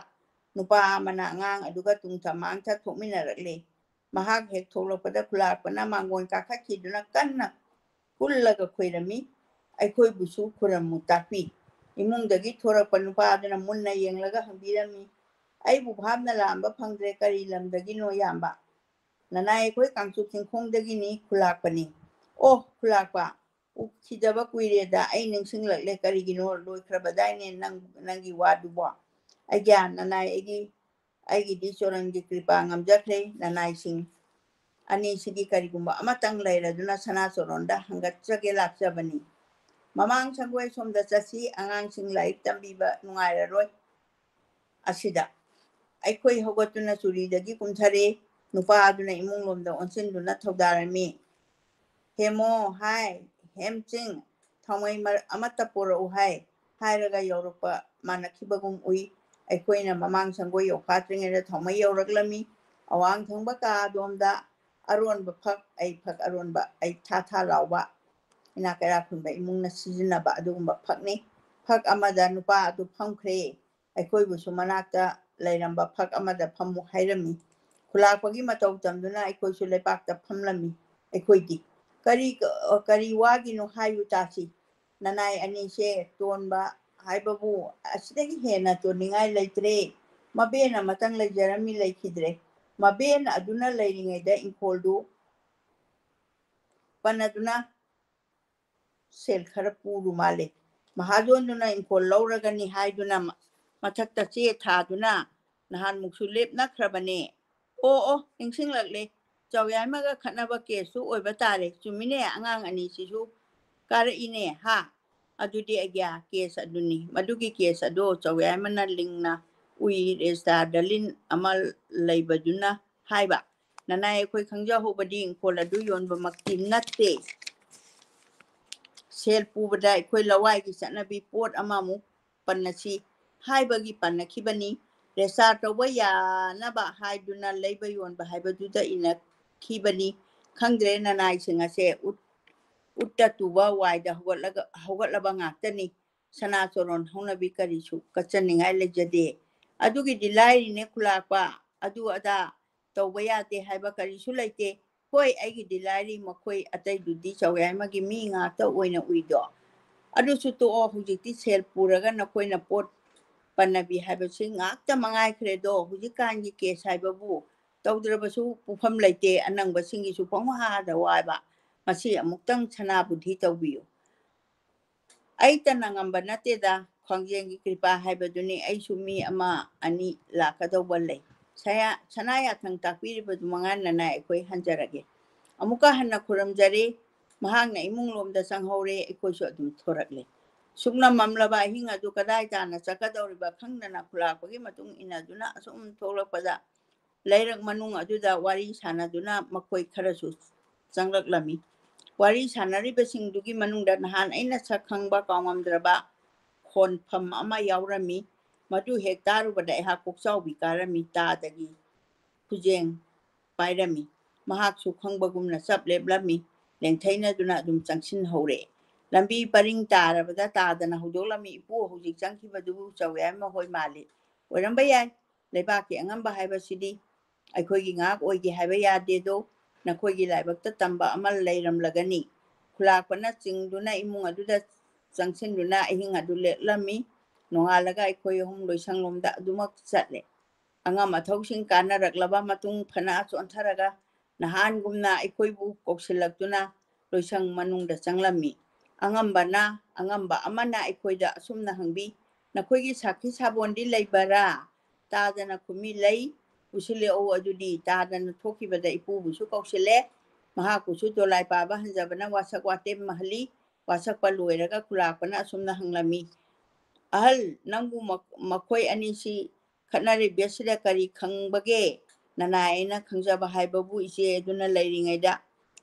ꯅꯨꯄꯥ ꯑꯃꯅ ꯑꯉꯥꯡ ꯑꯗꯨꯒ ꯇꯨꯡꯊ ꯃꯥꯡꯊ ꯊꯣꯛꯃꯤꯟꯅꯔꯛꯂꯦ꯫ ꯃꯍꯥꯛ ꯍꯦꯛ ꯊꯣꯛꯂꯛꯄꯗ ꯈꯨꯂꯥꯛꯄꯅ ꯃꯥꯡꯒꯣꯟ ꯀꯥꯈꯠꯈꯤꯗꯨꯅ ꯀꯟꯅ ꯀꯨꯜꯂꯒ ꯈꯣꯏꯔꯝꯃꯤ꯫ ꯑꯩꯈꯣꯏꯕꯨꯁꯨ ꯈꯨꯔꯝꯃꯨ ꯇꯥꯛꯄꯤ꯫ ꯏꯃꯨꯡꯗꯒꯤ ꯊꯣꯔꯛꯄ ꯅꯨꯄꯥ ꯑꯗꯨꯅ ꯃꯨꯟꯅ ꯌꯦꯡꯂꯒ ꯍꯪꯕꯤꯔꯝꯃꯤ, "ꯑꯩꯕꯨ ꯚꯥꯞꯅ ꯂꯥꯝꯕ ꯐꯪꯗ꯭ꯔꯦ, ꯀꯔꯤ ꯂꯝꯗꯒꯤꯅꯣ ꯏꯌꯥꯝꯕ?" "ꯅꯅꯥꯏ ꯑꯩꯈꯣꯏ ꯀꯥꯡꯆꯨꯞ ꯆꯤꯡꯈꯣꯡꯗꯒꯤꯅꯤ ꯈꯨꯂꯥꯛꯄꯅꯤ꯫" "ꯑꯣ ꯈꯨꯂꯥꯛꯄ, ꯎꯈꯤꯗꯕ ꯀꯨꯏꯔꯦꯗ, ꯑꯩ ꯅꯤꯡꯁꯤꯡꯂꯛꯂꯦ, ꯀꯔꯤꯒꯤꯅꯣ ꯂꯣꯏꯈ꯭ꯔꯕꯗꯥꯏꯅꯦ ꯅꯪ, ꯅꯪꯒꯤ ꯋꯥꯗꯨꯕꯣ?" "ꯑꯩꯒ꯭ꯌꯥ ꯅꯅꯥꯏ ꯑꯩꯒꯤ, ꯑꯩꯒꯤꯗꯤ ꯆꯣꯔꯟꯒꯤ ꯀ꯭ꯔꯤꯄꯥ ꯉꯝꯖꯈ꯭ꯔꯦ, ꯅꯅꯥꯏꯁꯤꯡ ꯑꯅꯤꯁꯤꯒꯤ ꯀꯔꯤꯒꯨꯝꯕ ꯑꯃꯇꯪ ꯂꯩꯔꯗꯨꯅ ꯁꯅꯥ ꯆꯣꯔꯣꯟꯗ ꯍꯪꯒꯠꯆꯒꯦ ꯂꯥꯛꯆꯕꯅꯤ꯫ ꯃꯃꯥꯡ ꯁꯪꯒꯣꯏ ꯁꯣꯝꯗ ꯆꯠꯁꯤ, ꯑꯉꯥꯡꯁꯤꯡ ꯂꯥꯏꯔꯤꯛ ꯇꯝꯕꯤꯕ ꯅꯨꯡꯉꯥꯏꯔꯔꯣꯏ꯫ ꯑꯁꯤꯗ ꯑꯩꯈꯣꯏ ꯍꯧꯒꯠꯇꯨꯅ ꯆꯨꯔꯤꯗꯒꯤ ꯀꯨꯝꯊꯔꯦ꯫ ꯅꯨꯄꯥ ꯑꯗꯨꯅ ꯏꯃꯨꯡ ꯂꯣꯝꯗ ꯑꯣꯟꯁꯤꯟꯗꯨꯅ ꯊꯧꯗꯥꯔꯝꯃꯤ꯫ "ꯍꯦꯃꯣ, ꯍꯥꯏ, ꯍꯦꯝꯆꯤꯡ, ꯊꯥꯎꯃꯩ ꯃꯔ-, ꯑꯃꯠꯇ ꯄꯨꯔꯛꯎ ꯍꯥꯏ" ꯍꯥꯏꯔꯒ ꯌꯧꯔꯛꯄ ꯃꯥꯟꯅꯈꯤꯕꯒꯨꯝ ꯎꯏ꯫ ꯑꯩꯈꯣꯏꯅ ꯃꯃꯥꯡ ꯁꯪꯒꯣꯏ ꯌꯧꯐꯥꯠꯇ꯭ꯔꯤꯉꯩꯗ ꯊꯥꯎꯃꯩ ꯌꯧꯔꯛꯂꯝꯃꯤ꯫ ꯑꯋꯥꯡ ꯊꯪꯕ ꯀꯥ ꯑꯗꯣꯝꯗ ꯑꯔꯣꯟꯕ ꯐꯛ, ꯑꯩ ꯐꯛ ꯑꯔꯣꯟꯕ, ꯑꯩ ꯊꯥ ꯊꯥ ꯂꯥꯎꯕ, ꯏꯅꯥꯛ ꯀꯩꯔꯥꯛ ꯈꯨꯟꯕ ꯏꯃꯨꯡꯅ ꯁꯤꯖꯤꯟꯅꯕ ꯑꯗꯨꯒꯨꯝꯕ ꯐꯛꯅꯤ꯫ ꯐꯛ ꯑꯃꯗ ꯅꯨꯄꯥ ꯑꯗꯨ ꯐꯝꯈ꯭ꯔꯦ꯫ ꯑꯩꯈꯣꯏꯕꯨꯁꯨ ꯃꯅꯥꯛꯇ ꯂꯩꯔꯝꯕ ꯐꯛ ꯑꯃꯗ ꯐꯝꯃꯨ ꯍꯥꯏꯔꯝꯃꯤ꯫ ꯈꯨꯂꯥꯛꯄꯒꯤ ꯃꯇꯧ ꯇꯝꯗꯨꯅ ꯑꯩꯈꯣꯏꯁꯨ ꯂꯩꯕꯥꯛꯇ ꯐꯝꯂꯝꯃꯤ꯫ ꯑꯩꯈꯣꯏꯗꯤ, "ꯀꯔꯤ, ꯀꯔꯤ ꯋꯥꯒꯤꯅꯣ ꯍꯥꯏꯌꯨ ꯇꯥꯁꯤ꯫ ꯅꯅꯥꯏ ꯑꯅꯤꯁꯦ ꯇꯣꯟꯕ ꯍꯥꯏꯕꯕꯨ ꯑꯁꯤꯗꯒꯤ ꯍꯦꯟꯅ ꯇꯣꯟꯅꯤꯡꯉꯥꯏ ꯂꯩꯇ꯭ꯔꯦ꯫ ꯃꯕꯦꯟ ꯑꯃꯇꯪ ꯂꯩꯖꯔꯝꯃꯤ, ꯂꯩꯈꯤꯗ꯭ꯔꯦ꯫ ꯃꯕꯦꯟ ꯑꯗꯨꯅ ꯂꯩꯔꯤꯉꯩꯗ ꯏꯪꯈꯣꯜꯗꯨ ꯄꯟꯅꯗꯨꯅ ꯁꯦꯜ ꯈꯔ ꯄꯨꯔꯨ ꯃꯥꯜꯂꯦ꯫ ꯃꯍꯥꯖꯣꯟꯗꯨꯅ ꯏꯪꯈꯣꯜ ꯂꯧꯔꯒꯅꯤ ꯍꯥꯏꯗꯨꯅ ꯃ-, ꯃꯊꯛꯇ ꯆꯦ ꯊꯥꯗꯨꯅ ꯅꯍꯥꯟꯃꯨꯛꯁꯨ ꯂꯦꯞꯅꯈ꯭ꯔꯕꯅꯦ꯫ ꯑꯣ, ꯑꯣ, ꯅꯤꯡꯁꯤꯡꯂꯛꯂꯦ꯫ ꯆꯥꯎꯌꯥꯏꯃꯒ ꯈꯠꯅꯕ ꯀꯦꯁꯁꯨ ꯑꯣꯏꯕ ꯇꯥꯔꯦ꯫ ꯆꯨꯝꯃꯤꯅꯦ, ꯑꯉꯥꯡ ꯑꯅꯤꯁꯤꯁꯨ ꯀꯥꯔꯛꯏꯅꯦ, ꯍꯥ? ꯑꯗꯨꯗꯤ ꯑꯩꯒ꯭ꯌꯥ ꯀꯦꯁ ꯑꯗꯨꯅꯤ꯫ ꯃꯗꯨꯒꯤ ꯀꯦꯁ ꯑꯗꯣ ꯆꯥꯎꯌꯥꯏꯃꯅ ꯂꯤꯡꯅ ꯎꯏ, ꯔꯦꯖꯤꯁꯇꯥꯔꯗ ꯂꯤꯟ ꯑꯃ ꯂꯩꯕꯗꯨꯅ ꯍꯥꯏꯕ꯫ ꯅꯅꯥꯏ ꯑꯩꯈꯣꯏ ꯈꯪꯖꯍꯧꯕꯗꯤ ꯏꯪꯈꯣꯜ ꯑꯗꯨ ꯌꯣꯟꯕꯃꯛꯇꯤ ꯅꯠꯇꯦ꯫ ꯁꯦꯜ ꯄꯨꯕꯗ ꯑꯩꯈꯣꯏ ꯂꯋꯥꯏꯒꯤ ꯆꯠꯅꯕꯤ ꯄꯣꯠ ꯑꯃꯃꯨꯛ ꯄꯟꯅꯁꯤ ꯍꯥꯏꯕꯒꯤ ꯄꯟꯅꯈꯤꯕꯅꯤ꯫ ꯔꯦꯖꯤꯁꯇꯥꯔ ꯇꯧꯕ ꯌꯥꯅꯕ ꯍꯥꯏꯗꯨꯅ ꯂꯩꯕ ꯌꯣꯟꯕ ꯍꯥꯏꯕꯗꯨꯗ ꯏꯟꯅꯈꯤꯕꯅꯤ꯫ ꯈꯪꯗ꯭ꯔꯦ, ꯅꯅꯥꯏꯁꯤꯡ ꯑꯁꯦ ꯎꯠ-, ꯎꯠꯇ ꯇꯨꯕ ꯋꯥꯏꯗ ꯍꯧꯒꯠꯂꯒ, ꯍꯧꯒꯠꯂꯕ ꯉꯥꯛꯇꯅꯤ꯫ ꯁꯅꯥ ꯆꯣꯔꯣꯟ ꯍꯧꯅꯕꯤ ꯀꯔꯤꯁꯨ ꯀꯠꯆꯅꯤꯡꯉꯥꯏ ꯂꯩꯖꯗꯦ꯫ ꯑꯗꯨꯒꯤꯗꯤ ꯂꯥꯏꯔꯤꯅꯦ ꯈꯨꯂꯥꯛꯄ, ꯑꯗꯨ ꯑꯗꯥ ꯇꯧꯕ ꯌꯥꯗꯦ ꯍꯥꯏꯕ ꯀꯔꯤꯁꯨ ꯂꯩꯇꯦ꯫ ꯍꯣꯏ, ꯑꯩꯒꯤꯗꯤ ꯂꯥꯏꯔꯤ, ꯃꯈꯣꯏ ꯑꯇꯩꯗꯨꯗꯤ ꯆꯥꯎꯌꯥꯏꯃꯒꯤ ꯃꯤ ꯉꯥꯛꯇ ꯑꯣꯏꯅ ꯎꯏꯗꯣ꯫ ꯑꯗꯨꯁꯨ ꯇꯣꯛꯑꯣ, ꯍꯧꯖꯤꯛꯇꯤ ꯁꯦꯜ ꯄꯨꯔꯒ ꯅꯈꯣꯏꯅ ꯄꯣꯠ ꯄꯟꯅꯕꯤ ꯍꯥꯏꯕꯁꯤ ꯉꯥꯛꯇ ꯃꯉꯥꯏꯈ꯭ꯔꯦꯗꯣ꯫ ꯍꯧꯖꯤꯛꯀꯥꯟꯒꯤ ꯀꯦꯁ ꯍꯥꯏꯕꯕꯨ ꯇꯧꯗ꯭ꯔꯕꯁꯨ ꯄꯨꯐꯝ ꯂꯩꯇꯦ, ꯑꯅꯪꯕꯁꯤꯡꯒꯤꯁꯨ ꯄꯪꯋꯥꯗ ꯋꯥꯕ꯫ ꯃꯁꯤ ꯑꯃꯨꯛꯇꯪ ꯁꯅꯥ ꯕꯨꯙꯤ ꯇꯧꯕꯤꯌꯨ꯫ ꯑꯩꯇ ꯅꯪꯉꯝꯕ ꯅꯠꯇꯦꯗ, ꯈ꯭ꯋꯥꯡꯖꯦꯟꯒꯤ ꯀ꯭ꯔꯤꯄꯥ ꯍꯥꯏꯕꯗꯨꯅꯤ꯫ ꯑꯩꯁꯨ ꯃꯤ ꯑꯃ ꯑꯅꯤ ꯂꯥꯛꯀꯗꯧꯕ ꯂꯩ꯫ ꯁꯌꯥ-, ꯁꯅꯥ ꯌꯥꯊꯪ ꯇꯥꯛꯄꯤꯔꯤꯕꯗꯨ ꯃꯉꯥ ꯅꯅꯥꯏ ꯑꯩꯈꯣꯏ ꯍꯟꯖꯔꯒꯦ꯫ ꯑꯃꯨꯛꯀ ꯍꯟꯅ ꯈꯨꯔꯨꯝꯖꯔꯤ꯫ ꯃꯍꯥꯛꯅ ꯏꯃꯨꯡ ꯂꯣꯝꯗ ꯆꯪꯍꯧꯔꯦ, ꯑꯩꯈꯣꯏꯁꯨ ꯑꯗꯨꯝ ꯊꯣꯔꯛꯂꯦ꯫ ꯁꯨꯛꯅꯝ ꯃꯝꯂꯕ ꯑꯍꯤꯡ ꯑꯗꯨ ꯀꯗꯥꯏ ꯇꯥꯟꯅ ꯆꯠꯀꯗꯧꯔꯤꯕ ꯈꯪꯗꯅ ꯈꯨꯂꯥꯛꯄꯒꯤ ꯃꯇꯨꯡ ꯏꯟꯅꯗꯨꯅ ꯑꯁꯨꯝ ꯊꯣꯛꯂꯛꯄꯗ ꯂꯩꯔꯛ ꯃꯅꯨꯡ ꯑꯗꯨꯗ ꯋꯥꯔꯤ ꯁꯥꯟꯅꯗꯨꯅ ꯃꯈꯣꯏ ꯈꯔꯁꯨ ꯆꯪꯂꯛꯂꯝꯃꯤ꯫ ꯋꯥꯔꯤ ꯁꯥꯟꯅꯔꯤꯕꯁꯤꯡꯗꯨꯒꯤ ꯃꯅꯨꯡꯗ ꯅꯍꯥꯟ ꯑꯩꯅ ꯁꯛ ꯈꯪꯕ ꯀꯥꯎꯉꯝꯗ꯭ꯔꯕ ꯈꯣꯟꯐꯝ ꯑꯃ ꯌꯥꯎꯔꯝꯃꯤ꯫ ꯃꯗꯨ ꯍꯦꯛ ꯇꯥꯔꯨꯕꯗ ꯑꯩꯍꯥꯛ ꯀꯣꯛꯆꯥꯎꯕꯤ ꯀꯥꯔꯝꯃꯤ꯫ ꯇꯥꯗꯒꯤ ꯈꯨꯖꯦꯡ ꯄꯥꯏꯔꯝꯃꯤ꯫ ꯃꯍꯥꯛꯁꯨ ꯈꯪꯕꯒꯨꯝꯅ ꯆꯞ ꯂꯦꯞꯂꯝꯃꯤ꯫ ꯂꯦꯡꯊꯩꯅꯗꯨꯅ ꯑꯗꯨꯝ ꯆꯪꯁꯤꯟꯍꯧꯔꯦ꯫ ꯂꯝꯕꯤ ꯄꯔꯤꯡ ꯇꯥꯔꯕꯗ ꯇꯥꯗꯅ ꯍꯧꯗꯣꯛꯂꯝꯃꯤ, "ꯏꯄꯨ, ꯍꯧꯖꯤꯛ ꯆꯪꯈꯤꯕꯗꯨꯕꯨ ꯆꯧꯌꯥꯏꯃ ꯍꯣꯏ ꯃꯥꯜꯂꯤ꯫ ꯑꯣꯏꯔꯝꯕ ꯌꯥꯏ꯫ ꯂꯩꯕꯥꯛꯀꯤ ꯑꯉꯝꯕ ꯍꯥꯏꯕꯁꯤꯗꯤ ꯑꯩꯈꯣꯏꯒꯤ ꯉꯥꯏꯍꯥꯛ ꯑꯣꯏꯒꯦ ꯍꯥꯏꯕ ꯌꯥꯗꯦꯗꯣ꯫ ꯅꯈꯣꯏꯒꯤ ꯂꯥꯏꯕꯛꯇ ꯇꯝꯕ ꯑꯃ ꯂꯩꯔꯝꯂꯒꯅꯤ꯫" ꯈꯨꯂꯥꯛꯄꯅ ꯆꯤꯡꯗꯨꯅ ꯏꯃꯨꯡ ꯑꯗꯨꯗ ꯆꯪꯁꯤꯟꯗꯨꯅ ꯑꯍꯤꯡ ꯑꯗꯨ ꯂꯦꯛꯂꯝꯃꯤ꯫ ꯅꯣꯡꯉꯥꯜꯂꯒ ꯑꯩꯈꯣꯏ ꯑꯍꯨꯝ ꯂꯣꯏꯁꯪꯂꯣꯝꯗ ꯑꯗꯨꯃꯛ ꯆꯠꯂꯦ꯫ ꯑꯉꯝ ꯑꯊꯧꯁꯤꯡ ꯀꯥꯟꯅꯔꯛꯂꯕ ꯃꯇꯨꯡ ꯐꯅ ꯆꯣꯟꯊꯔꯒ ꯅꯍꯥꯟꯒꯨꯝꯅ ꯑꯩꯈꯣꯏꯕꯨ ꯀꯧꯁꯤꯜꯂꯛꯇꯨꯅ ꯂꯣꯏꯁꯪ ꯃꯅꯨꯡꯗ ꯆꯪꯂꯝꯃꯤ꯫ ꯑꯉꯝꯕꯅ, ꯑꯉꯝꯕ ꯑꯃꯅ ꯑꯩꯈꯣꯏꯗ ꯑꯁꯨꯝꯅ ꯍꯪꯕꯤ, "ꯅꯈꯣꯏꯒꯤ ꯁꯥꯈꯤ ꯁꯥꯕꯣꯟꯗꯤ ꯂꯩꯕꯔꯥ?" ꯇꯥꯗꯅ ꯈꯨꯃꯤ, "ꯂꯩ, ꯄꯨꯁꯤꯜꯂꯛꯎ ꯑꯗꯨꯗꯤ꯫" ꯇꯥꯗꯅ ꯊꯣꯛꯈꯤꯕꯗ ꯏꯄꯨꯕꯨꯁꯨ ꯀꯧꯁꯤꯜꯂꯦ꯫ ꯃꯍꯥꯛꯄꯨꯁꯨ ꯗꯣꯂꯥꯏ ꯄꯥꯕ ꯍꯟꯖꯕꯅ ꯋꯥꯁꯛ ꯋꯥꯇꯦꯝ ꯃꯍꯜꯂꯤ꯫ ꯋꯥꯁꯛꯄ ꯂꯣꯏꯔꯒ ꯈꯨꯂꯥꯛꯄꯅ ꯑꯁꯨꯝꯅ ꯍꯪꯂꯝꯃꯤ, "ꯑꯍꯜ, ꯅꯪꯕꯨ ꯃ-, ꯃꯈꯣꯏ ꯑꯅꯤꯁꯤ ꯈꯠꯅꯔꯤꯕꯁꯤꯗ ꯀꯔꯤ ꯈꯪꯕꯒꯦ? ꯅꯅꯥꯏ ꯑꯩꯅ ꯈꯪꯖꯕ ꯍꯥꯏꯕꯕꯨ ꯏꯆꯦ ꯑꯗꯨꯅ ꯂꯩꯔꯤꯉꯩꯗ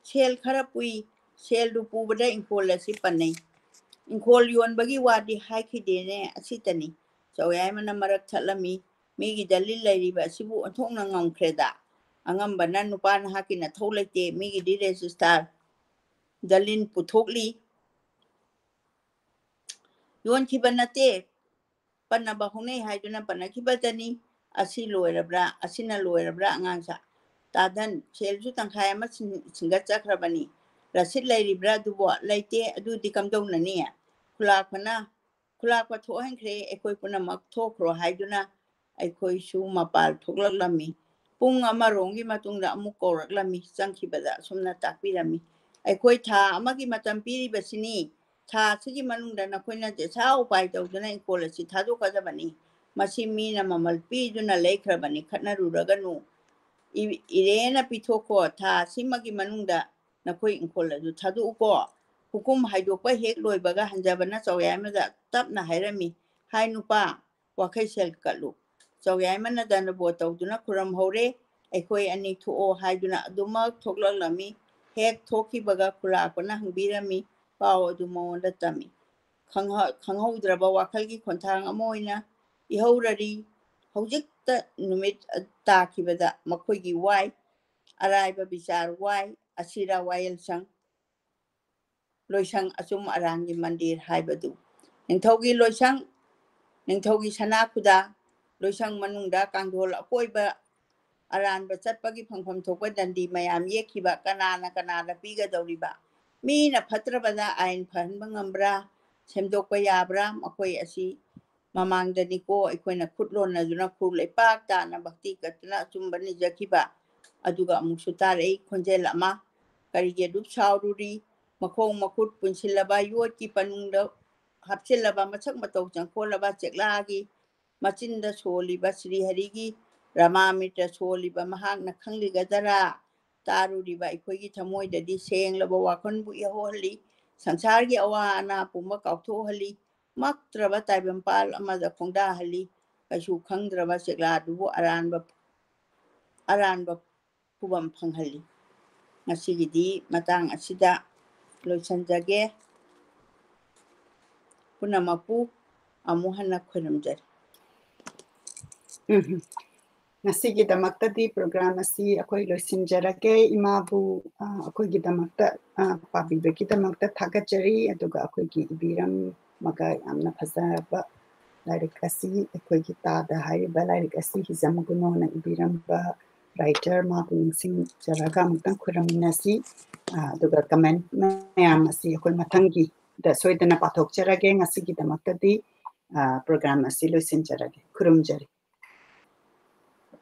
ꯁꯦꯜ ꯈꯔ ꯄꯨꯏ, ꯁꯦꯜꯗꯨ ꯄꯨꯕꯗ ꯏꯪꯈꯣꯜ ꯑꯁꯤ ꯄꯟꯅꯩ꯫" "ꯏꯪꯈꯣꯜ ꯌꯣꯟꯕꯒꯤ ꯋꯥꯗꯤ ꯍꯥꯏꯈꯤꯗꯦꯅꯦ, ꯑꯁꯤꯇꯅꯤ꯫" ꯆꯧꯌꯥꯏꯃꯅ ꯃꯔꯛ ꯊꯠꯂꯝꯃꯤ꯫ "ꯃꯤꯒꯤ ꯗꯂꯤꯜ ꯂꯩꯔꯤꯕ ꯑꯁꯤꯕꯨ ꯑꯣꯟꯊꯣꯛꯅ ꯉꯝꯈ꯭ꯔꯦꯗ꯫ ꯑꯉꯝꯕꯅ ꯅꯨꯄꯥ ꯅꯍꯥꯛꯀꯤ ꯅꯊꯧ ꯂꯩꯇꯦ, ꯃꯤꯒꯤꯗꯤ ꯔꯦꯖꯤꯁꯇꯥꯔ ꯗꯂꯤꯜ ꯄꯨꯊꯣꯛꯂꯤ꯫ ꯌꯣꯟꯈꯤꯕ ꯅꯠꯇꯦ, ꯄꯟꯅꯕ ꯍꯧꯅꯩ ꯍꯥꯏꯗꯨꯅ ꯄꯟꯅꯈꯤꯕꯇꯅꯤ꯫ ꯑꯁꯤ ꯂꯣꯏꯔꯕ꯭ꯔꯥ? ꯑꯁꯤꯅ ꯂꯣꯏꯔꯕ꯭ꯔꯥ, ꯑꯉꯥꯡꯁꯥ?" "ꯇꯥꯗꯟ, ꯁꯦꯜꯁꯨ ꯇꯪꯈꯥꯏ ꯑꯃ ꯁꯤꯟ-, ꯁꯤꯟꯒꯠꯆꯈ꯭ꯔꯕꯅꯤ꯫ ꯔꯁꯤꯠ ꯂꯩꯔꯤꯕ꯭ꯔꯥ ꯑꯗꯨꯕꯣ?" "ꯂꯩꯇꯦ, ꯑꯗꯨꯗꯤ ꯀꯝꯗꯧꯅꯅꯤ?" ꯈꯨꯂꯥꯛꯄꯅ, "ꯈꯨꯂꯥꯛꯄ ꯊꯣꯛꯍꯟꯈ꯭ꯔꯦ, ꯑꯩꯈꯣꯏ ꯄꯨꯝꯅꯃꯛ ꯊꯣꯛꯈ꯭ꯔꯣ" ꯍꯥꯏꯗꯨꯅ ꯑꯩꯈꯣꯏꯁꯨ ꯃꯄꯥꯜ ꯊꯣꯛꯂꯛꯂꯝꯃꯤ꯫ ꯄꯨꯡ ꯑꯃꯔꯣꯝꯒꯤ ꯃꯇꯨꯡꯗ ꯑꯃꯨꯛ ꯀꯧꯔꯛꯂꯝꯃꯤ꯫ ꯆꯪꯈꯤꯕꯗ ꯑꯁꯨꯝꯅ ꯇꯥꯛꯄꯤꯔꯝꯃꯤ, "ꯑꯩꯈꯣꯏ ꯊꯥ ꯑꯃꯒꯤ ꯃꯇꯝ ꯄꯤꯔꯤꯕꯁꯤꯅꯤ꯫ ꯊꯥ ꯑꯁꯤꯒꯤ ꯃꯅꯨꯡꯗ ꯅꯈꯣꯏꯅ ꯆꯦꯁꯥ ꯎꯄꯥꯏ ꯇꯧꯗꯨꯅ ꯏꯪꯈꯣꯜ ꯑꯁꯤ ꯊꯥꯗꯣꯛꯀꯗꯕꯅꯤ꯫ ꯃꯁꯤ ꯃꯤꯅ ꯃꯃꯜ ꯄꯤꯗꯨꯅ ꯂꯩꯈ꯭ꯔꯕꯅꯤ, ꯈꯠꯅꯔꯨꯔꯒꯅꯨ꯫ ꯏ-, ꯏꯔꯦꯅ ꯄꯤꯊꯣꯛꯈꯣ꯫ ꯊꯥ ꯑꯁꯤꯃꯒꯤ ꯃꯅꯨꯡꯗ ꯅꯈꯣꯏ ꯏꯪꯈꯣꯜ ꯑꯗꯨ ꯊꯥꯗꯣꯛꯎꯀꯣ꯫ ꯍꯨꯀꯨꯝ ꯍꯥꯏꯗꯣꯛꯄ ꯍꯦꯛ ꯂꯣꯏꯕꯒ ꯍꯟꯖꯕꯅ ꯆꯧꯌꯥꯏꯃꯗ ꯇꯞꯅ ꯍꯥꯏꯔꯝꯃꯤ, "ꯍꯥꯏ ꯅꯨꯄꯥ, ꯋꯥꯈꯩ ꯁꯦꯜ ꯀꯠꯂꯨ꯫" ꯆꯧꯌꯥꯏꯃꯅ ꯗꯟꯗꯕꯣꯠ ꯇꯧꯗꯨꯅ ꯈꯨꯔꯝꯍꯧꯔꯦ꯫ "ꯑꯩꯈꯣꯏ ꯑꯅꯤ ꯊꯣꯛꯑꯣ" ꯍꯥꯏꯗꯨꯅ ꯑꯗꯨꯃꯛ ꯊꯣꯛꯂꯛꯂꯝꯃꯤ꯫ ꯍꯦꯛ ꯊꯣꯛꯈꯤꯕꯒ ꯈꯨꯂꯥꯛꯄꯅ ꯍꯪꯕꯤꯔꯝꯃꯤ, ꯄꯥꯎ ꯑꯗꯨ ꯃꯉꯣꯟꯗ ꯇꯝꯃꯤ꯫ ꯈꯪꯍ-, ꯈꯪꯍꯧꯗ꯭ꯔꯕ ꯋꯥꯈꯜꯒꯤ ꯈꯣꯟꯊꯥꯡ ꯑꯃ ꯑꯣꯏꯅ ꯏꯍꯧꯔꯔꯤ꯫ ꯍꯧꯖꯤꯛꯇ ꯅꯨꯃꯤꯠ ꯇꯥꯈꯤꯕꯗ ꯃꯈꯣꯏꯒꯤ ꯋꯥꯏ, ꯑꯔꯥꯏꯕ ꯕꯤꯆꯥꯔ ꯋꯥꯏ, ꯑꯁꯤꯔꯥ ꯋꯥꯌꯦꯜꯁꯪ, ꯂꯣꯏꯁꯪ ꯑꯆꯨꯝ ꯑꯔꯥꯟꯒꯤ ꯃꯟꯗꯤꯔ ꯍꯥꯏꯕꯗꯨ꯫ ꯅꯤꯡꯊꯧꯒꯤ ꯂꯣꯏꯁꯪ, ꯅꯤꯡꯊꯧꯒꯤ ꯁꯅꯥ ꯈꯨꯗꯥ, ꯂꯣꯏꯁꯪ ꯃꯅꯨꯡꯗ ꯀꯥꯡꯊꯣꯜ ꯑꯀꯣꯏꯕ ꯑꯔꯥꯟꯕ ꯆꯠꯄꯒꯤ ꯐꯪꯐꯝ ꯊꯣꯛꯄ ꯗꯟꯗꯤ ꯃꯌꯥꯝ ꯌꯦꯛꯈꯤꯕ, ꯀꯅꯥꯅ ꯀꯅꯥꯗ ꯄꯤꯒꯗꯧꯔꯤꯕ? ꯃꯤꯅ ꯐꯠꯇ꯭ꯔꯕꯗ ꯑꯥꯏꯟ ꯐꯍꯟꯕ ꯉꯝꯕ꯭ꯔꯥ? ꯁꯦꯝꯗꯣꯛꯄ ꯌꯥꯕ꯭ꯔꯥ? ꯃꯈꯣꯏ ꯑꯁꯤ ꯃꯃꯥꯡꯗꯅꯤꯀꯣ ꯑꯩꯈꯣꯏꯅ ꯈꯨꯠ ꯂꯣꯟꯅꯗꯨꯅ ꯈꯨꯔ ꯂꯩꯄꯥꯛ ꯇꯥꯅ ꯚꯛꯇꯤ ꯀꯠꯇꯨꯅ ꯑꯆꯨꯝꯕ ꯅꯤꯖꯈꯤꯕ꯫ ꯑꯗꯨꯒ ꯑꯃꯨꯛꯁꯨ ꯇꯥꯔꯛꯏ ꯈꯣꯟꯖꯦꯜ ꯑꯃ, "ꯀꯔꯤꯒꯤ ꯑꯗꯨꯛ ꯁꯥꯎꯔꯨꯔꯤ? ꯃꯈꯣꯡ ꯃꯈꯨꯠ ꯄꯨꯟꯁꯤꯜꯂꯕ, ꯌꯣꯠꯀꯤ ꯄꯅꯨꯡꯗ ꯍꯥꯞꯆꯤꯜꯂꯕ, ꯃꯁꯛ ꯃꯇꯧ ꯆꯪꯈꯣꯜꯂꯕ ꯆꯦꯛꯂꯥꯒꯤ ꯃꯆꯤꯟꯗ ꯁꯣꯜꯂꯤꯕ ꯁ꯭ꯔꯤ ꯍꯔꯤꯒꯤ ꯔꯃꯥꯃꯤꯇ꯭ꯔ ꯁꯣꯜꯂꯤꯕ ꯃꯍꯥꯛꯅ ꯈꯪꯂꯤꯒꯗꯔꯥ?" ꯇꯥꯔꯨꯔꯤꯕ ꯑꯩꯈꯣꯏꯒꯤ ꯊꯃꯣꯏꯗꯗꯤ ꯁꯦꯡꯂꯕ ꯋꯥꯈꯜꯕꯨ ꯏꯍꯧꯍꯜꯂꯤ, ꯁꯪꯁꯥꯔꯒꯤ ꯑꯋꯥ ꯑꯅꯥ ꯄꯨꯝꯕ ꯀꯥꯎꯊꯣꯛꯍꯜꯂꯤ, ꯃꯛꯇ꯭ꯔꯕ ꯇꯥꯏꯕꯪꯄꯥꯜ ꯑꯃꯗ ꯈꯣꯡꯗꯥꯍꯜꯂꯤ, ꯀꯩꯁꯨ ꯈꯪꯗ꯭ꯔꯕ ꯆꯦꯛꯂꯥꯗꯨꯕꯨ ꯑꯔꯥꯟꯕ, ꯑꯔꯥꯟꯕ ꯈꯨꯕꯝ ꯐꯪꯍꯜꯂꯤ꯫ ꯉꯁꯤꯒꯤꯗꯤ ꯃꯇꯥꯡ ꯑꯁꯤꯗ ꯂꯣꯏꯁꯤꯟꯖꯒꯦ꯫ ꯄꯨꯝꯅꯃꯛꯄꯨ ꯑꯃꯨꯛ ꯍꯟꯅ ꯈꯣꯏꯔꯝꯖꯔꯤ꯫ ꯎꯝ꯫ ꯉꯁꯤꯒꯤꯗꯃꯛꯇꯗꯤ program ꯑꯁꯤ ꯑꯩꯈꯣꯏ ꯂꯣꯏꯁꯤꯟꯖꯔꯒꯦ꯫ ꯏꯃꯥꯕꯨ, ꯑ, ꯑꯩꯈꯣꯏꯒꯤꯗꯃꯛꯇ, ꯑ, ꯄꯥꯕꯤꯕꯒꯤꯗꯃꯛꯇ ꯊꯥꯒꯠꯆꯔꯤ꯫ ꯑꯗꯨꯒ ꯑꯩꯈꯣꯏꯒꯤ ꯏꯕꯤꯔꯝꯃꯒ ꯌꯥꯝꯅ ꯐꯖꯕ ꯂꯥꯏꯔꯤꯛ ꯑꯁꯤ, ꯑꯩꯈꯣꯏꯒꯤ ꯇꯥꯗ ꯍꯥꯏꯔꯤꯕ ꯂꯥꯏꯔꯤꯛ ꯑꯁꯤ ꯍꯤꯖꯝ ꯒꯨꯅꯣꯅ ꯏꯕꯤꯔꯝꯕ writer ꯃꯥꯕꯨ ꯅꯤꯡꯁꯤꯡꯖꯔꯒ ꯑꯃꯨꯛꯇꯪ ꯈꯨꯔꯨꯝꯃꯤꯟꯅꯁꯤ꯫ ꯑ, ꯑꯗꯨꯒ comment ꯃꯌꯥꯝ ꯑꯁꯤ ꯑꯩꯈꯣꯏ ꯃꯊꯪꯒꯤꯗ ꯁꯣꯏꯗꯅ ꯄꯥꯊꯣꯛꯆꯔꯒꯦ꯫ ꯉꯁꯤꯒꯤꯗꯃꯛꯇꯗꯤ, ꯑ, program ꯑꯁꯤ ꯂꯣꯏꯁꯤꯟꯖꯔꯒꯦ꯫ ꯈꯨꯔꯨꯝꯖꯔꯤ꯫